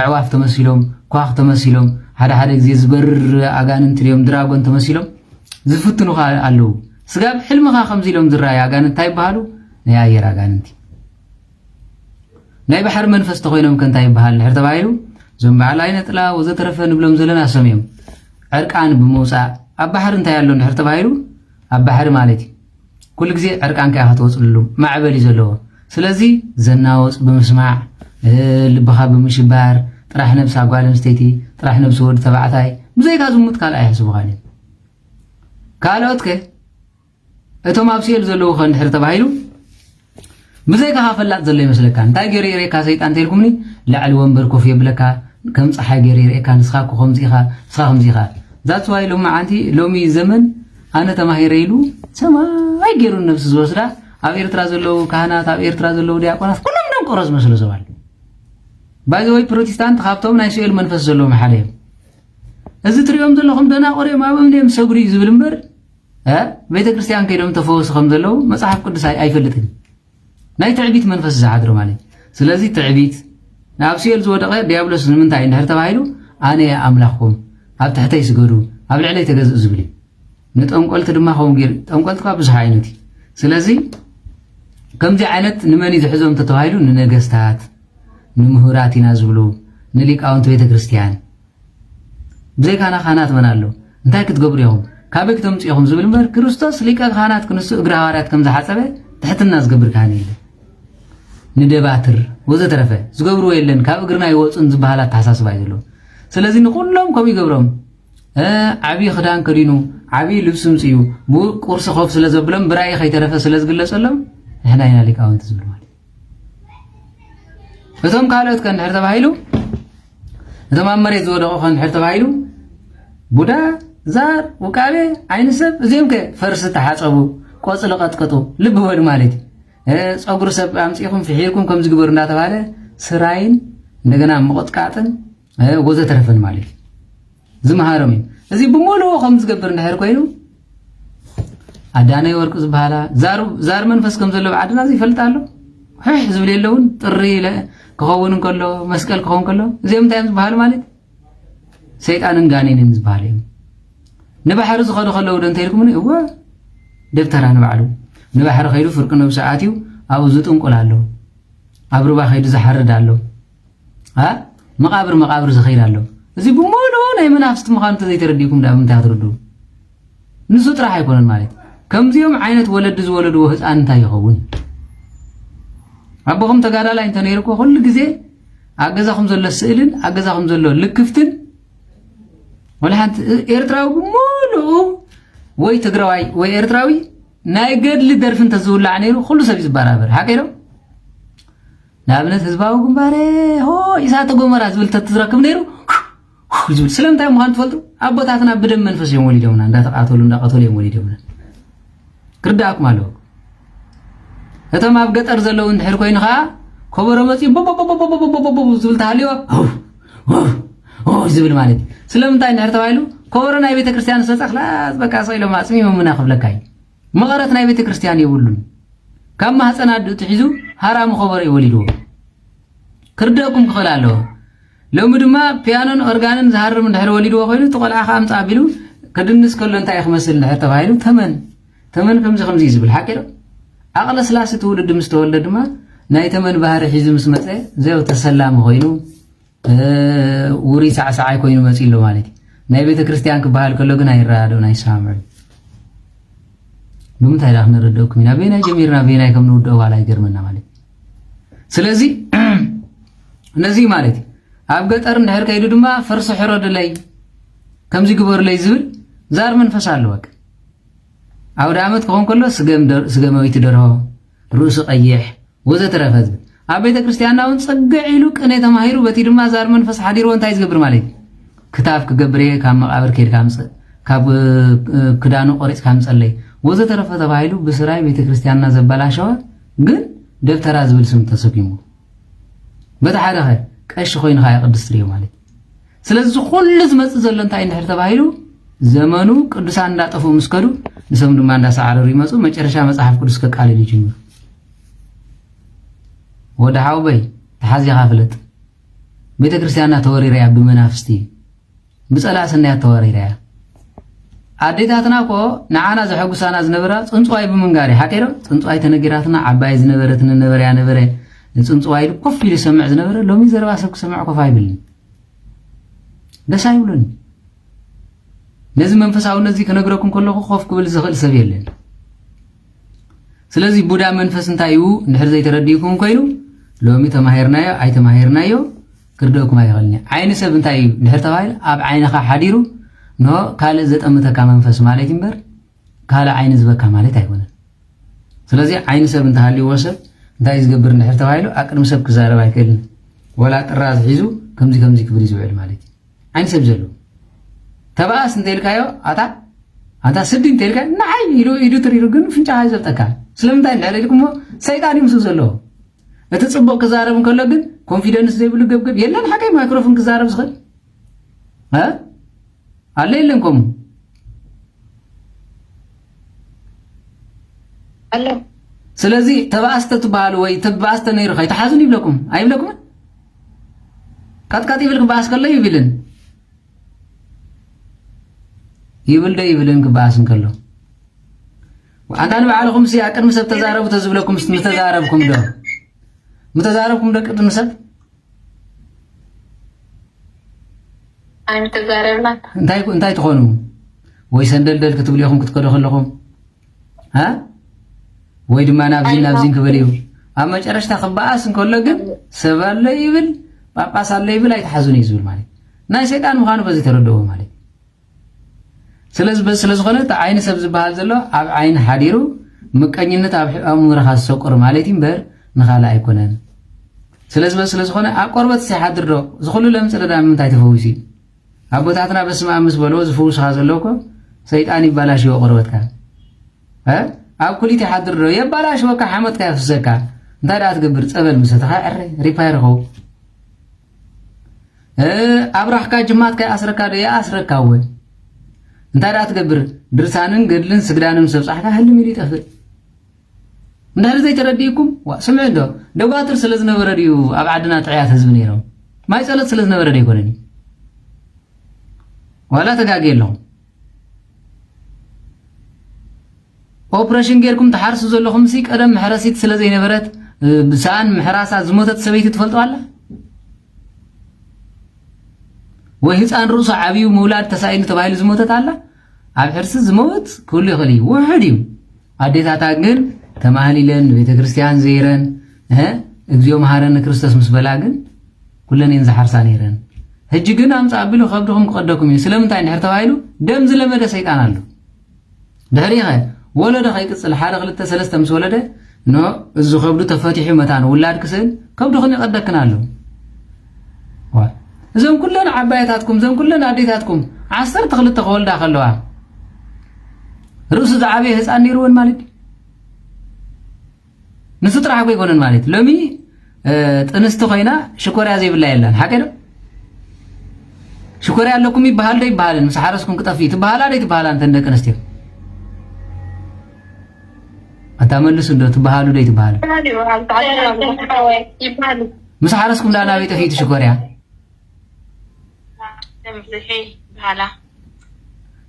ኣዕዋፍ ተመሲሎም፣ ኳኽ ተመሲሎም፣ ሓደ ሓደ ግዜ ዝበርር ኣጋንንቲ ድዮም ድራጎን ተመሲሎም ዝፍትኑኻ ኣለዉ። ስጋብ ሕልምኻ ከምዚ ኢሎም ዝረኣዩ ኣጋንንቲ እንታይ ይበሃሉ? ናይ ኣየር ኣጋንንቲ። ናይ ባሕሪ መንፈስ ተኾይኖም ከ እንታይ ይበሃል እንድሕር ተባሂሉ፣ እዞም በዓል ኣይነ ጥላ ወዘተረፈ ንብሎም ዘለና ሰም እዮም። ዕርቃን ብምውፃእ ኣብ ባሕሪ እንታይ ኣሎ እንድሕር ተባሂሉ፣ ኣብ ባሕሪ ማለት እዩ። ኩሉ ግዜ ዕርቃንካ ኢኻ ትወፅሉ፣ ማዕበል እዩ ዘለዎ። ስለዚ ዘናወፅ ብምስማዕ፣ እ፣ ልብኻ ብምሽባር፣ ጥራሕ ነብሲ ጓል ኣንስተይቲ፣ ጥራሕ ነብሲ ወዲ ተባዕታይ፣ ብዘይካ ዝሙት ካልእ ኣይሕስቡኻን እዮም። ካልኦት ከ? እቶም ኣብ ሲኦል ዘለዉ ከ እንድሕር ተባሂሉ፣ ብዘይካኻ ፈላጥ ዘሎ ይመስለካ። እንታይ ገይሩ የርእየካ ሰይጣን እንተኢልኩምኒ፣ ላዕሊ ወንበር ኮፍ የብለካ፣ ከም ፀሓይ ገይሩ የርእየካ፣ ንስኻ እኮ ከምዚ ኢኻ፣ ንስኻ ከምዚ ኢኻ። That's why ሎማዓንቲ፣ ሎሚ ዘመን ኣነ ተማሂረ ኢሉ ሰማይ ገይሩ ነብሲ ዝወስዳ፣ ኣብ ኤርትራ ዘለዉ ካህናት፣ ኣብ ኤርትራ ዘለዉ ዲያቆናት ኩሎም ደንቆሮ ዝመስሉ ሰባት ኣለዉ። ባይዘወይ ፕሮቴስታንት ካብቶም ናይ ስኤል መንፈስ ዘለዎም ሓደ እዮም። እዚ ትሪኦም ዘለኹም ደናቆር እዮም፣ ኣብ እምኒ እዮም ዝሰግዱ እዩ ዝብል እምበር፣ እ፣ ቤተ ክርስቲያን ከይዶም ተፈወሱ ከም ዘለዉ መጽሓፍ ቅዱስ ኣይ-፣ ኣይፈልጥን። ናይ ትዕቢት መንፈስ ዝሓድሮ ማለት እዩ። ስለዚ ትዕቢት ናብ ሲኦል ዝወደቐ ዲያብሎስ ንምንታይ እንድሕር ተባሂሉ፣ ኣነ እየ ኣምላኽኩም፣ ኣብ ትሕተይ ስገዱ፣ ኣብ ልዕለይ ተገዝኡ ዝብል እዩ። ንጠንቆልቲ ድማ ከምኡ ገይሩ፣ ጠንቆልቲ ከኣ ብዙሕ ዓይነት እዩ። ስለዚ ከምዚ ዓይነት ንመን እዩ ዝሕዞም እንተተባሂሉ፣ ንነገስታት፣ ንምሁራት ኢና ዝብሉ፣ ንሊቃውንቲ ቤተ ክርስቲያን። ብዘይካና ካህናት መን ኣሎ? እንታይ ክትገብሩ ኢኹም? ካበይ ክተምጽኡ ኢኹም ዝብል እምበር፣ ክርስቶስ ሊቀ ካህናት ክንሱ እግሪ ሃዋርያት ከም ዝሓጸበ ትሕትና ዝገብር ካህን የለን። ንደባትር ወዘተረፈ ዝገብርዎ የለን፣ ካብ እግርና ይወጹን ዝበሃል ኣተሓሳስባ እዩ ዘለዎ። ስለዚ ንኹሎም ከምኡ ይገብሮም። እ፣ ዓብዪ ክዳን ከዲኑ፣ ዓብዪ ልብሲ ምጽኡ፣ ብቁርሲ ኮፍ ስለ ዘብሎም፣ ብራእይ ከይተረፈ ስለ ዝግለጸሎም፣ ንሕና ኢና ሊቃውንቲ ዝብል ማለት እዩ። እቶም ካልኦት ከ እንድሕር ተባሂሉ፣ እቶም ኣብ መሬት ዝወደቑ ከ እንድሕር ተባሂሉ፣ ቡዳ፣ ዛር፣ ውቃቤ፣ ዓይኒ ሰብ፣ እዚኦም ከ ፈርሲ ተሓጸቡ፣ ቆጽሊ ቀጥቀጡ፣ ልቢ በሉ ማለት እዩ። እ፣ ጸጉሪ ሰብ ኣምጺእኩም ፍሒርኩም ከምዚ ግበሩ እንዳተባለ ስራይን እንደገና ምቕጥቃጥን፣ እ፣ ወዘተረፈን ማለት እዩ። ዝመሃሮም እዩ። እዚ ብምሉኡ ከም ዝገብር እንድሕር ኮይኑ፣ ኣዳነይ ወርቁ ዝበሃላ ዛር፣ ዛር መንፈስ ከም ዘሎ ኣብ ዓድና እዚ ይፈልጥ ኣሎ። ሕሕ ዝብል የለውን። ጥሪ ኢለ ክኸውን እንከሎ፣ መስቀል ክኸውን ከሎ፣ እዚኦም እንታይ እዮም ዝበሃሉ ማለት? ሰይጣንን ጋኔንን ዝበሃሉ እዮም። ንባሕሪ ዝኸዱ ከለዉ ዶ እንተ ኢልኩምኒ፣ እወ፣ ደብተራ ንባዕሉ ንባሕሪ ከይዱ ፍርቂ ነብሱ ኣትዩ ኣብኡ ዝጥንቁል ኣሎ። ኣብ ሩባ ከይዱ ዝሓርድ ኣሎ። ኣ፣ መቓብር መቓብር ዝኸይድ ኣሎ። እዚ ብምሉኡ ናይ መናፍስቲ ምዃኑ እንተዘይተረዲእኩም፣ ደኣ ብምንታይ ክትርድኡ? ንሱ ጥራሕ ኣይኮነን ማለት። ከምዚኦም ዓይነት ወለዲ ዝወለድዎ ህፃን እንታይ ይኸውን? ኣቦኹም ተጋዳላይ እንተነይሩ እኮ ኩሉ ግዜ ኣብ ገዛኹም ዘሎ ስእልን ኣብ ገዛኹም ዘሎ ልክፍትን፣ ወላ ሓንቲ ኤርትራዊ ብምሉኡ ወይ ትግራዋይ ወይ ኤርትራዊ ናይ ገድሊ ደርፊ እንተዝውላዕ ነይሩ ኩሉ ሰብ እዩ ዝበራበር። ሓቀይ ዶ? ንኣብነት ህዝባዊ ግንባረ ሆ ኢሳተ ጎመራ ዝብል ተትዝረክብ ነይሩ ዝብል። ስለምንታይ ምዃኑ ትፈልጡ? ኣቦታትና ብደም መንፈስ እዮም ወሊዶምና፣ እንዳተቃተሉ እንዳቀተሉ እዮም ወሊዶምና። ክርዳእኩም ኣለዎ። እቶም ኣብ ገጠር ዘለዉ እንድሕር ኮይኑ ከዓ ከበሮ መፂኡ ቦቦቦቦቦቦቦቦቦቦ ዝብል ተሃልዮ ዝብል ማለት እዩ። ስለምንታይ እንድሕር ተባሂሉ ከበሮ ናይ ቤተክርስትያን ዝተፀኽላ በቃ ሰኢሎም ኣፅሚሞምና ክብለካ እዩ። መቐረት ናይ ቤተክርስትያን የብሉን። ካብ ማህፀን ኣድኡ ትሒዙ ሃራሚ ከበሮ እዩ ወሊድዎ። ክርደእኩም ክኽእል ኣለዎ። ሎሚ ድማ ፒያኖን ኦርጋንን ዝሃርም እንድሕር ወሊድዎ ኮይኑ፣ እቲ ቆልዓ ከኣ ኣምጽእ ኣቢሉ ክድንስ ከሎ እንታይ እዩ ክመስል እንድሕር ተባሂሉ፣ ተመን፣ ተመን ከምዚ ከምዚ እዩ ዝብል፣ ሓቂ ዶ? ኣቕለስላሲ ትውልዲ ምስ ተወልደ ድማ ናይ ተመን ባህሪ ሒዙ ምስ መጸ፣ ዘው ተሰላሚ ኮይኑ፣ እ፣ ውሩይ ሳዕሳዓይ ኮይኑ መጺኡ ኣሎ ማለት እዩ። ናይ ቤተ ክርስቲያን ክበሃል ከሎ ግን ኣይረዳድኡን፣ ኣይሰማምዑን። ብምንታይ ደኣ ክነረድእኩም ኢና? ኣበየናይ ጀሚርና ኣበየናይ ከም ንውድኦ ዋላ ይገርመና ማለት እዩ። ስለዚ ነዚ ማለት እዩ። ኣብ ገጠር እንድሕር ከይዱ ድማ ፈርሲ ሕረዱለይ፣ ከምዚ ግበሩለይ ዝብል ዛር መንፈስ ኣሎ። በቃ ኣውደ ዓመት ክኸውን ከሎ ስገም ደር-፣ ስገማዊቲ ደርሆ፣ ርእሱ ቀይሕ፣ ወዘተረፈ ዝብል። ኣብ ቤተ ክርስቲያንና እውን ጽግዕ ኢሉ ቅኔ ተማሂሩ፣ በቲ ድማ ዛር መንፈስ ሓዲርዎ እንታይ ዝገብር ማለት እዩ? ክታብ ክገብር እየ፣ ካብ መቓብር ከይድካ ኣምጽእ፣ ካብ፣ እ፣ ክዳኑ ቆሪጽካ ኣምጸለይ፣ ወዘተረፈ ተባሂሉ ብስራይ ቤተ ክርስቲያንና ዘበላሸወ ግን ደብተራ ዝብል ስም ተሰኪሙ። በቲ ሓደ ኸ ቀሺ ኮይኑ ኸዓ ቅድስቲ ርእዩ ማለት እዩ። ስለዚ ኩሉ ዝመጽእ ዘሎ እንታይ እንድሕር ተባሂሉ፣ ዘመኑ ቅዱሳን እንዳጠፍኡ ምስ ከዱ፣ ንሶም ድማ እንዳሰዓረሩ ይመጹ፣ መጨረሻ መጽሓፍ ቅዱስ ከቃልል ይጅምር። ወዲ ሓውበይ፣ ተሓዚኻ ፍለጥ። ቤተ ክርስቲያንና ተወሪራ እያ ብመናፍስቲ። ብጸላእ ሰናያት ተወሪራ እያ። ኣዴታትና እኮ ንዓና ዘሐጉሳና ዝነበራ ጽንጽዋይ ብምንጋር እዩ። ሓቂ ዶ? ጽንጽዋይ ተነጊራትና፣ ዓባይ ዝነበረት ነበረ እያ ነበረ። ንጽንጽዋይ ኢሉ ኮፍ ኢሉ ይሰምዕ ዝነበረ፣ ሎሚ ዘረባ ሰብ ክሰምዕ ኮፍ ኣይብልን። ደስ ኣይብሉን። ነዚ መንፈሳውነት እዚ ክነግረኩም ከለኹ ኮፍ ክብል ዝኽእል ሰብ የለን። ስለዚ ቡዳ መንፈስ እንታይ እዩ እንድሕር ዘይተረዲእኩም ኮይኑ፣ ሎሚ ተማሂርናዮ ኣይተማሂርናዮ ክርደእኩም ኣይኽእልን እዩ። ዓይኒ ሰብ እንታይ እዩ እንድሕር ተባሂሉ፣ ኣብ ዓይንኻ ሓዲሩ፣ ንሆ ካልእ ዘጠምተካ መንፈስ ማለት እዩ እምበር፣ ካልእ ዓይኒ ዝበካ ማለት ኣይኮነን። ስለዚ ዓይኒ ሰብ እንተሃልይዎ ሰብ እንታይ እዩ ዝገብር እንድሕር ተባሂሉ፣ ኣብ ቅድሚ ሰብ ክዛረብ ኣይክእልን። ወላ ጥራዝ ሒዙ ከምዚ ከምዚ ክብል እዩ ዝውዕል ማለት እዩ። ዓይኒ ሰብ ዘሎ ተባኣስ እንተኢልካዮ፣ ኣታ፣ ኣታ ስዲ እንተኢልካዮ፣ ንዓይ ኢሉ ኢዱ ትሪሩ ግን ፍንጫኻ ይዘብጠካ። ስለምንታይ እንድሕር ኢልኩሞ፣ ሰይጣን እዩ ምስኡ ዘለዎ። እቲ ጽቡቕ ክዛረብ እንከሎ ግን ኮንፊደንስ ዘይብሉ ገብገብ የለን። ሓቀይ ማይክሮፎን ክዛረብ ዝኽእል እ? ኣሎ የለን ከምኡ። ኣሎ። ስለዚ ተባኣስተ ትበሃሉ ወይ ተባኣስተ ነይሩ ከይተሓዙን ይብለኩም ኣይብለኩምን? ቃጥቃጥ ይብል ክበኣስ ከሎ ይብልን ይብል ዶ ይብልን ክበኣስ እንከሎ ኣንታ ንባዕልኹም ሲ ቅድሚ ሰብ ተዛረቡ ተዝብለኩም ስ ምተዛረብኩም ዶ ምተዛረብኩም ዶ ቅድሚ ሰብ ኣይምተዛረብና። እንታይ እንታይ ትኾኑ ወይ ሰንደልደል ክትብሉ ኢኹም ክትከዱ ከለኹም እ? ወይ ድማ ናብዚ ናብዚ ክብል እዩ ኣብ መጨረሽታ ክበኣስ እንከሎ ግን ሰብ ኣሎ ይብል ጳጳስ ኣሎ ይብል ኣይትሓዙን እዩ ዝብል ማለት ናይ ሰይጣን ምዃኑ በዚ ተረድኦ ማለት ስለዚ በዚ ስለ ዝኾነ እቲ ዓይኒ ሰብ ዝበሃል ዘሎ ኣብ ዓይኒ ሓዲሩ ምቀኝነት ኣብ ኣእምሮኻ ዝሰቁር ማለት እዩ እምበር ንኻልእ ኣይኮነን ስለዚ በዚ ስለ ዝኾነ ኣብ ቆርበት ሲሓድር ዶ ዝኹሉ ለምፂ ረዳ ምንታይ ተፈዊሱ እዩ ኣቦታትና በስመ ኣብ ምስ በልዎ ዝፍውስኻ ዘሎ እኮ ሰይጣን ይባላሽዎ ቆርበትካ እ? ኣብ ኩሊት ይሓድር ዶ የባላሽወካ ሓመድካ የፍስሰካ እንታይ ደኣ ትገብር ፀበል ምሰተኻ ዕረ ሪፓየር ኸው ኣብራኽካ ጅማትካ ይኣስረካ ዶ ይኣስረካ እወ እንታይ ደኣ ትገብር ድርሳንን ገድልን ስግዳንን ምስ ኣብፃሕካ ህልም ኢሉ ይጠፍእ እንድሕሪ ዘይተረዲእኩም ዋ ስምዕ እንዶ ደጓትር ስለ ዝነበረ ድዩ ኣብ ዓድና ጥዕያት ህዝቢ ነይሮም ማይ ፀሎት ስለ ዝነበረ ዶ ኣይኮነን እዩ ዋላ ተጋጊ ኣለኹም ኦፕሬሽን ጌርኩም ትሓርሱ ዘለኹም ሲ ቀደም መሕረሲት ስለ ዘይነበረት ብሰኣን ምሕራሳ ዝሞተት ሰበይቲ ትፈልጡ ኣላ ወይ ህፃን ርእሱ ዓብዩ ምውላድ ተሳኢኑ ተባሂሉ ዝሞተት ኣላ ኣብ ሕርሲ ዝመውት ክህሉ ይኽእል እዩ ውሕድ እዩ ኣዴታታ ግን ተማህሊለን ንቤተ ክርስቲያን ዘይረን እግዚኣብኦ መሃረኒ ክርስቶስ ምስ በላ ግን ኩለን እየን ዝሓርሳ ነይረን ሕጂ ግን ኣምፃ ኣቢሉ ከብድኹም ክቐደኩም እዩ ስለምንታይ እንድሕር ተባሂሉ ደም ዝለመደ ሰይጣን ኣሎ ድሕሪኸ ወለዶ ከይቅፅል ሓደ ክልተ ሰለስተ ምስ ወለደ ኖ እዚ ከብዱ ተፈቲሑ መታን ውላድ ክስእን ከብድኹም ይቐደክን ኣሎ እዞም ኩለን ዓባያታትኩም እዞም ኩለን ኣዴታትኩም ዓሰርተ ክልተ ከወልዳ ከለዋ ርእሱ ዝዓበየ ህፃን ነይርወን ማለት ንሱ ጥራሕ እኮ ይኮነን ማለት ሎሚ ጥንስቲ ኮይና ሽኮርያ ዘይብላ የላን ሓቀ ዶ ሽኮርያ ኣለኩም ይበሃል ዶ ይበሃልን ምስ ሓረስኩም ክጠፍእ ትበሃላ ዶ ትበሃላ እንተን ደቂ ኣንስትዮ ኣታ መልሱ እንዶ ትበሃሉ ዶ ትበሃሉ ምስ ሓረስኩም ዳ ናበይ ጠፊእቲ ሽኮርያ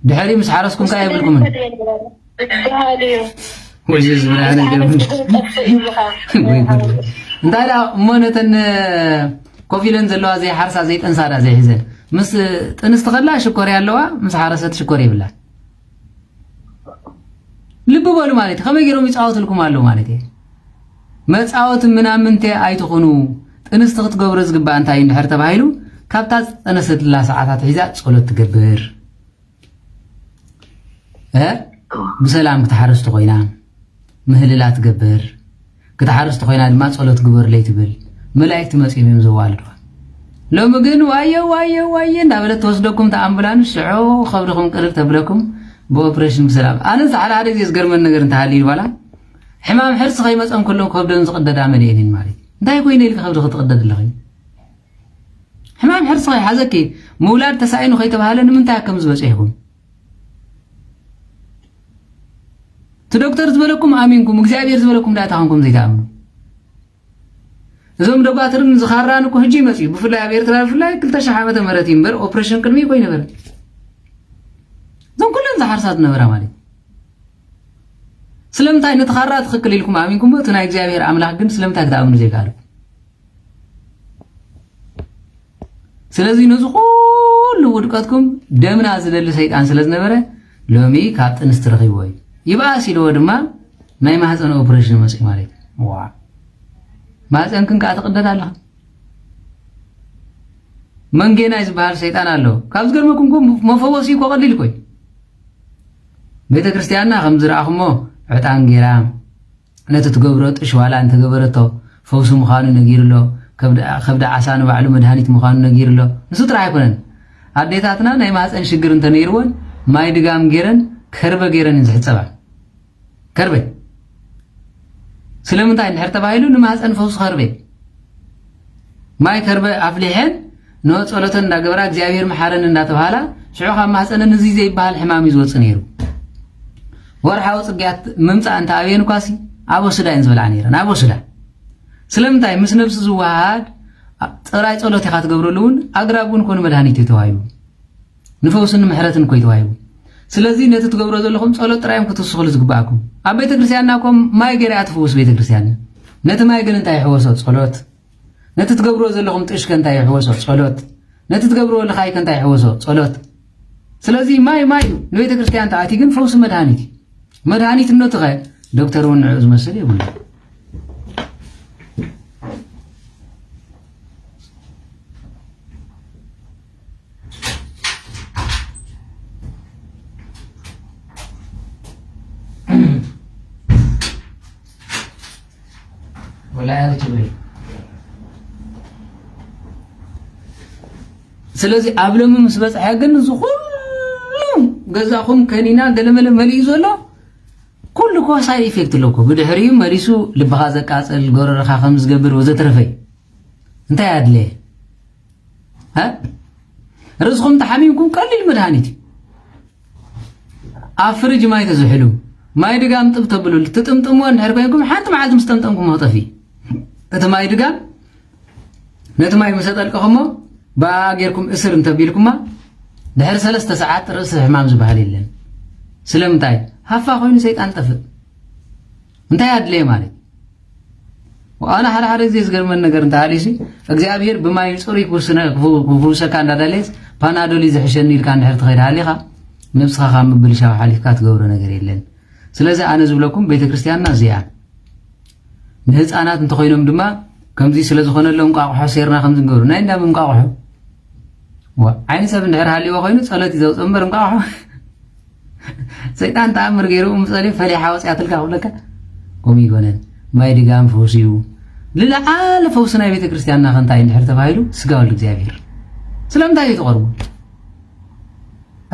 ድሕሪ ምስ ሓረስኩም ከኣ የብልኩምን እንታይ ዳ እሞ ነተን ኮፍ ኢለን ዘለዋ ዘይሓርሳ ዘይጠንሳ ዳ ዘይሒዘን ምስ ጥንስቲ ከላ ሽኮርያ ኣለዋ ምስ ሓረሰት ሽኮር የብላ ልቢ በሉ ማለት ከመይ ገይሮም ይፃወትልኩም ኣለዉ ማለት እየ መፃወት ምናምንተ ኣይትኹኑ ጥንስቲ ክትገብሮ ዝግባእ እንታይ እንድሕር ተባሂሉ ካብታ ዝጠነሰትላ ሰዓታት ሒዛ ጸሎት ትገብር እ ብሰላም ክትሓርስ ተኾይና ምህልላ ትገብር ክትሓርስ ተኾይና ድማ ጸሎት ግበርለይ ትብል መላእክቲ መጺኦም እዮም ዘዋልድዋ ሎሚ ግን ዋየ ዋየ ዋየ እንዳበለት ትወስደኩም ተኣምቡላንስ ሽዑ ከብድኹም ቅርብ ተብለኩም ብኦፕሬሽን ብሰላም ኣነ ሓደ ሓደ ግዜ ዝገርመን ነገር እንተሃልዩ ዋላ ሕማም ሕርሲ ከይመፀን ከሎ ከብደን ዝቕደዳ መሊአን እየን ማለት እዩ እንታይ ኮይነ ኢልካ ከብዲ ክትቕደድ ኣለኺ ሕማም ሕርሲ ከይሓዘኪ ምውላድ ተሳኢኑ ከይተባሃለ ንምንታይ ከም ዝበፅሕኩም እቲ ዶክተር ዝበለኩም ኣሚንኩም እግዚኣብሔር ዝበለኩም ዳኣ ተኾንኩም ዘይተኣምኑ እዞም ደጓትርን ዝኻራን እኮ ሕጂ ይመፅኡ ብፍላይ ኣብ ኤርትራ ብፍላይ ክልተ ሽሕ ዓመተ ምህረት እዩ እምበር ኦፕሬሽን ቅድሚ እኮ ይነበረ እዞም ኩለን ዝሓርሳ ዝነበራ ማለት ስለምንታይ ነቲ ኻራ ትኽክል ኢልኩም ኣሚንኩም እቲ ናይ እግዚኣብሔር ኣምላኽ ግን ስለምንታይ ክትኣምኑ ዘይከኣልኩም ስለዚ ነዚ ኩሉ ውድቀትኩም ደምና ዝደሊ ሰይጣን ስለ ዝነበረ ሎሚ ካብ ጥንስቲ ረኺብዎ እዩ ይብኣስ ኢልዎ ድማ ናይ ማህፀን ኦፕሬሽን መፅእ ማለት እዩ ዋ ማህፀንክን ከዓ ትቕደድ ኣለኻ መንጌናይ ዝበሃል ሰይጣን ኣሎ ካብ ዝገርመኩም እኮ መፈወሲ እኮ ቀሊል እኮ እዩ ቤተ ክርስቲያንና ከም ዝረኣኹሞ ዕጣን ጌራ ነቲ ትገብሮ ጥሽ ዋላ እንተገበረቶ ፈውሲ ምዃኑ ነጊሩ ኣሎ ከብዲ ዓሳ ንባዕሉ መድሃኒት ምዃኑ ነጊሩ ኣሎ ንሱ ጥራሕ ኣይኮነን ኣዴታትና ናይ ማህፀን ሽግር እንተነይርወን ማይ ድጋም ገይረን ከርበ ገይረን ዝሕፀባ ከርበ ስለምንታይ እንድሕር ተባሂሉ ንማህፀን ፈውሲ ከርቤ ማይ ከርበ ኣፍሊሐን ንሆ ጸሎተን እንዳገበራ እግዚኣብሔር መሓረን እንዳተባሃላ ሽዑ ካብ ማህፀነን እዚ ዘይበሃል ሕማም እዩ ዝወፅእ ነይሩ። ወርሓዊ ፅግያት ምምፃእ እንተ ኣብየን እኳሲ ኣብ ወስዳ እየን ዝበልዓ ነይረን ኣብ ወስዳ። ስለምንታይ ምስ ነብሲ ዝወሃሃድ ጥራይ ጸሎት ኢኻ ትገብረሉ እውን ኣግራብ እውን ኮኑ መድሃኒት እዩ ተዋሂቡ። ንፈውስን ምሕረትን እኮ እዩ ተዋሂቡ። ስለዚ ነቲ ትገብሮ ዘለኹም ጸሎት ጥራይ እዮም ክትውስኽሉ ዝግብኣኩም። ኣብ ቤተ ክርስቲያንና እኮ ማይ ገይራ እያ ትፍውስ ቤተ ክርስቲያንና። ነቲ ማይ ግን እንታይ ይሕወሶ? ጸሎት። ነቲ ትገብርዎ ዘለኹም ጥሽ ከ እንታይ ይሕወሶ? ጸሎት። ነቲ ትገብርዎ ልኻይ ከ እንታይ ይሕወሶ? ጸሎት። ስለዚ ማይ ማይ እዩ። ንቤተ ክርስቲያን ተኣትዩ ግን ፈውሲ መድሃኒት እዩ። መድሃኒትነቱ ኸ ዶክተር እውን ንዕኡ ዝመስል የብሉ። ወላ ያርትብለይ። ስለዚ ኣብ ሎሚ ምስ በፅሐ ግን እዚ ኩሉ ገዛኹም ከኒና ገለመለ መሊኡ ዘሎ ኩሉ እኮ ሳይድ ኢፌክት ኣለዎ። ብድሕሪኡ መሊሱ ልብኻ ዘቃፅል፣ ጎረርኻ ከም ዝገብር ወዘተረፈ እዩ። እንታይ ኣድለየ? እ? ርእስኹም ተሓሚምኩም ቀሊል መድሃኒት እዩ። ኣብ ፍርጅ ማይ ተዝሕሉ፣ ማይ ድጋም ጥብ ተብሉሉ፣ ትጥምጥምዎ እንድሕር ኮይንኩም ሓንቲ መዓልቲ ምስ ጠምጠምኩም ክጠፊ። እቲ ማይ ድጋም ነቲ ማይ ምስ ኣጠልቀኹሞ ብኣ ጌርኩም እስር እንተቢልኩማ ድሕሪ ሰለስተ ሰዓት ርእሲ ሕማም ዝበሃል የለን። ስለምንታይ? ሃፋ ኮይኑ ሰይጣን ጠፍእ። እንታይ ኣድለየ ማለት? ኣነ ሓደ ሓደ ግዜ ዝገርመን ነገር እንተሃልዩሲ እግዚኣብሔር ብማይ ፅሩይ ክውስነ- ክፍውሰካ እንዳደለየስ ፓናዶል እዩ ዝሕሸኒ ኢልካ እንድሕር ትኸይድ ሃሊኻ ነብስኻ ካብ ምብልሻው ሓሊፍካ ትገብሮ ነገር የለን። ስለዚ ኣነ ዝብለኩም ቤተክርስትያንና እዚኣ ንህፃናት እንተኾይኖም ድማ ከምዚ ስለ ዝኾነሎም እንቋቑሖ ሴርና ከምዚ ንገብሩ ናይ እንዳም እንቋቑሖ ዋ ዓይኒ ሰብ እንድሕር ሃልይዎ ኮይኑ ፀሎት እዩ ዘውፅእ እምበር እንቋቑሖ ሰይጣን ተኣምር ገይሩ ምፀሊ ፈሊሓ ወፅያትልካ ክብለካ ከምኡ ይኮነን። ማይ ድጋም ፈውሲ እዩ። ዝለዓለ ፈውሲ ናይ ቤተ ክርስቲያንና ከንታይ እንድሕር ተባሂሉ ስጋ ወልድ እግዚኣብሔር። ስለምንታይ እዩ ተቐርቡ?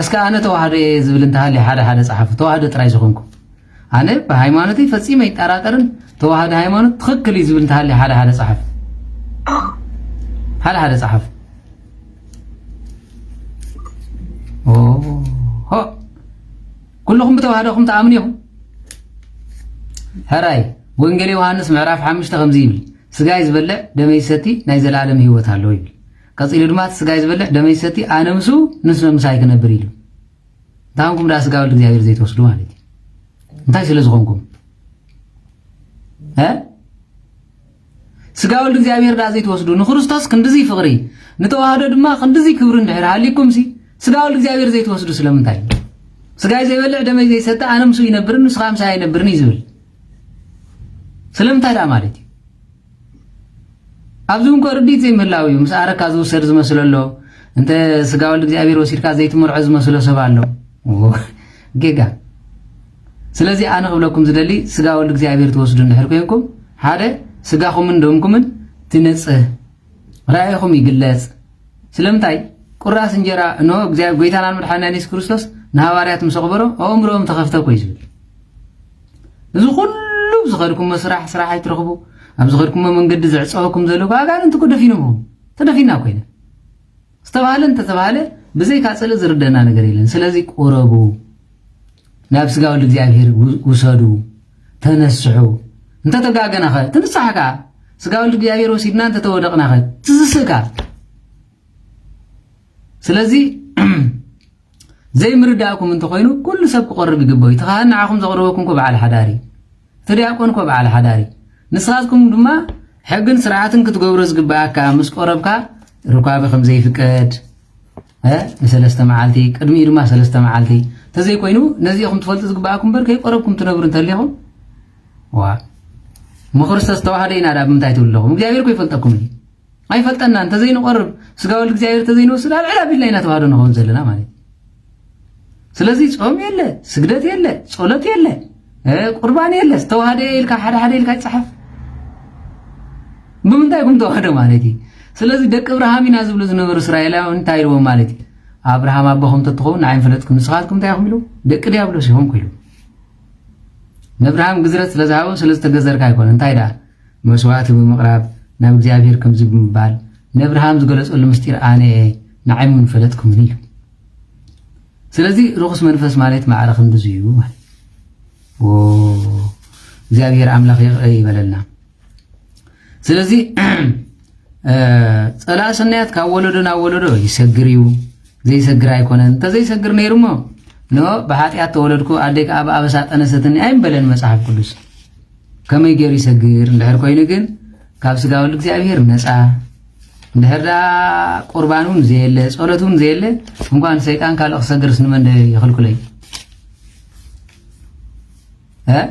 እስከ ኣነ ተዋህዶ እየ ዝብል እንተሃልየ ሓደ ሓደ ጸሓፉ። ተዋህዶ ጥራይ ዝኾንኩ ኣነ ብሃይማኖተይ ፈጺመ ኣይጠራጠርን። ተዋህዶ ሃይማኖት ትኽክል እዩ ዝብል እንተሃልየ ሓደ ሓደ ጸሓፉ። ሓደ ሓደ ጸሓፉ። ኦሆ ኩልኹም ብተዋህዶኹም ትኣምኑ ኢኹም። ሕራይ ወንጌል ዮሃንስ ምዕራፍ ሓሙሽተ ከምዚ ይብል፣ ስጋይ ዝበልዕ ደመይ ዝሰቲ ናይ ዘለኣለም ህይወት ኣለዎ ይብል። ቀጺሉ ድማ እቲ ስጋይ ዝበልዕ ደመይ ዝሰቲ ኣነ ምስኡ ንሱ ምሳይ ክነብር ኢሉ። እንታይ ኮንኩም ደኣ ስጋ ወልድ እግዚኣብሔር ዘይትወስዱ ማለት እዩ? እንታይ ስለ ዝኾንኩም እ ስጋ ወልድ እግዚኣብሔር ደኣ ዘይትወስዱ ንክርስቶስ ክንድዚ ፍቕሪ ንተዋህዶ ድማ ክንድዚ ክብሪ እንድሕር ሃሊኩም ሲ ስጋ ወልድ እግዚኣብሔር ዘይትወስዱ ስለምንታይ? ስጋይ ዘይበልዕ ደመይ ዘይሰተ ኣነ ምስኡ ይነብርን ንስኻ ምሳይ ኣይነብርን እዩ ዝብል። ስለምንታይ ደኣ ማለት እዩ? ኣብዚ እውን ኮ ርድኢት ዘይምህላው እዩ። ምስ ኣረካ ዝውሰድ ዝመስሎ ኣሎ። እንተ ስጋ ወልድ እግዚኣብሔር ወሲድካ ዘይትምርዖ ዝመስሎ ሰብ ኣሎ። ጌጋ። ስለዚ ኣነ ክብለኩም ዝደሊ ስጋ ወልድ እግዚኣብሔር ትወስዱ እንድሕር ኮይንኩም ሓደ ስጋኹምን ደምኩምን ትነጽህ ራእይኹም ይግለጽ። ስለምንታይ ቁራስ እንጀራ እንሆ እግዚኣብሔር ጎይታናን መድሓንና የሱስ ክርስቶስ ንሃዋርያት ምስ ኣቕበሮ ኣእምሮኦም ተኸፍተ እኮ እዩ ዝብል። እዚ ኩሉ ዝኸድኩሞ ስራሕ ስራሕ ኣይትረኽቡ ኣብ ዝኸድኩሞ መንገዲ ዝዕፀወኩም ዘለዉ ኣጋንንቲ እኮ ደፊኖምኹም ተደፊና ኮይነ ዝተባህለ እንተተባህለ ብዘይካ ጽልእ ዝርደና ነገር የለን። ስለዚ ቁረቡ ናብ ስጋ ወልድ እግዚኣብሔር ውሰዱ ተነስሑ። እንተተጋገናኸ ትንሳሕካ ስጋ ወልድ እግዚኣብሔር ወሲድና እንተተወደቕናኸ ትስስእካ። ስለዚ ዘይምርዳእኩም እንተኾይኑ ኩሉ ሰብ ክቆርብ ይግበኦ እዩ። እቲ ካህን ንዓኹም ዘቕርበኩም ኮ በዓል ሓዳሪ እቲ ዲያቆን ኮ በዓል ሓዳሪ ንስኻትኩም ድማ ሕግን ስርዓትን ክትገብሮ ዝግበኣካ ምስ ቆረብካ ርኳቢ ከም ዘይፍቀድ ንሰለስተ መዓልቲ ቅድሚኡ ድማ ሰለስተ መዓልቲ እንተዘይኮይኑ ነዚኢኹም ትፈልጡ ዝግበኣኩም እምበር ከይቆረብኩም ትነብሩ እንተሊኹም ዋ እሞ ክርስቶስ ተዋህዶ ኢና ዳ ብምንታይ ትብሉ ኣለኹም እግዚኣብሔር ኮ ይፈልጠኩም እዩ ኣይፈልጠና እንተዘይንቆርብ ስጋ ወልድ እግዚኣብሔር እንተዘይንወስድ ኣልዕል ኣቢልና ኢና ተዋህዶ ንኸውን ዘለና ማለት እዩ ስለዚ ጾም የለ ስግደት የለ ጸሎት የለ ቁርባን የለ ዝተዋህደ ኢልካ ሓደ ሓደ ኢልካ ይጽሓፍ ብምንታይ ኩም ተዋህዶ ማለት እዩ ስለዚ ደቂ እብርሃም ኢና ዝብሉ ዝነበሩ እስራኤላውያን እንታይ ኢልዎም ማለት እዩ ኣብርሃም ኣቦኹም ተትኸውን ንዓይ ምፈለጥኩም ንስኻትኩም እንታይ ኢኹም ኢሉ ደቂ ዲያብሎስ ኢኹም ኢሉ ነብርሃም ግዝረት ስለ ዝሃቦ ስለ ዝተገዘርካ ኣይኮነ። እንታይ ደኣ? መስዋእቲ ብምቕራብ ናብ እግዚኣብሔር ከምዚ ብምባል ነብርሃም ዝገለጸሉ ምስጢር ኣነ እየ፣ ንዓይ እውን ፈለጥኩምኒ ኢሉ። ስለዚ ርኹስ መንፈስ ማለት ማዕረ ክንድዚ እዩ ማለት። ዎ፣ እግዚኣብሔር ኣምላኽ ይቕረ ይበለልና። ስለዚ ጸላእ ሰናያት ካብ ወለዶ ናብ ወለዶ ይሰግር እዩ፣ ዘይሰግር ኣይኮነን። እንተዘይሰግር ነይሩ እሞ፣ ኖ ብሓጢኣት ተወለድኩ፣ ኣደይ ከኣ ብኣበሳ ጠነሰትኒ ኣይምበለን መጽሓፍ ቅዱስ። ከመይ ገይሩ ይሰግር እንድሕር ኮይኑ ግን፣ ካብ ስጋ ወልድ እግዚኣብሔር ነጻ፣ እንድሕር ደኣ ቁርባን እውን ዘየለ፣ ጸሎት እውን ዘየለ፣ እንኳን ሰይጣን ካልእ ክሰግርስ ንመን ዶ ይኽልክሎ እዩ? እ?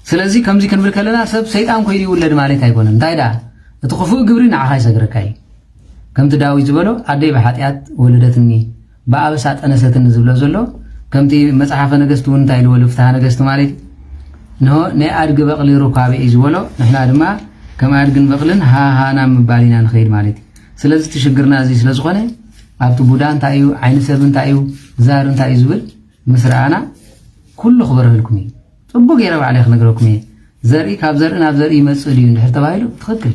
ስለዚ ከምዚ ክንብል ከለና ሰብ ሰይጣን ኮይኑ ይውለድ ማለት ኣይኮነን። እንታይ ደኣ? እቲ ክፉእ ግብሪ ንዓኻ ይሰግረካ እዩ። ከምቲ ዳዊት ዝበሎ፣ ኣደይ ብሓጢኣት ወለደትኒ፣ ብኣበሳ ጠነሰትኒ ዝብሎ ዘሎ፣ ከምቲ መጽሓፈ ነገስት እውን እንታይ ኢልዎ ኣሎ፣ ፍትሃ ነገስት ማለት እዩ። እንሆ ናይ ኣድጊ በቕሊ ሩካቤ እዩ ዝበሎ፣ ንሕና ድማ ከም ኣድግን በቕልን ሃሃ ናብ ምባል ኢና ንኸይድ ማለት እዩ። ስለዚ እቲ ሽግርና እዚ ስለ ዝኾነ፣ ኣብቲ ቡዳ እንታይ እዩ፣ ዓይኒ ሰብ እንታይ እዩ፣ ዛር እንታይ እዩ ዝብል ምስ ረኣና፣ ኩሉ ክበርህልኩም እዩ። ጽቡቕ ገይረ ባዕለይ ክነግረኩም እየ። ዘርኢ ካብ ዘርኢ ናብ ዘርኢ ይመጽእ ድዩ እንድሕር ተባሂሉ፣ ትኽክል።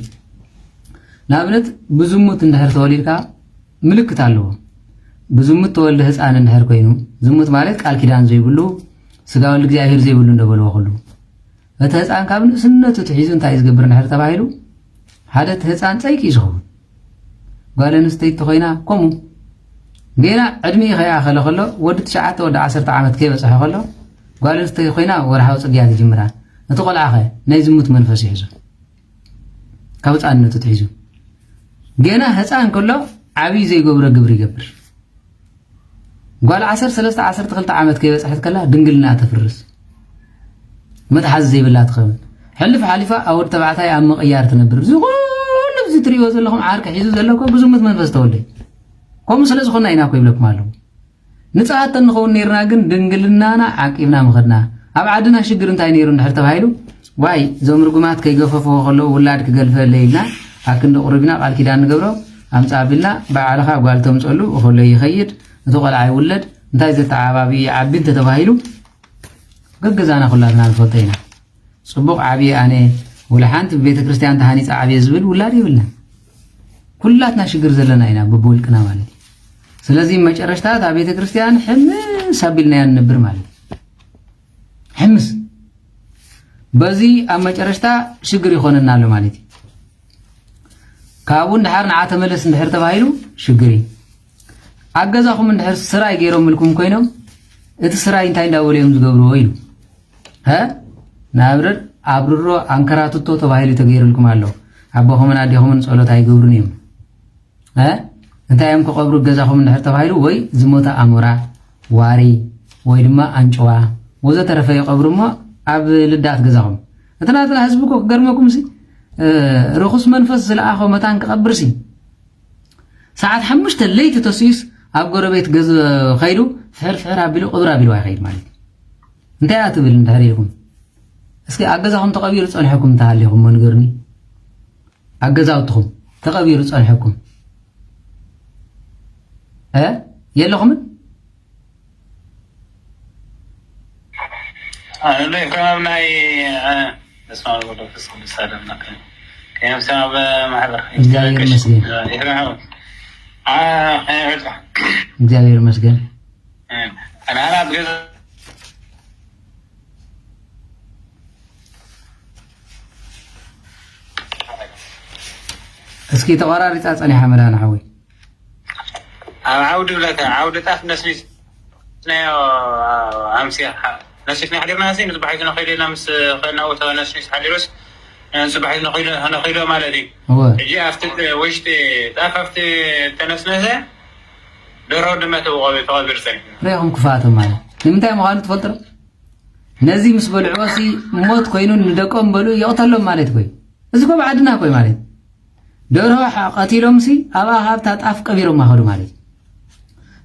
ንኣብነት፣ ብዝሙት እንድሕር ተወሊድካ፣ ምልክት ኣለዎ። ብዝሙት ተወልደ ህፃን እንድሕር ኮይኑ፣ ዝሙት ማለት ቃል ኪዳን ዘይብሉ፣ ስጋ ወልድ እግዚኣብሔር ዘይብሉ እንደበልዎ ኩሉ። እቲ ህፃን ካብ ንእስነቱ ትሒዙ እንታይ እዩ ዝገብር እንድሕር ተባሂሉ፣ ሓደ እቲ ህፃን ጸይቂ እዩ ዝኸውን። ጓል ኣንስተይቲ ኮይና ከምኡ። ጌና ዕድሚኡ ከይኣኸለ ከሎ፣ ወዲ ትሽዓተ፣ ወዲ ዓሰርተ ዓመት ከይበጽሐ ከሎ፣ ጓል ኣንስተይቲ ኮይና ወርሓዊ ጽግያት ይጅምራ። እቲ ቆልዓ ኸ ናይ ዝሙት መንፈስ ይሕዞ። ካብ ህፃንነቱ ትሒዙ። ጌና ህፃን ከሎ ዓብዪ ዘይገብሮ ግብሪ ይገብር። ጓል ዓሰርተ ሰለስተ ዓሰርተ ክልተ ዓመት ከይበጽሐት ከላ ድንግልና ተፍርስ። መትሓዚ ዘይብላ ትኸውን። ሕልፍ ሓሊፋ ኣብ ወዲ ተባዕታይ ኣብ ምቕያር ትነብር። እዚ ኩሉ እዚ ትርእይዎ ዘለኹም ዓርኪ ሒዙ ዘሎ እኮ ብዝሙት መንፈስ ተወልደ። ከምኡ ስለ ዝኾንና ኢና እኮ ይብለኩም ኣለኹ። ንጽሃት ተንኸውን ነይርና ግን ድንግልናና ዓቂብና ምኸድና። ኣብ ዓድና ሽግር እንታይ ነይሩ እንድሕር ተባሂሉ፣ ዋይ፣ እዞም ርጉማት ከይገፈፍዎ ከለዉ ውላድ ክገልፈለይ ኢልና ኣክንዲ ቁሩብ ኢና ቃል ኪዳን ንገብሮ፣ ኣምጽእ ኣቢልና ባዕልኻ ጓል ተምጸሉ እኸሎ ይኸይድ፣ እቲ ቆልዓ ይውለድ፣ እንታይ ዘተዓባቢ ይዓቢ እንተተባሂሉ፣ ገገዛና ኩላትና ንፈልጦ ኢና። ጽቡቕ ዓብየ ኣነ፣ ወላ ሓንቲ ብቤተ ክርስቲያን ተሃኒጸ ዓብየ ዝብል ውላድ የብልናን። ኩላትና ሽግር ዘለና ኢና በብውልቅና ማለት እዩ። ስለዚ መጨረሽታ እታ ቤተ ክርስቲያን ሕምስ ኣቢልናያ ንነብር ማለት እዩ። ሕምስ። በዚ ኣብ መጨረሽታ ሽግር ይኾነና ኣሎ ማለት እዩ። ካብኡ እንድሓር ንዓ ተመለስ እንድሕር ተባሂሉ ሽግር እዩ። ኣብ ገዛኹም እንድሕር ስራይ ገይሮምልኩም ኮይኖም፣ እቲ ስራይ እንታይ እንዳበሉ እዮም ዝገብርዎ ኢሉ። ሀ? ንኣብረር ኣብርሮ ኣንከራትቶ ተባሂሉ ተገይሩልኩም ኣሎ። ኣቦኹምን ኣዴኹምን ጸሎት ኣይገብሩን እዮም። እ? እንታይ እዮም ክቐብሩ ገዛኹም እንድሕር ተባሂሉ፣ ወይ ዝሞተ ኣሞራ፣ ዋሪ፣ ወይ ድማ ኣንጭዋ ወዘተረፈ ይቐብሩ እሞ ኣብ ልዳት ገዛኹም። እቲ ናትና ህዝቢ እኮ ክገርመኩም ሲ፣ እ፣ ርኹስ መንፈስ ዝለኣኾ መታን ክቐብር ሲ፣ ሰዓት ሓሙሽተ ለይቲ ተሲኡስ ኣብ ጎረቤት ገዝ-፣ ከይዱ ፍሕር ፍሕር ኣቢሉ ቅብር ኣቢሉ ኣይኸይድ ማለት እዩ። እንታይ እያ ትብል እንድሕር ኢልኩም፣ እስኪ ኣብ ገዛኹም ተቐቢሩ ጸንሐኩም እንተሃሊኹም እሞ ንገሩኒ። ኣብ ገዛውትኹም ተቐቢሩ ጸንሐኩም፣ እ? የለኹምን? ኣነ ከም ኣብ ናይ፣ እ፣ በስመ ኣብ ወወልድ ወመንፈስ ቅዱስ ኣሐዱ ኣምላክ። ከም ሰብ ኣብ ማሕበር እግዚኣብሔር ይመስገን። ይሕረም። ኣ፣ እ፣ እግዚኣብሔር ይመስገን። እ፣ ኣነ፣ ኣነ ኣብ ገዛ እስኪ ተቆራሪጻ ጸኒሓ መድሃን ሓወይ። ኣብ ዓውዲ ብለካ፣ ዓውዲ ጣፍ ነስኒስናዮ፣ ኣምስያ፣ ነስኒስና ሓዲርና፣ ሲ ንጽባሒቱ ነኺዶ ኢልና ምስ ኸድና፣ ወታ ነስኒስ ሓዲሩስ፣ ንጽባሒቱ ነኺዶ፣ ነኺዶ ማለት እዩ። እወ። ሕጂ ኣብቲ ውሽጢ ጣፍ ኣብቲ ተነስነሰ፣ ደርሆ ድማ ተቐቢ-፣ ተቐቢሩ ጸኒሑ። ሪኢኹም ክፍኣቶም ማለት። ንምንታይ ምዃኑ ትፈልጡ ዶ? ነዚ ምስ በልዕዎ ሲ ሞት ኮይኑ ንደቆም በሉ ይቕተሎም ማለት ኮይ። እዚ ኮ ብዓድና ኮይ ማለት። ደርሆ ሓ-፣ ቀቲሎም ሲ ኣብኣ ካብታ ጣፍ ቀቢሮም ማኸዱ ማለት።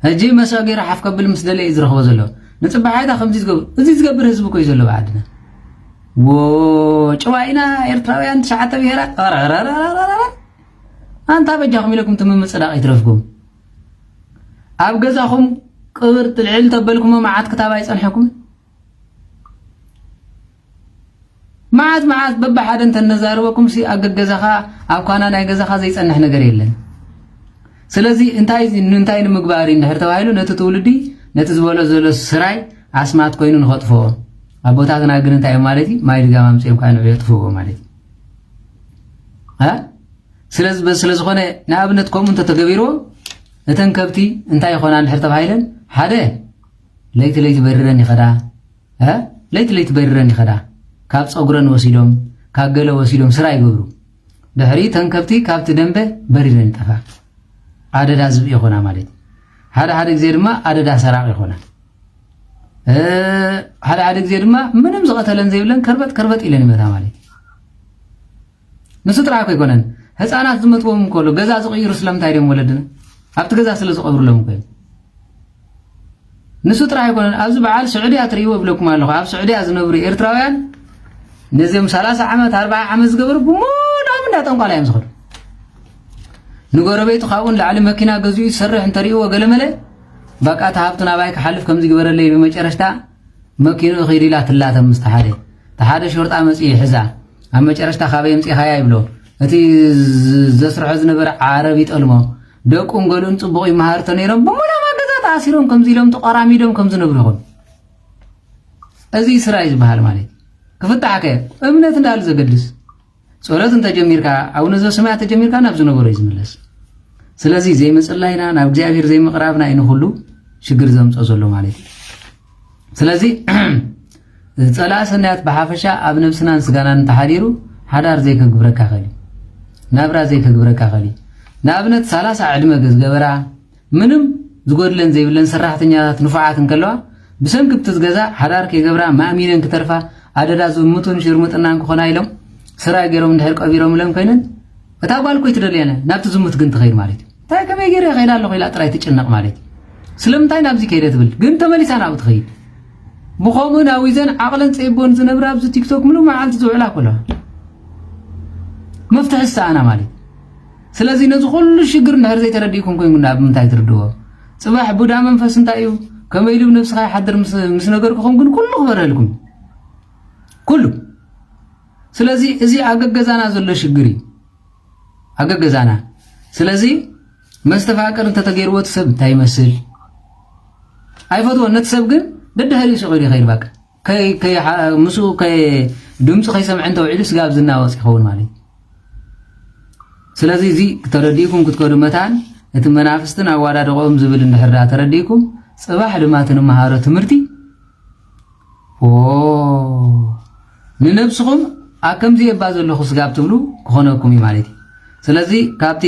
ሕጂ መስዋእ ገይሩ ሓፍ ከብል ምስ ደለየ እዩ ዝረኽቦ ዘሎ። ንጽባሓይታ ከምዚ ዝገብር፣ እዚ ዝገብር ህዝቢ ኮይ ዘሎ ብዓድና። ዎ፣ ጭዋ ኢና ኤርትራውያን ትሽዓተ ብሄራት። ኣንታ በጃኹም ኢለኩም ትምምጽዳቕ ይትረፍኩም። ኣብ ገዛኹም ቅብር ጥልዕል ተበልኩሞ መዓት ክታብ ኣይጸንሐኩም። መዓት መዓት በብሓደ እንተነዛርበኩም ሲ ኣብ ገገዛኻ ኣብ ኳና ናይ ገዛኻ ዘይጸንሕ ነገር የለን። ስለዚ እንታይ እንታይ ንምግባር እዩ እንድሕር ተባሂሉ ነቲ ትውልዲ ነቲ ዝበሎ ዘሎ ስራይ ኣስማት ኮይኑ ንኸጥፍኦ ኣቦታትና ግን እንታይ እዮም ማለት እዩ ማይ ድጋም ኣምፅኦም ከዓ ንዑ የጥፍዎ ማለት እዩ። ስለዚ በዚ ስለ ዝኾነ ንኣብነት ከምኡ እንተተገቢርዎ እተን ከብቲ እንታይ ይኾና እንድሕር ተባሂለን ሓደ ለይቲ ለይቲ በሪረን ይኸዳ። ለይቲ ለይቲ በሪረን ይኸዳ። ካብ ፀጉረን ወሲዶም ካብ ገለ ወሲዶም ስራ ይገብሩ። ድሕሪ ተን ከብቲ ካብቲ ደንበ በሪረን ይጠፋ። ኣደዳ ዝብኢ ይኾና ማለት እዩ። ሓደ ሓደ ግዜ ድማ ኣደዳ ሰራቕ ይኾና። ሓደ ሓደ ግዜ ድማ ምንም ዝቐተለን ዘይብለን ከርበጥ ከርበጥ ኢለን ይመታ ማለት እዩ። ንሱ ጥራሕ እኮ ኣይኮነን። ህፃናት ዝመትዎም እንከሎ ገዛ ዝቕይሩ ስለምንታይ ድዮም ወለድና ኣብቲ ገዛ ስለ ዝቐብርሎም እኮ እዩ። ንሱ ጥራሕ ኣይኮነን። ኣብዚ በዓል ስዑድያ ትርእይዎ እብለኩም ኣለኹ። ኣብ ስዑድያ ዝነብሩ ኤርትራውያን ነዚኦም ሰላሳ ዓመት ኣርባዓ ዓመት ዝገበሩ ብሙሉኦም እንዳ ጠንቋላ እዮም ዝኸዱ። ንጎረቤቱ ካብኡ ንላዕሊ መኪና ገዚኡ ዝሰርሕ እንተርእይዎ ገለመለ በቃ እቲ ሃብቱ ናባይ ክሓልፍ ከምዚ ግበረለይ ኢሉ መጨረሽታ መኪንኡ ኺድ ኢላ ትላተም ምስቲ ሓደ እቲ ሓደ ሾርጣ መፂኡ ይሕዛ። ኣብ መጨረሽታ ካበይ ኣምፂእኻያ ይብሎ። እቲ ዘስርሖ ዝነበረ ዓረብ ይጠልሞ። ደቁን ገሉን ፅቡቕ ይመሃርቶ ነይሮም ብሙሉኦም ኣብ ገዛ ተኣሲሮም ከምዚ ኢሎም ተቋራሚዶም ከም ዝነብሩ ይኾኑ። እዚ ስራይ ዝበሃል ማለት ክፍታሕ ከ እምነት እንዳሉ ዘገድስ ጸሎት እንተጀሚርካ ኣቡነ ዘበሰማያት ተጀሚርካ ናብ ዝነበሮ እዩ ዝምለስ። ስለዚ ዘይምጽላይና ናብ እግዚኣብሔር ዘይምቕራብና እዩ ንኹሉ ሽግር ዘምጾ ዘሎ ማለት እዩ። ስለዚ ጸላእ ሰናያት ብሓፈሻ ኣብ ነብስናን ስጋናን እንተሓዲሩ ሓዳር ዘይከግብረካ ኸሊ ናብራ ዘይከግብረካ ኸሊ ንኣብነት ሰላሳ ዕድመ ገዝገበራ ምንም ዝጎድለን ዘይብለን ሰራሕተኛታት ንፉዓት እንከለዋ ብሰንኪ ብቲ ዝገዛ ሓዳር ከይገብራ ማእሚነን ክተርፋ ኣደዳ ዝምቱን ሽርሙጥናን ክኾና ኢሎም ስራይ ገይሮም እንድሕር ቀቢሮምለን ኮይነን እታ ጓል ኮይ ትደልየነ ናብቲ ዝሙት ግን ትኸይድ ማለት እዩ። እንታይ ከመይ ገይረ ይኸይድ ኣለኹ ኢላ ጥራይ ትጭነቕ ማለት እዩ። ስለምንታይ ናብዚ ከይደ ትብል ግን ተመሊሳ ናብኡ ትኸይድ። ብኸምኡ ናዊዘን ዓቕለን ጸይቦን ዝነብራ ኣብዚ ቲክቶክ ምሉ መዓልቲ ዝውዕላ ኮለዋ መፍትሒ ዝሰኣና ማለት እዩ። ስለዚ ነዚ ኩሉ ሽግር እንድሕር ዘይተረዲእኩም ኮይንኩም ኣብ ምንታይ ትርድዎ? ጽባሕ ቡዳ መንፈስ እንታይ እዩ? ከመይ ኢሉ ነብስኻ ይሓድር ምስ ምስ ነገርኩኹም ግን ኩሉ ክበርሀልኩም ኩሉ። ስለዚ እዚ ኣገገዛና ዘሎ ሽግር እዩ። ኣገገዛና ስለዚ መስተፋቅር እንተተገይርዎ እቲ ሰብ እንታይ ይመስል ኣይፈትዎ ነቲ ሰብ ግን ደድሕሪኡ ስቕ ኢሉ ይኸይድ ባቃ። ከይ ከይ ምስኡ ከይ ድምፁ ከይሰምዐ እንተውዒሉ ስጋብ ዝናወፅ ይኸውን ማለት እዩ። ስለዚ እዚ ተረዲእኩም ክትከዱ መታን እቲ መናፍስትን ኣዋዳድቆም ዝብል እንድሕር ዳ ተረዲእኩም ፅባሕ ድማ ትንመሃሮ ትምህርቲ ዎ ንነብስኹም ኣብ ከምዚ የባ ዘለኹ ስጋብ ትብሉ ክኾነኩም እዩ ማለት እዩ። ስለዚ ካብቲ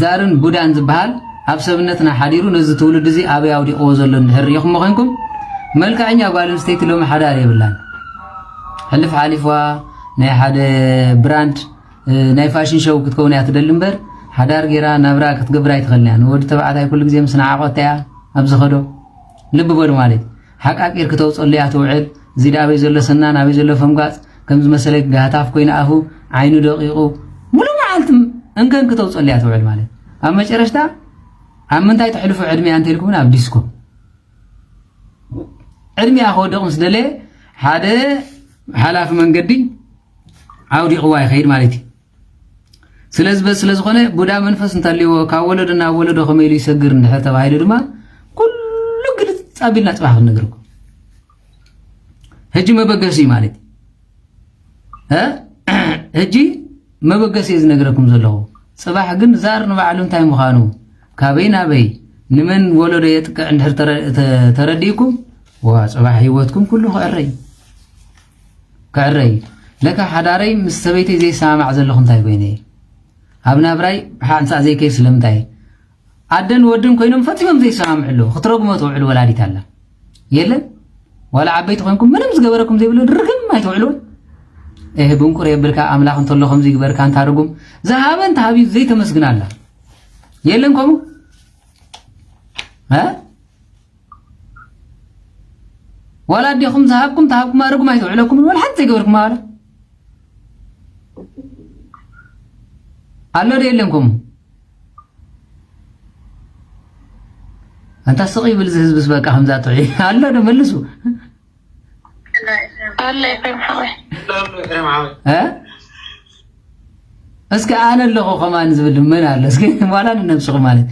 ዛርን ቡዳን ዝበሃል ኣብ ሰብነትና ሓዲሩ ነዚ ትውልዲ እዚ ኣበይ ኣውዲቕዎ ዘሎ እንድሕር ርኢኹሞ ኮይንኩም መልክዐኛ ጓል ኣንስተይቲ ሎሚ ሓዳር የብላን። ሕልፍ ሓሊፍዋ ናይ ሓደ ብራንድ ናይ ፋሽን ሾው ክትከውን እያ ትደሊ እምበር ሓዳር ጌራ ናብራ ክትገብር ኣይትኽእልን እያ። ንወዲ ተባዕታይ ኩሉ ግዜ ምስ ንዓቖታ እያ ኣብ ዝኸዶ ልቢ በሉ ማለት ሓቃቂር ክተውፀሉ እያ ትውዕል። እዚ ዳ ኣበይ ዘሎ ሰናን ኣበይ ዘሎ ፈንጓፅ ከም ዝመሰለ ጋህታፍ ኮይኑ ኣፉ ዓይኑ ደቂቑ ሙሉ መዓልቲ እንከን ክተውፀሉ እያ ትውዕል ማለት ኣብ መጨረሽታ ኣብ ምንታይ ተሕልፎ ዕድሚያ እንተልኩምን ኣብ ዲስኮ ዕድሚያ ክወደቕ ምስ ደለየ ሓደ ሓላፊ መንገዲ ኣውዲቕዋ ይኸይድ ማለት እዩ። ስለዚ በዚ ስለ ዝኾነ ቡዳ መንፈስ እንተልዎ ካብ ወለዶ ናብ ወለዶ ከመይ ኢሉ ይሰግር እንድሕር ተባሂሉ ድማ ኩሉ ግልፅ ኣቢልና ፅባሕ ክንነግረኩም። ሕጂ መበገሲ እዩ ማለት እዩ። ሕጂ መበገሲ እየ ዝነግረኩም ዘለኹ። ፅባሕ ግን ዛር ንባዕሉ እንታይ ምዃኑ ካበይ ናበይ ንመን ወለዶ የጥቅዕ እንድሕር ተረዲእኩም ዋ ፅባሕ ህይወትኩም ኩሉ ክዕረይ ክዕረይ ለካ ሓዳረይ ምስ ሰበይተይ ዘይሰማማዕ ዘለኹ እንታይ ኮይነ እየ ኣብ ናብራይ ብሓንሳእ ዘይከይድ ስለምንታይ ኣደን ወድን ኮይኖም ፈጺሞም ዘይሰማምዑ ኣለዉ ክትረግሞ ትውዕል ወላዲት ኣላ የለን ዋላ ዓበይቲ ኮይንኩም ምንም ዝገበረኩም ዘይብሉ ርግም ኣይትውዕልዎን እህ ብንቁር የብልካ ኣምላኽ እንተሎ ከምዚ ይግበርካ እንታ ርጉም ዝሃበን ተሃብዩ ዘይተመስግን ኣላ የለን ከምኡ እ ዋላ ኣዴኹም ዝሃብኩም ተሃብኩማ ርጉም ኣይትውዕለኩም ወላ ሓንቲ ዘይገበርኩማ ዋላ ኣሎ ዶ የለን ከምኡ ኣንታ ስቕ ይብል እዚ ህዝብስ በቃ ከምዛ ጥዑይ ኣሎ ዶ መልሱ ኣለ ኤፍሬም ሓወይ። እ? እስኪ ኣነ ኣለኹ ከማን ዝብል መን ኣሎ? እስኪ ዋላ ንነብስኹም ማለት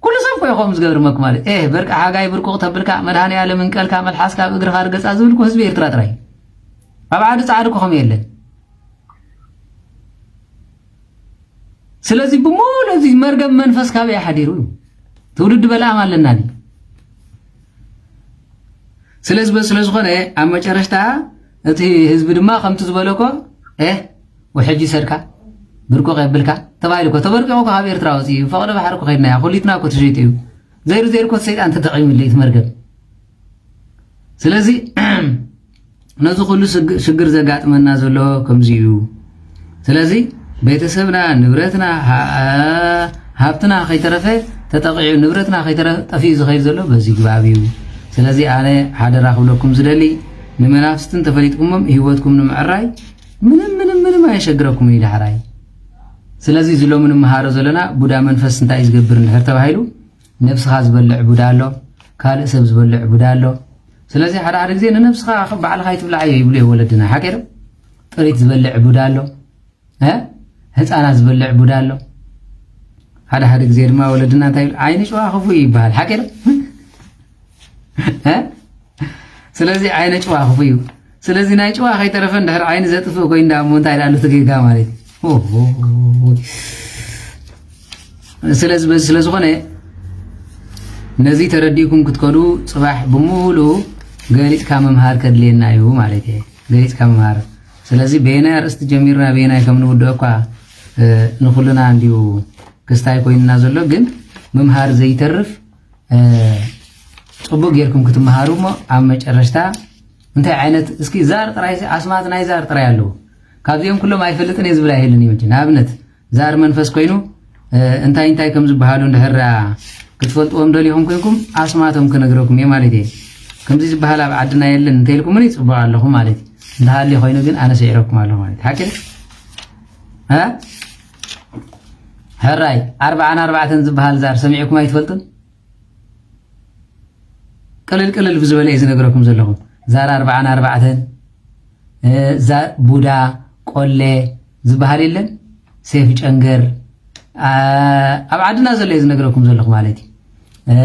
ኩሉ ሰብ ኮ ይኾም ዝገብር መክ ማለት እ በርቂ ሓጋይ ብርቁቕ ተብልካ መድሃኒ ዓለም እንቀልካ መልሓስካ ኣብ እግርኻ ርገጻ ዝብል ኮ ህዝቢ ኤርትራ ጥራይ ኣብ ዓዲ ጻዕዲ ኮ ከም የለን። ስለዚ ብሙሉ እዚ መርገም መንፈስ ካበይ ሓዲሩ እዩ? ትውልዲ በልኣም ኣለና ድዩ? ስለዚ በ- ስለ ዝኾነ ኣብ መጨረሽታ እቲ ህዝቢ ድማ ከምቲ ዝበለኮ እ ወሕጂ ሰድካ ብርቆ የብልካ ተባሂሉ እኮ ተበርቂቑ እኮ ካብ ኤርትራ ወፂኡ እዩ። ፈቐዶ ባሕሪ እኮ ከይድና እያ ኩሊትና እኮ ተሸይጡ እዩ። ዘይሩ ዘይሩ እኮ እቲ ሰይጣን ተጠቒሙሉ እዩ እቲ መርገም። ስለዚ ነዚ ኩሉ ስግ- ሽግር ዘጋጥመና ዘሎ ከምዚ እዩ። ስለዚ ቤተሰብና ንብረትና ሃ- ሃብትና ከይተረፈ ተጠቂዑ ንብረትና ከይተረፈ ጠፊኡ ዝኸይድ ዘሎ በዚ ግባብ እዩ። ስለዚ ኣነ ሓደራ ክብለኩም ዝደሊ ንመናፍስትን ተፈሊጥኩሞም ህይወትኩም ንምዕራይ ምንም ምንም ምንም ኣየሸግረኩም እዩ ዳሕራይ። ስለዚ እዚ ሎሚ ንምሃሮ ዘለና ቡዳ መንፈስ እንታይ እዩ ዝገብር እንድሕር ተባሂሉ ነብስኻ ዝበልዕ ቡዳ ኣሎ፣ ካልእ ሰብ ዝበልዕ ቡዳ ኣሎ። ስለዚ ሓደ ሓደ ግዜ ንነብስኻ ባዕልኻ ይትብላዓዮ ይብሉ እዮም ወለድና ሓቂ ዶ? ጥሪት ዝበልዕ ቡዳ ኣሎ፣ እ? ህፃናት ዝበልዕ ቡዳ ኣሎ። ሓደ ሓደ ግዜ ድማ ወለድና እንታይ ይብሉ? ዓይኒ ጭዋ ክፉ እዩ ይበሃል ሓቂ ዶ? እ? ስለዚ ዓይነ ጭዋ ክፉ እዩ። ስለዚ ናይ ጭዋ ከይተረፈ እንድሕር ዓይኒ ዘጥፍእ ኮይኑ ዳ እሞ እንታይ ዳሉ ትጌጋ ማለት እዩ። ኦሆ። ስለዚ በዚ ስለ ዝኾነ ነዚ ተረዲእኩም ክትከዱ ፅባሕ ብሙሉ ገሊፅካ ምምሃር ከድልየና እዩ ማለት እየ። ገሊፅካ ምምሃር። ስለዚ በየናይ ኣርእስቲ ጀሚርና በየናይ ከም ንውድኦ እኳ እ፣ ንኹልና እንዲዩ ክስታይ ኮይንና ዘሎ ግን ምምሃር ዘይተርፍ እ፣ ጽቡቅ ጌርኩም ክትመሃሩ እሞ ኣብ መጨረሽታ እንታይ ዓይነት እስኪ ዛር ጥራይ ኣስማት ናይ ዛር ጥራይ ኣለዉ ካብዚኦም ኩሎም ኣይፈልጥን እየ ዝብል ኣይህልን እዩ ንኣብነት ዛር መንፈስ ኮይኑ እ፣ እንታይ እንታይ ከም ዝበሃሉ እንድሕር ክትፈልጥዎም ደሊኹም ኮይንኩም ኣስማቶም ክነግረኩም እየ ማለት እየ ከምዚ ዝበሃል ኣብ ዓድና የለን እንተኢልኩምኒ ጽቡቅ ኣለኹ ማለት እዩ እንተሃልዩ ኮይኑ ግን ኣነ ስዒረኩም ኣለኹ ማለት ሓቂ እ? ሕራይ ኣርብዓን ኣርባዕተን ዝበሃል ዛር ሰሚዕኩም ኣይትፈልጡን? ቅልል ቅልል ብዝበለ እየ ዝነግረኩም ዘለኹ። ዛር ኣርብዓን ኣርባዕተን እ፣ ዛር ቡዳ ቆሌ ዝበሃል የለን? ሴፍ ጨንገር ኣ፣ ኣብ ዓድና ዘሎ እየ ዝነግረኩም ዘለኹ ማለት እዩ። እ፣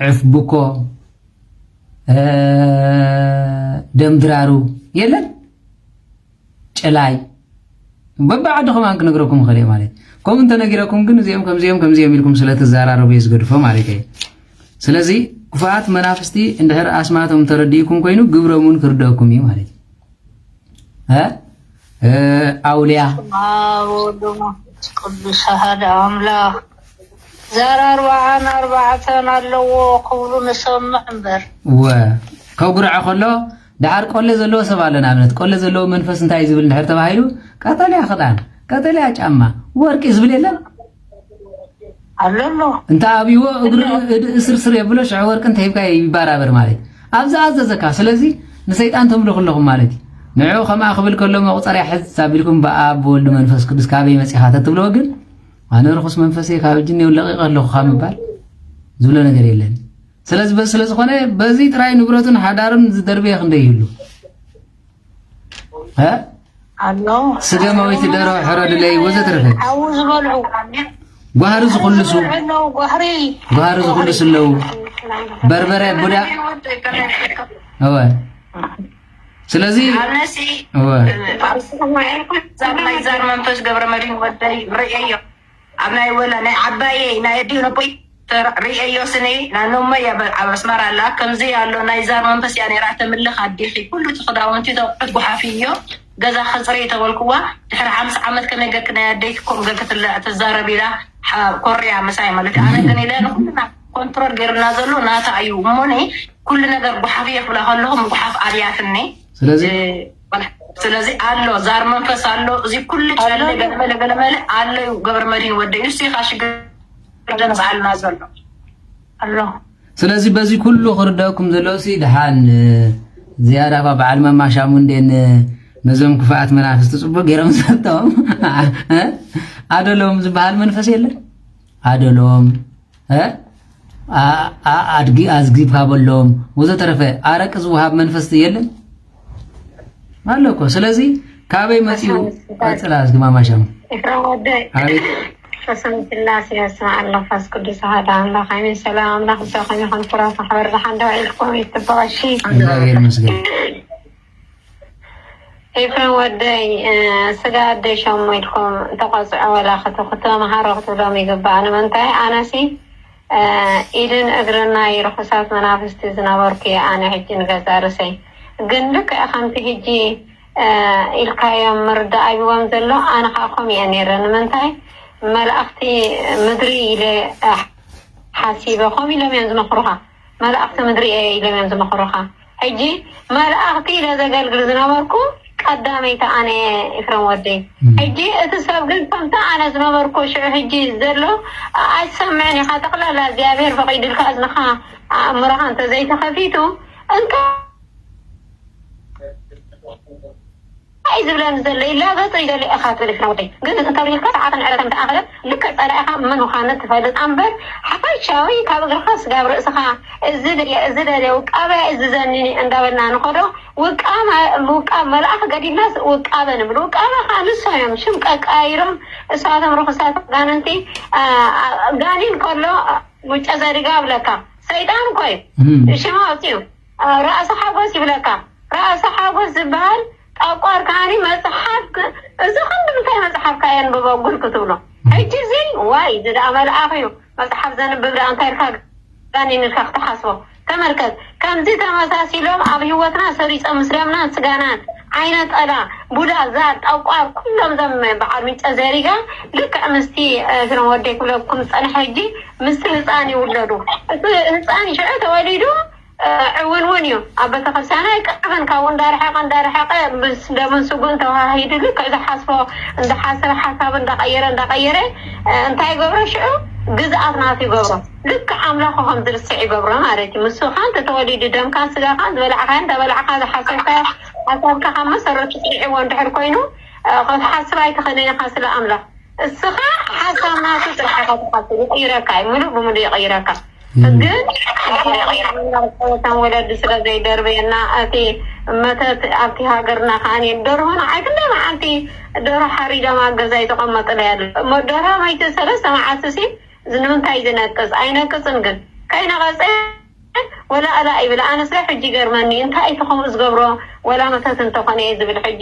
ዕፍ ቡኮ እ፣ ደምድራሩ የለን? ጨላይ በብዓዲ ከማን ክነግረኩም ይኽእል እየ ማለት ከምኡ እንተነጊረኩም ግን እዚኦም ከምዚኦም ከምዚኦም ኢልኩም ስለ ትዘራረቡ እየ ዝገድፎ ማለት እየ ስለዚ ክፉኣት መናፍስቲ እንድሕር ኣስማቶም ተረዲእኩም ኮይኑ ግብሮም እውን ክርደእኩም እዩ ማለት እዩ እ? እ፣ ኣውልያ ወወልድ ወመንፈስ ቅዱስ ኣሃደ ኣምላኽ ዛር ኣርባዓን ኣርባዕተን ኣለዎ ክብሉ ንሰምዕ እምበር ወ ከጉርዐ ከሎ ደሓር ቆለ ዘለዎ ሰብ ኣሎ ንኣብነት ቆለ ዘለዎ መንፈስ እንታይ ዝብል እንድሕር ተባሂሉ ቀጠልያ ክዳን ቀጠልያ ጫማ ወርቂ ዝብል የለን ኣሎ ኣሎ እንተ ኣብይዎ እግሪ እድ እስርስር የብሎ ሽዑ ወርቂ እንተ ሂብካ ይባራበር ማለት ኣብ ዝኣዘዘካ ስለዚ ንሰይጣን ተምልኹ ኣለኹም ማለት እዩ ንዑ ከምኣ ክብል ከሎ መቁፀርያ ሕዝ ኣቢልኩም ብኣብ ብወልድ መንፈስ ቅዱስ ካበይ መፂኻ ተትብሎ ግን ኣነ ርኹስ መንፈስ እየ ካብ እጅኒ ለቂቐ ኣለኹ ካብ ምባል ዝብሎ ነገር የለን ስለዚ በዚ ስለ ዝኾነ በዚ ጥራይ ንብረቱን ሓዳሩን ዝደርበየ ክንደይ ይህሉ እ? ኣሎ ስገማዊት ደርሆ ሕረድለይ ወዘተረፈ ሓዉ ዝበልዑ ጓህሪ ዝኹልሱ ኣለዉ ጓህሪ ጓህሪ ዝኹልሱ ኣለዉ በርበረ ቡዳ እወ ስለዚ ኣነሲ እወ ኣብ ስራሕ ውዒልኩ ዛብ ናይ ዛር መንፈስ ገብረ መድህን ወደይ ርእየዮ ኣብ ናይ ወላ ናይ ዓባየይ ናይ ኣዲኡ ነቦይ ርእየዮ ስኒ ናኖመይ ኣብ ኣስመራ ኣላ ከምዚ ኣሎ ናይ ዛር መንፈስ እያ ነራ ተምልኽ ኣዲኺ ኩሉ እቲ ክዳውንቲ ተቑሑት ጉሓፍዮ ገዛ ክፅሪ ተበልኩዋ ድሕሪ ሓምሳ ዓመት ከመይ ገርክ ናይ ኣደይኪ ከምኡ ገርክ ትዛረብ ኢላ ኮርያ ምሳይ ማለት ኣነ ግን ኢለ ንኩልና ኮንትሮል ገይሩና ዘሎ ናታ እዩ እሞኒ ኩሉ ነገር ጉሓፍ እየ ክብላ ከለኹ ምጉሓፍ ኣብያትኒ ስለዚ ስለዚ ኣሎ ዛር መንፈስ ኣሎ እዚ ኩሉ ጨለ ገለመለ ገለመለ ኣሎ እዩ ገብረ መድህን ወደይ ንሱ ኢኻ ሽግር ደምፅኣልና ዘሎ ኣሎ ስለዚ በዚ ኩሉ ክርደኩም ዘሎ ሲ ድሓን ዝያዳ እኳ በዓል መማሻሙ እንዴን ነዞም ክፍኣት መናፍስቲ ፅቡቅ ገይሮም ዝፈልጦም ኣደሎም ዝበሃል መንፈስ የለን ኣደሎም እ? ኣ- ኣ- ኣድጊ ኣዝጊብካ በሎም ወዘተረፈ ኣረቂ ዝውሃብ መንፈስ የለን ኣሎ እኮ። ስለዚ ካበይ መጺኡ? ቀጽላ እስኪ ማማሻም። ኤፍሬም ወደይ ኣቤት። በስመ ስላሴ በስመ ኣብ መንፈስ ቅዱስ ኣሐዱ ኣምላኽ ኣሜን። ሰላም ኣምላኽ ምሳኹም ይኹን። ኩራት ማሕበር ደሓን ዶ ውዒልኩም? ይጽበቐ እሺ። እግዚኣብሔር ይመስገን። ኤፍሬም ወደይ፣ እ፣ ስጋ ኣደይ ሸሙ ኢልኩም ተቆጽዖ ወላ ክት-፣ ክትመሃሮ ክትብሎም ይግባእ። ንምንታይ ኣነሲ፣ እ፣ ኢድን እግርን ናይ ርኹሳት መናፍስቲ ዝነበርኩ እየ ኣነ ሕጂ ንገዛ ርእሰይ። ግን ልክዕ ከምቲ ሕጂ፣ እ፣ ኢልካዮም ምርዳእ ኣብዎም ዘሎ ኣነ ከዓ ከምኡ እየ ነይረ። ንምንታይ መላእኽቲ ምድሪ ኢለ፣ እ፣ ሓሲበ ከምኡ ኢሎም እዮም ዝመኽሩኻ። መላእኽቲ ምድሪ እየ ኢሎም እዮም ዝመኽሩኻ። ሕጂ መላእኽቲ ኢለ ዘገልግል ዝነበርኩ ቀዳመይቲ ኣነ እየ፣ ኤፍሬም ወደይ። ሕጂ እቲ ሰብ ግን ከምቲ ኣነ ዝነበርኩ ሽዑ ሕጂ ዘሎ ኣይትሰምዕን ኢኻ። ጠቕላላ እግዚኣብሔር ፈቒዱልካ እዝንኻ ኣእምሮኻ እንተዘይተኸፊቱ እንታይ እዩ ዝብለኒ ዘሎ? ይላገጽ እዩ ዘሎ ኢኻ ትብል፣ ኤፍሬም ወደይ። ግን እዚ እንተሪኢልካ ሰዓትን ዕለትን ተኣኸለ ልክዕ ጸላኢኻ መን ምዃኑ ትፈልጥ ኣምበር ሓፈሻዊ ካብ እግርኻ ስጋብ ርእስኻ እዚ ደልየ፣ እዚ ደልየ፣ ውቃበ እዝዘኒ እንዳበልና ንኸዶ ውቃበ፣ ውቃብ መልኣኽ ገዲልናስ ውቃበ ንብል። ውቃበ ኸዓ ንሶም እዮም ሽም ቀቃይሮም፣ እሳቶም ርኹሳት ኣጋንንቲ። አ፣ አ፣ ጋኒን ከሎ ሙጨ ዘሪጋ ይብለካ፣ ሰይጣን እኮ እዩ። እም። ሽም ኣውፅኡ፣ አ፣ ራእሲ ሓጎስ ይብለካ። ራእሲ ሓጎስ ዝበሃል ጠቋር ከዓኒ መፅሓፍ ክ-፣ እዚ ክንዲ ምንታይ መፅሓፍካ የንብቦ ጉድ ክትብሎ። ሕጂ እዚ ዋይ፣ እዚ ደኣ መልኣኽ እዩ፣ መፅሓፍ ዘንብብ ደኣ እንታይ ኢልካ ጋኔን ኢልካ ክትሓስቦ? ተመልከት፣ ከምዚ ተመሳሲሎም ኣብ ህይወትና ሰሪጾም ምስ ደምናን ስጋናን ዓይነ ጠላ፣ ቡዳ፣ ዛር፣ ጠቋር፣ ኩሎም ዘም በዓል ምንጨ ዘሪጋ ልክዕ ምስቲ፣ እ፣ ፍረም ወደይ ክብለኩም ዝጸንሐ ሕጂ ምስቲ ህጻን ይውለዱ። እቲ ህጻን ሽዑ ተወሊዱ፣ እ፣ ዕውንውን እዩ። ኣብ ቤተክርስትያን ኣይቀርብን። ካብኡ እንዳረሓቐ እንዳረሓቐ ምስ ደሙን ስጉን ተዋሃሂዱ ልክዕ ዝሓስቦ እንዳሓሰበ ሓሳቡ እንዳቐየረ እንዳቐየረ፣ እ፣ እንታይ ይገብሮ ሽዑ? ግዝኣት ናቱ ይገብሮ። ልክዕ ኣምላኹ ከም ዝርስዕ ይገብሮ ማለት እዩ። ምስ ኻን ተተወሊዱ ደምካን ስጋኻን ዝበላዕካዮን ተበላዕካ ዝሓሰብካዮ ሓሳብካ ካብ መሰረቱ ስዒዎ እንድሕር ኮይኑ፣ እ፣ ክትሓስብ ኣይትኽእልን ኢኻ ስለ ኣምላኽ። እስኻ ሓሳብ ናቱ ጥራሕ ኢኻ ትሓስብ፣ ይቕይረካ እዩ፣ ምሉእ ብምሉእ ይቕይረካ። ግን ጸወታን ወለዲ ስለ ዘይደርበየና፣ እቲ መተት ኣብቲ ሃገርና ከዓኒ ደርሆ ንዓይ ክንደይ መዓልቲ ደርሆ ሓሪዶም ኣብ ገዛ ይተቐመጡለይ ኣሎ። እሞ ደርሆ መይተ ሰለስተ መዓልቲ ሲ እዚ ንምንታይ ዝነቅጽ? ኣይነቅጽን ግን። ከይነቐጸ ወላ እላ ይብል። ኣነስ ሕጂ ይገርመኒ፣ እንታይ እቲ ከምኡ ዝገብሮ? ወላ መተት እንተኾነ እየ ዝብል ሕጂ።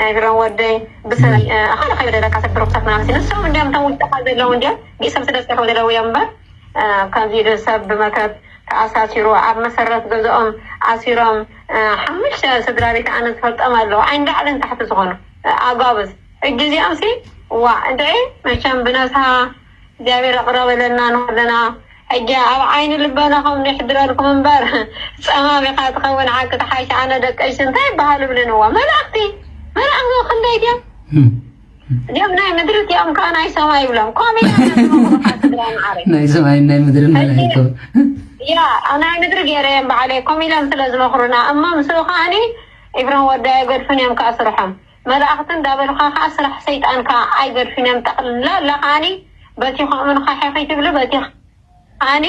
ኣይግረም ወደይ፣ ብሰብ፣ እ፣ ኣኻለ ከይበደለካ ሰብ ብርኩሳት ምናምን ሲ-፣ ንሶም እንዲዮም እቶም ውሽጥኻ ዘለዉ እንዲዮም፣ ብኢድ ሰብ ስለ ዝሰርሑ ዘለዉ እዮም እምበር፣ እ፣ ከምዚ ኢሉ ሰብ ብመተት ተኣሳሲሩ ኣብ መሰረት ገዝኦም ኣሲሮም፣ እ፣ ሓሙሽተ ስድራ ቤት ኣነ ዝፈልጦም ኣለዉ። ዓይኒ ላዕልን ታሕቲ ዝኾኑ፣ እ፣ ኣጓብዝ። ሕጂ እዚኦም ሲ፣ ዋ፣ እንድዒ መቸም ብነብሳ እግዚኣብሔር ይቕረ በለና ንኹልና። ሕጂ ኣብ ዓይኒ ልበናኹም ንሕድረልኩም እምበር፣ ጸማም ኢኻ ትኸውን፣ ሓቂ ተሓይሽ። ኣነ ደቀይሽ እንታይ ይበሃሉ ይብልንዎ? መላእኽቲ፣ መላእኽቲ ክንደይ ድዮም? እም። ድዮም ናይ ምድሪ፣ እቲኦም ከኣ ናይ ሰማይ ይብሎም። ከምኡ ኢሎም እዮም ዝመኽሩኻ፣ ስድራይ መዓረይ። ናይ ሰማይን ናይ ምድርን ሕጂ መላእክቲ። ያ፣ ናይ ምድሪ ገይረ እዮም ባዕለይ። ከምኡ ኢሎም ስለ ዝመኽሩና። እሞ ምስኡ ከኣኒ፣ ኤፍሬም ወደይ ኣይገድፉን እዮም ከኣ ስርሖም። መላእኽቲ እንዳበሉኻ ከኣ ስራሕ ሰይጣን ከኣ ኣይገድፉን እዮም። ጠቕላላ ከኣኒ፣ በቲ ከምኡ ንኻ ሕኺ ትብሉ፣ በቲ ከኣኒ፣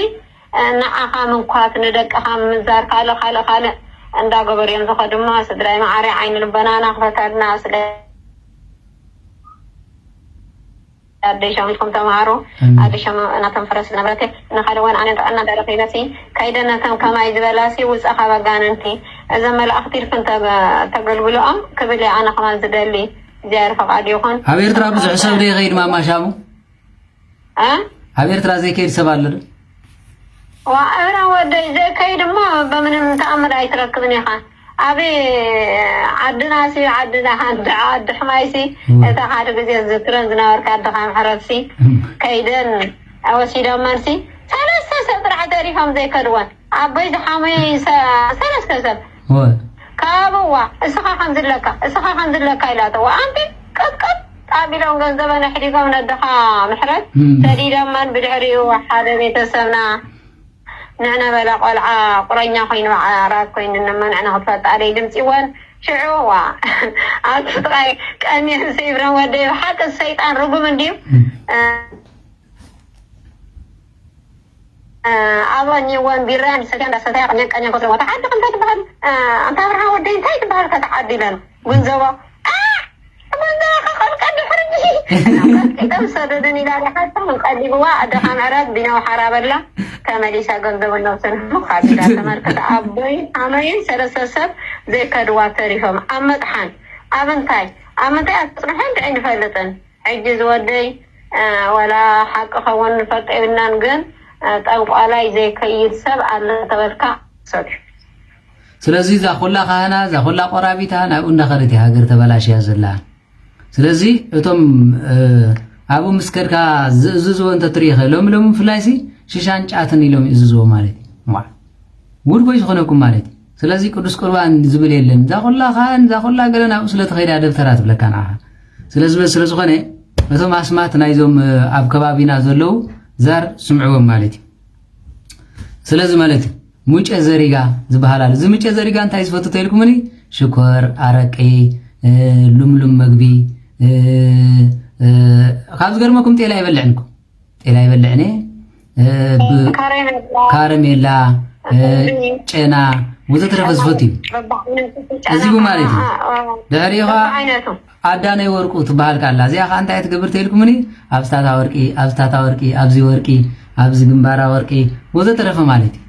እ፣ ንዓኻ ምንኳት፣ ንደቅኻ ምምዛር፣ ካልእ፣ ካልእ፣ ካልእ እንዳገበሩ እዮም ዝኸዱ። እሞ ስድራይ መዓረይ፣ ዓይኒ ልቦናና ክፈተልና። ስለ ኣደይ ሸሚትኩም ተምሃሩ። ኣደይ ሸም እናተንፈረስ ዝነበረት፣ ንኻልእ ወን ኣነ ጥዕና እንዳረኸይበሲ፣ ከይደ ነቶም ከማይ ዝበላሲ ውፃ ካብ ኣጋንንቲ፣ እዞም መላእኽቲ ኢልክን ተገ-፣ ተገልግልኦም ክብል እየ ኣነ ከማን ዝደሊ። እግዚኣብሔር ፈቃድ ይኹን። ኣብ ኤርትራ ብዙሕ ሰብ ዶ ይኸይድ ማማ ሻሙ? እ? ኣብ ኤርትራ ዘይከይድ ሰብ ኣሎ ዶ? ዋ፣ ኤፍሬም ወደይ፣ ዘይከይድ እሞ በምንም ተኣምር ኣይትረክብን ኢኻ። ኣብ ዓድና ሲ፣ ዓድና፣ ዓዲ፣ ዓዲ ሕማይ ሲ፣ እም። እታ ሓደ ግዜ ዝዝክረን ዝነበርካ ኣድኻ ምሕረት ሲ፣ እም። ከይደን ወሲዶመን ሲ፣ ሰለስተ ሰብ ጥራሕ ተሪፎም ዘይከድወን። ኣቦይ ዝሓሙይ ሰ-፣ ሰለስተ ሰብ። ወ። ካብዋ፣ እስኻ ከምዚ ኣለካ፣ እስኻ ከምዚ ኣለካ ኢላተዋ። ኣንቲ ቅጥቅጥ ኣቢሎም ገንዘበን ኣሕዲጎም ነደኻ ምሕረት እም። ሰዲዶመን። ብድሕሪኡ ሓደ ቤተሰብና ንዕነ በላ ቆልዓ ቁረኛ ኮይኑ ዓራት ኮይኑ ንመንዕነ ክትፈልጣ ደይ ድምፂወን። ሽዑ ዋ፣ ኣብ ጥቃይ ቀኒሑ ሲ፣ ኤፍሬም ወደይ፣ ብሓቂ ሰይጣን ርጉም እንድዩ። እም። እ፣ ኣበኒ ወን ቢራ ንሰትያ እንዳሰተያ ቀኛ ቀኛ ኮትረ ቦታ ዓዲ እንታይ ትበሃል? ኣንታ ኣብርሃ ወደይ እንታይ ትበሃል? ከተዓዲለን ጉንዘቦ ጉንዘቦ ከኸልቀ ድሕሪ ቀልቀልቀም ሰደድን ኢላ ሪሓቶም ቀሊብዋ ኣደኻ ምዕራግ ቢናው ሓራ በላ። ተመሊሳ ገንዘቡ እናውሰድኩ ካቢላ ተመልከተ ኣቦይ ኣመይን ሰለስተ ሰብ ዘይከድዋ ተሪፎም ኣብ መጥሓን ኣብ እንታይ ኣብ ምንታይ ኣፅንሖም ድዒ ንፈልጥን ሕጂ ዝወደይ ዋላ ሓቂ ከውን ንፈልጦ የብልናን ግን ጠንቋላይ ዘይከይድ ሰብ ኣሎ ተበልካ ሰዱ። ስለዚ እዛ ኩላ ካህና እዛ ኩላ ቆራቢታ ናብኡ እንዳኸደት እያ ሃገር ተበላሽያ ዘላ። ስለዚ እቶም ኣብኡ ምስ ከድካ ዝእዝዝዎ እንተትርኢ ኸ ሎሚ ሎሚ ብፍላይ ሲ ሽሻን ጫትን ኢሎም ይእዝዝዎ ማለት እዩ። እዋ ውድ ወይ ዝኾነኩም ማለት እዩ። ስለዚ ቅዱስ ቁርባን ዝብል የለን። እዛ ኩላ ካህን እዛ ኩላ ገለ ናብኡ ስለ ተኸይዳ ደብተራ ትብለካ ንዓኻ። ስለዚ ስለ ዝኾነ እቶም ኣስማት ናይዞም ኣብ ከባቢና ዘለዉ ዛር ስምዕዎም ማለት እዩ። ስለዚ ማለት እዩ ሙጨ ዘሪጋ ዝበሃል ኣሎ። እዚ ሙጨ ዘሪጋ እንታይ ዝፈቱ ተልኩምኒ? ሽኮር፣ ኣረቂ፣ ሉምሉም መግቢ፣ ካብ ዝገርመኩም ጤል ኣይበልዕን እኮ። ጤል ኣይበልዕን እየ። ካረሜላ፣ ጨና ወዘተረፈ ዝፈቱ እዩ። እዚ ማለት እዩ። ድሕሪኡ ከዓ ኣዳነይ ወርቁ ትበሃል ከኣ ኣላ። እዚኣ ከኣ እንታይ ትገብር ተልኩምኒ? ኣብ ስታታ ወርቂ፣ ኣብ ስታታ ወርቂ፣ ኣብዚ ወርቂ፣ ኣብዚ ግንባራ ወርቂ ወዘተረፈ ማለት እዩ።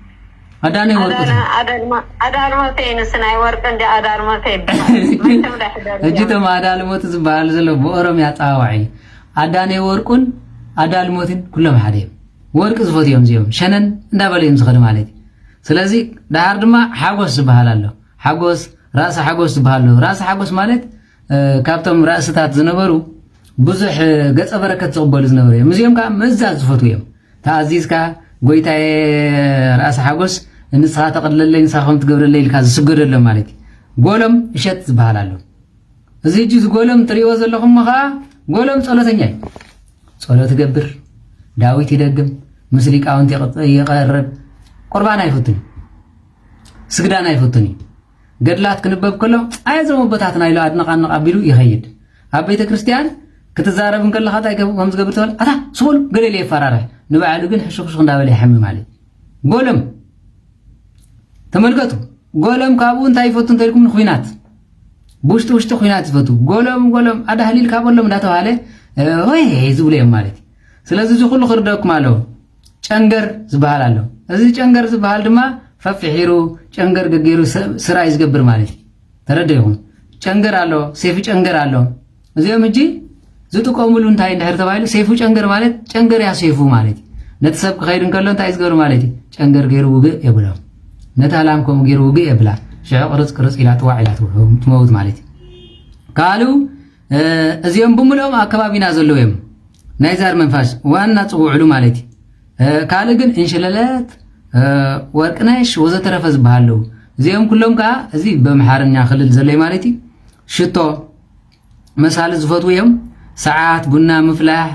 ኣዳነይ ወርቁ ትበሃል። ኣዳልሞቴ ንስ ናይ ወርቂ እንዲ ኣዳልሞቴ ይበሃል። መቸም ዳሕደር ሕጂ እቶም ኣዳልሞት ዝበሃል ዘሎ ብኦሮምያ ኣጸዋውዓ እዩ። ኣዳነይ ወርቁን ኣዳልሞትን ኩሎም ሓደ እዮም። ወርቂ ዝፈትዮም እዚኦም ሸነን እንዳበሉ እዮም ዝኸዱ ማለት እዩ። ስለዚ ደሓር ድማ ሓጎስ ዝበሃል ኣሎ። ሓጎስ ራእሲ ሓጎስ ዝበሃል ኣሎ። ራእሲ ሓጎስ ማለት ካብቶም ራእስታት ዝነበሩ ብዙሕ ገጸ በረከት ዝቕበሉ ዝነበሩ እዮም። እዚኦም ከዓ ምእዛዝ ዝፈትዉ እዮም። ተኣዚዝካ ጎይታየ ራእሲ ሓጎስ ንስኻ ተቐድለለይ ንስኻ ከም ትገብረለይ ኢልካ ዝስገደሎም ማለት እዩ። ጎሎም እሸት ዝበሃል ኣሎ። እዚ ሕጂ እዚ ጎሎም ትሪእዎ ዘለኹም ከዓ ጎሎም ጸሎተኛ እዩ። ጸሎት ይገብር፣ ዳዊት ይደግም፣ ምስ ሊቃውንቲ ይቐርብ፣ ቁርባን ኣይፈቱን እዩ። ስግዳን ኣይፈቱን እዩ። ገድላት ክንበብ ከሎ ኣየዞም ኣቦታትና ኢሉ ኣድነቕ ኣድነቕ ኣቢሉ ይኸይድ። ኣብ ቤተ ክርስቲያን ክትዛረብ እንከለኻ እንታይ ከም ዝገብር ትበል ኣታ ስቑል ገለ ኢሉ የፈራርሕ። ንባዕሉ ግን ሕሹኽሹኽ እንዳበለ ይሓሚ ማለት እዩ። ጎሎም ተመልከቱ። ጎሎም ካብኡ እንታይ ይፈቱ እንተልኩም ንኹናት ብውሽጢ ውሽጢ ኹናት ይፈቱ። ጎሎም ጎሎም ኣዳህሊል ካበሎም እንዳተባሃለ ሆይ ዝብሉ እዮም ማለት እዩ። ስለዚ እዚ ኩሉ ክርደኩም ኣለዎ። ጨንገር ዝበሃል ኣሎ። እዚ ጨንገር ዝበሃል ድማ ፈፊሒሩ ጨንገር ገገይሩ ስራይ ዝገብር ማለት እዩ። ተረደይኹም? ጨንገር ኣሎ፣ ሴፊ ጨንገር ኣሎ። እዚኦም ሕጂ ዝጥቀሙሉ እንታይ እንድሕር ተባሂሉ ሴፉ ጨንገር ማለት ጨንገር ያሴፉ ማለት እዩ። ነቲ ሰብ ክኸይድ እንከሎ እንታይ ዝገብሩ ማለት እዩ? ጨንገር ገይሩ ውግእ የብሎ። ነታ ላም ከምኡ ገይሩ ውግእ የብላ። ሽዑ ቅርፅ ቅርፅ ኢላ ጥዋዕ ኢላ ትመውት ማለት እዩ። ካልኡ እዚኦም ብምልኦም ኣብ ከባቢና ዘለዉ እዮም። ናይ ዛር መንፋሽ ዋና ፅውዕሉ ማለት እዩ። ካልእ ግን እንሽለለት፣ ወርቅነሽ ወዘተረፈ ዝበሃሉ እዚኦም ኩሎም ከዓ እዚ በምሓርኛ ክልል ዘለዩ ማለት እዩ። ሽቶ መሳሊ ዝፈትዉ እዮም። ሰዓት፣ ቡና ምፍላሕ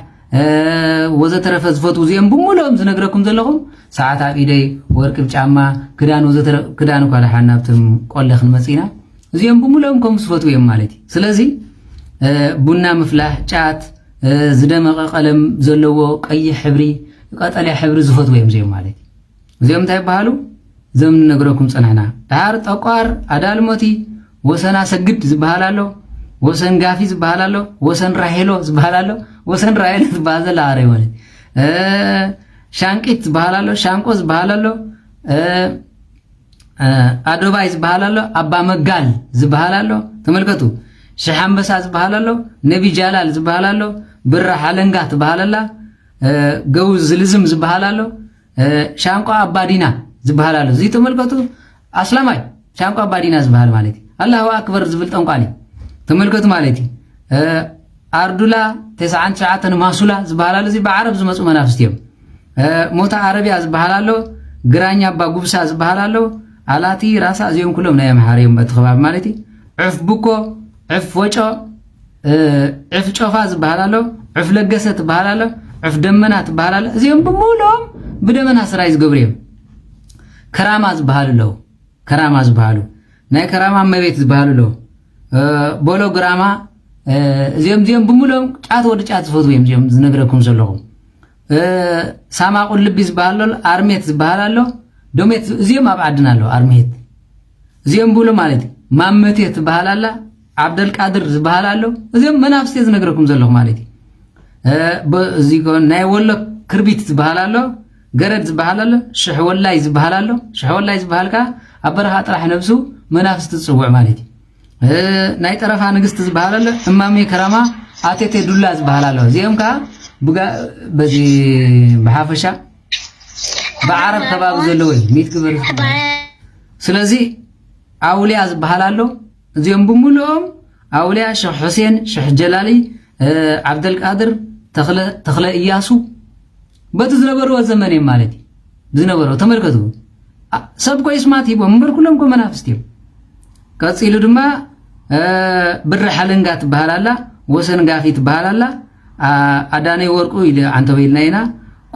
ወዘተረፈ ዝፈትዉ እዚኦም ብምልኦም ዝነግረኩም ዘለኹም ሰዓት ኣብ ኢደይ፣ ወርቂ ጫማ፣ ክዳን ወዘተረ ክዳን እኳ ደሓን ናብቶም ቆለ ክንመጽእ ኢና። እዚኦም ብምልኦም ከም ዝፈትዉ እዮም ማለት እዩ። ስለዚ ቡና ምፍላሕ፣ ጫት፣ ዝደመቐ ቀለም ዘለዎ ቀይሕ ሕብሪ፣ ቀጠልያ ሕብሪ ዝፈትዉ እዮም እዚኦም ማለት እዩ። እዚኦም እንታይ ይበሃሉ? እዞም ንነግረኩም ጸናሕና። ደሓር ጠቋር፣ ኣዳልሞቲ፣ ወሰን ኣሰግድ ዝበሃል ኣሎ፣ ወሰን ጋፊ ዝበሃል ኣሎ፣ ወሰን ራሄሎ ዝበሃል ኣሎ፣ ወሰን ራሄሎ ዝበሃል ዘላ ኣረ ማለት ሻንቂት ዝበሃል ኣሎ፣ ሻንቆ ዝበሃል ኣሎ፣ ኣዶባይ ዝበሃል ኣሎ፣ ኣባ መጋል ዝበሃል ኣሎ። ተመልከቱ፣ ሽሕ ኣንበሳ ዝበሃል ኣሎ፣ ነቢ ጃላል ዝበሃል ኣሎ፣ ብራ ሓለንጋ ትበሃል ኣላ፣ ገው ዝልዝም ዝበሃል ኣሎ፣ ሻንቆ ኣባዲና ዝበሃል ኣሎ። እዚ ተመልከቱ፣ ኣስላማይ ሻንቆ ኣባዲና ዝበሃል ማለት እዩ። ኣላሁ ኣክበር ዝብል ጠንቋሊ ተመልከቱ ማለት እዩ። ኣርዱላ ተስዓን ትሽዓተን ማሱላ ዝበሃል ኣሎ። እዚ ብዓረብ ዝመፁ መናፍስቲ እዮም። ሞታ ኣረቢያ ዝበሃል ኣሎ። ግራኛ ኣባ ጉብሳ ዝበሃል ኣሎ። ኣላቲ ራሳ እዚኦም ኩሎም ናይ ኣምሓራ እዮም በቲ ከባቢ ማለት እዩ። ዕፍ ቡኮ፣ ዕፍ ወጮ፣ ዕፍ ጮፋ ዝበሃል ኣሎ። ዕፍ ለገሰ ትበሃል ኣሎ። ዕፍ ደመና ትበሃል ኣሎ። እዚኦም ብምሉኦም ብደመና ስራይ ዝገብሩ እዮም። ከራማ ዝበሃሉ ኣለዉ። ከራማ ዝበሃሉ ናይ ከራማ እመቤት ዝበሃሉ ኣለዉ። ቦሎ ግራማ እዚኦም እዚኦም ብምሉኦም ጫት ወዲ ጫት ዝፈትዉ እዮም። እዚኦም ዝነግረኩም ዘለኹ ሳማቁን ልቢ ዝበሃል ኣሎ፣ ኣርሜት ዝበሃል ኣሎ፣ ዶሜት፣ እዚኦም ኣብ ዓድና ኣለዉ። ኣርሜት እዚኦም ብሉ ማለት እዩ። ማመቴት ዝበሃል ኣላ፣ ዓብደልቃድር ዝበሃል ኣሎ። እዚኦም መናፍስቲ ዝነግረኩም ዘለኹ ማለት እዩ። እዚ ናይ ወሎ ክርቢት ዝበሃል ኣሎ፣ ገረድ ዝበሃል ኣሎ፣ ሽሕ ወላይ ዝበሃል ኣሎ። ሽሕ ወላይ ዝበሃል ከዓ ኣብ በረኻ ጥራሕ ነብሱ መናፍስቲ ዝፅውዕ ማለት እዩ። ናይ ጠረፋ ንግስቲ ዝበሃል ኣሎ፣ እማሜ ከራማ፣ ኣቴቴ ዱላ ዝበሃል ኣሎ። እዚኦም ከዓ በዚ ብሓፈሻ ብዓረብ ከባቢ ዘለዎ እዩ። ሚት ግበር። ስለዚ ኣውልያ ዝበሃል ኣሎ። እዚኦም ብምሉኦም ኣውልያ ሸኽ ሑሴን፣ ሸኽ ጀላሊ፣ ዓብደልቃድር፣ ተኽለ እያሱ በቲ ዝነበርዎ ዘመን እዮም ማለት እዩ። ዝነበርዎ ተመልከቱ። ሰብ ኮ ይስማት ሂቦም እምበር ኩሎም ኮ መናፍስቲ እዮም። ቀፂሉ ድማ ብሪ ሓለንጋ ትበሃል ኣላ፣ ወሰን ጋፊ ትበሃል ኣላ፣ ኣዳነይ ወርቁ ኢለ ዓንተበ ኢልና ኢና።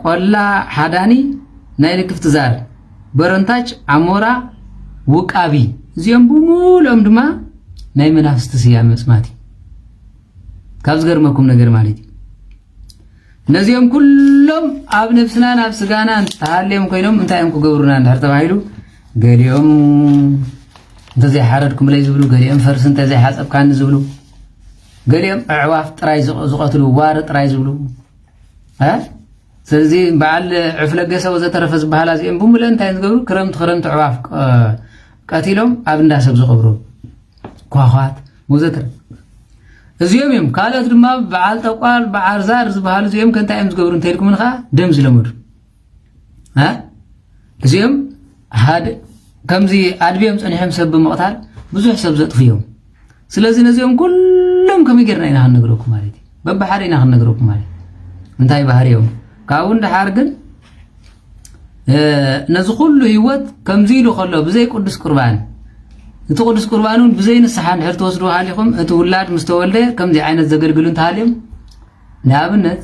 ቆላ ሓዳኒ፣ ናይ ልክፍቲ ዛር፣ በረንታች፣ ዓሞራ፣ ውቃቢ፣ እዚኦም ብምሉኦም ድማ ናይ መናፍስቲ ስያመ ምፅማት እዩ። ካብ ዝገርመኩም ነገር ማለት እዩ። ነዚኦም ኩሎም ኣብ ነብስና ናብ ስጋና እንተሃልዮም ኮይኖም እንታይ እዮም ክገብሩና እንድሕር ተባሂሉ፣ ገሊኦም እንተዘይሓረድኩምለይ ዝብሉ፣ ገሊኦም ፈርሲ እንተዘይሓፀብካኒ ዝብሉ፣ ገሊኦም ኣዕዋፍ ጥራይ ዝቐ- ዝቐትሉ፣ ዋሪ ጥራይ ዝብሉ። ስለዚ በዓል ዕፍ ለገሰ ወዘተረፈ ዝበሃላ እዚኦም ብምልአን እንታይ ዝገብሩ? ክረምቲ ክረምቲ ኣዕዋፍ ቀቲሎም ኣብ እንዳ ሰብ ዝቐብሩ፣ ኳኳት ወዘተ። እዚኦም እዮም። ካልኦት ድማ በዓል ጠቋር፣ በዓል ዛር ዝበሃሉ እዚኦም ከ እንታይ እዮም ዝገብሩ እንተልኩም ንኸዓ ደም ዝለመዱ። እዚኦም ሓደ ከምዚ ኣድብዮም ፀኒሖም ሰብ ብምቕታል ብዙሕ ሰብ ዘጥፍዮም። ስለዚ ነዚኦም ኩሎም ከመይ ጌርና ኢና ክንነግረኩም ማለት እዩ? በብሓደ ኢና ክንነግረኩም ማለት እዩ። እንታይ ባህሪኦም ካብኡ ንደሓር ግን ነዚ ኩሉ ህይወት ከምዚ ኢሉ ከሎ ብዘይ ቅዱስ ቁርባን፣ እቲ ቅዱስ ቁርባን እውን ብዘይ ንስሓ እንድሕር ትወስድዎ ሃሊኹም፣ እቲ ውላድ ምስ ተወልደ ከምዚ ዓይነት ዘገልግሉ እንተሃልዮም፣ ንኣብነት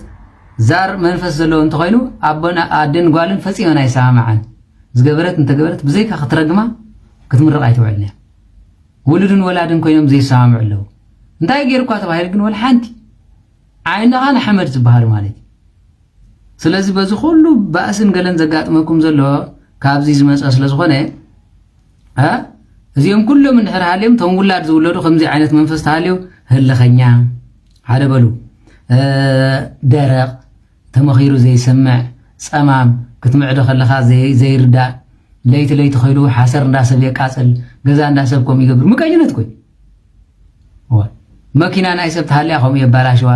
ዛር መንፈስ ዘለዎ እንተኾይኑ ኣቦን ኣደን ጓልን ፈጺመን ኣይሰማማዓን። ዝገበረት እንተገበረት ብዘይካ ክትረግማ ክትምረቕ ኣይትውዕልን እያ። ውሉድን ወላድን ኮይኖም ዘይሰማምዑ ኣለዉ። እንታይ ገይርኳ ተባሂሉ ግን ወላ ሓንቲ ዓይንኻ ንሓመድ ዝበሃል ማለት እዩ። ስለዚ በዚ ኩሉ ባእስን ገለን ዘጋጥመኩም ዘሎ ካብዚ ዝመፀ ስለ ዝኾነ እዚኦም ኩሎም እንድሕር ሃልዮም ቶም ውላድ ዝውለዱ ከምዚ ዓይነት መንፈስ ተሃልዮ ህልኸኛ ሓደ በሉ ደረቕ ተመኺሩ ዘይሰምዕ ጸማም ክትምዕዶ ከለኻ ዘይርዳእ ለይቲ ለይቲ ኸይዱ ሓሰር እንዳሰብ የቃጽል ገዛ እንዳሰብ ከምኡ ይገብር ምቀኝነት ኮይ መኪና ናይ ሰብ ተሃልያ ከምኡ የባላሸዋ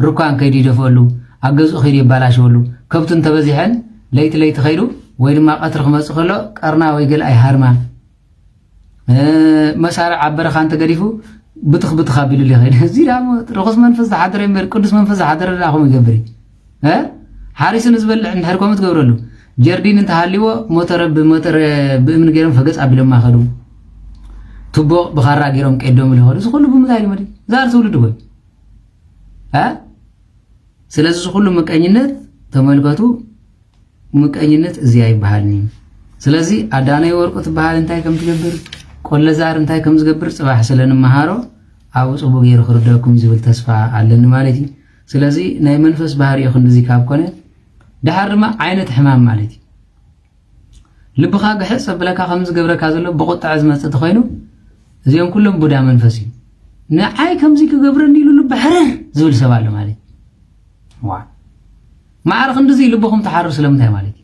ርኳን ከይዱ ይደፈሉ ኣብ ገዝኡ ከይዱ የባላሸወሉ ከብቱ እንተበዚሐን ለይቲ ለይቲ ኸይዱ ወይ ድማ ቀትሪ ክመጽእ ከሎ ቀርና ወይ ገለ ኣይሃርማ መሳርዕ ኣብ በረኻ እንተገዲፉ ብትኽ ብትኽ ኣቢሉ ይኸይድ። እዚ ዳ ርኹስ መንፈስ ዝሓደረ እምበር ቅዱስ መንፈስ ዝሓደረ ዳ ከምኡ ይገብር እዩ። ሓሪሱ ንዝበልዕ እንድሕር ከምኡ ትገብረሉ ጀርዲን እንተሃልዎ ሞተረ ብሞተረ ብእምኒ ገይሮም ፈገፅ ኣቢሎም ማኸዱ ቱቦ ብኻራ ገይሮም ቀዶም ይኸዱ። እዚ ኩሉ ብምንታይ እዩ መዲ ዛር ትውልድ ወይ ስለዚ እዚ ኩሉ ምቀኝነት ተመልከቱ። ምቀኝነት እዚ ኣይበሃልን እዩ። ስለዚ ኣዳነይ ወርቁ ትበሃል እንታይ ከም ትገብር፣ ቆለዛር እንታይ ከም ዝገብር ጽባሕ ስለ ንመሃሮ ኣብኡ ጽቡቅ ገይሩ ክርደኩም እዩ ዝብል ተስፋ ኣለኒ ማለት እዩ። ስለዚ ናይ መንፈስ ባህሪኡ ክንድዚ ካብ ኮነ፣ ደሓር ድማ ዓይነት ሕማም ማለት እዩ። ልብኻ ግሕጽ ዘብለካ ከም ዝገብረካ ዘሎ ብቁጥዐ ዝመጽእ ተኾይኑ፣ እዚኦም ኩሎም ቡዳ መንፈስ እዩ። ንዓይ ከምዚ ክገብረኒ ኢሉ ልቢ ሕርር ዝብል ሰብ ኣሎ ማለት እዩ። ዋ ማዕረ ክንድዚ ልብኹም ትሓርር ስለምንታይ ማለት እዩ?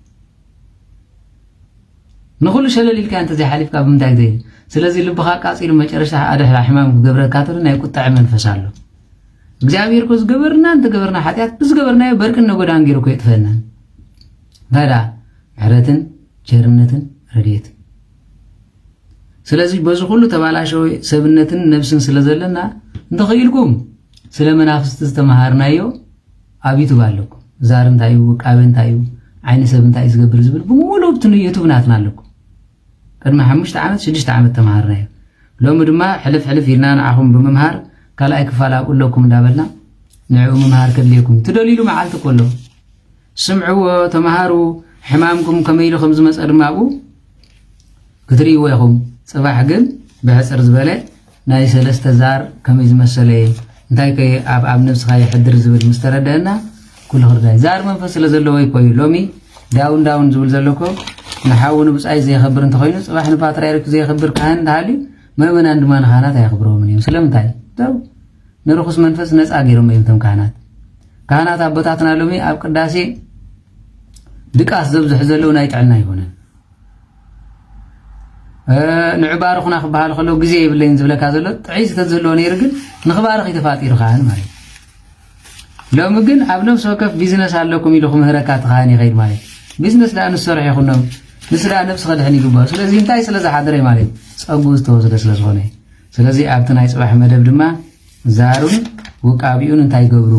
ንኹሉ ሸለል ኢልካ እንተዘይሓሊፍካ ብምንታይ ግዜ እዩ? ስለዚ ልብኻ ቃጺሉ መጨረሽታ ኣድሕራ ሕማም ክገብረካ ተሎ ናይ ቁጥዐ መንፈስ ኣሎ። እግዚኣብሔር እኮ ዝገበርና እንተገበርና ሓጢኣት ብዝገበርናዮ በርቅን ነጎዳን ገይሩ እኮ የጥፈና። እንታይ ደኣ ምሕረትን ቸርነትን ረድኤትን ስለዚ በዚ ኩሉ ተባላሸወ ሰብነትን ነብስን ስለ ዘለና እንተኽኢልኩም ስለ መናፍስቲ ዝተምሃርናዮ ኣብ ዩቱብ ኣለኩም። ዛር እንታይ እዩ፣ ውቃበ እንታይ እዩ፣ ዓይኒ ሰብ እንታይ እዩ ዝገብር ዝብል ብምሉእ ኣብቲ ዩቱብ ናትና ኣለኩም። ቅድሚ ሓሙሽተ ዓመት ሽዱሽተ ዓመት ተምሃርናዮ። ሎሚ ድማ ሕልፍ ሕልፍ ኢልና ንዓኹም ብምምሃር ካልኣይ ክፋል ኣብኡ ኣለኩም እንዳበልና ንዕኡ ምምሃር ከድልየኩም እዩ። ትደልይሉ መዓልቲ እኮ ኣሎ። ስምዕዎ፣ ተምሃሩ፣ ሕማምኩም ከመይ ኢሉ ከም ዝመጸ ድማ ኣብኡ ክትርእይዎ ኢኹም። ጽባሕ ግን ብሕጽር ዝበለ ናይ ሰለስተ ዛር ከመይ ዝመሰለ እንታይ ከ ኣብ ኣብ ነብስኻ የሕድር ዝብል ምስ ተረደአና ኩሉ ክርዳይ ዛር መንፈስ ስለ ዘለዎ ይኮዩ። ሎሚ ዳውን ዳውን ዝብል ዘሎ እኮ ንሓው ንብጻይ ዘየኸብር እንተኾይኑ፣ ጽባሕ ንፓትርያርክ ዘየኸብር ካህን እንተሃልዩ፣ ምእመናን ድማ ንካህናት ኣየኽብርዎምን እዮም። ስለምንታይ? ደው ንርኹስ መንፈስ ነጻ ገይሮም እዮም እቶም ካህናት። ካህናት ኣቦታትና ሎሚ ኣብ ቅዳሴ ድቃስ ዘብዝሑ ዘለዉ ናይ ጥዕና ኣይኮነን። እ፣ ንዑ ባርኹና ክበሃል ከሎ ግዜ የብለይን ዝብለካ ዘሎ ጥዑይ ዝተዝህልዎ ነይሩ፣ ግን ንኽባርኽ እዩ ተፋጢሩ ካህን ማለት እዩ። ሎሚ ግን ኣብ ነፍሲ ወከፍ ቢዝነስ ኣለኩም ኢሉ ክምህረካ እቲ ካህን ይኸይድ ማለት እዩ። ቢዝነስ ደኣ ንሰርሕ ይኹኖም፣ ንሱ ደኣ ነብሲ ከድሕን ይግባእ። ስለዚ እንታይ ስለ ዝሓደረ ማለት እዩ? ጸጉኡ ዝተወስደ ስለ ዝኾነ እዩ። ስለዚ ኣብቲ ናይ ጽባሕ መደብ ድማ ዛሩን ውቃቢኡን እንታይ ይገብሩ፣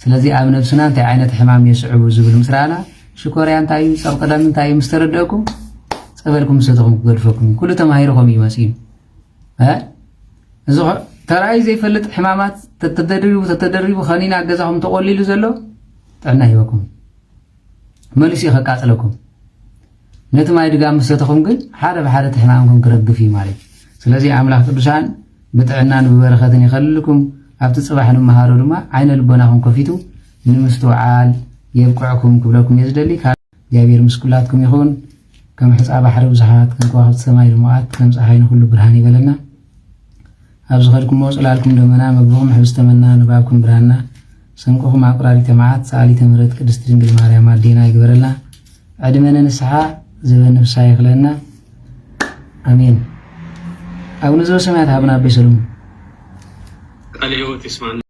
ስለዚ ኣብ ነብስና እንታይ ዓይነት ሕማም የስዕቡ ዝብል ምስ ረኣና፣ ሽኮርያ እንታይ እዩ፣ ጸቕጢ ደም እንታይ እዩ ምስ ተረደእኩም፣ ጸበልኩም ምሰተኹም ክገድፈኩም እዩ። ኩሉ ተማሂሩ ከምኡ እዩ መጺኡ። እ? እዚ ኸ-፣ ተራእዩ ዘይፈልጥ ሕማማት ተተደሪቡ፣ ተተደሪቡ ኸኒን ኣብ ገዛኹም ተቖሊሉ ዘሎ ጥዕና ሂበኩም። መሊሱ እዩ ከቃጽለኩም። ነቲ ማይ ድጋም ምስ ሰተኹም ግን ሓደ ብሓደ እቲ ሕማምኩም ክረግፍ እዩ ማለት እዩ። ስለዚ ኣምላኽ ቅዱሳን ብጥዕናን ብበረኸትን ይኸልልኩም። ኣብቲ ጽባሕ ንመሃሮ ድማ ዓይነ ልቦናኹም ከፊቱ ንምስትውዓል የብቅዕኩም ክብለኩም እየ ዝደሊ። ካብ እግዚኣብሔር ምስ ኩላትኩም ይኹን። ከም ሕጻ ባሕሪ ብዙሓት፣ ከም ከዋኽብቲ ሰማይ ድሙቓት፣ ከም ጸሓይ ንኹሉ ብርሃን ይበለና። ኣብ ዝኸድኩሞ ጽላልኩም ደመና፣ መግብኹም ሕብስተ መና፣ ንባብኩም ብራና፣ ስንቅኹም ኣቁራሪተ መዓት፣ ሰኣሊተ ምሕረት ቅድስት ድንግል ማርያም ኣዴና ይግበረልና። ዕድመ ንንስሓ፣ ዘበን ንፍስሓ ይኽለና። ኣሜን። ኣቡነ ዘበሰማያት ሃቡና ኣበይ ሰለሙን። ቃለ ሕይወት ይስማዕና።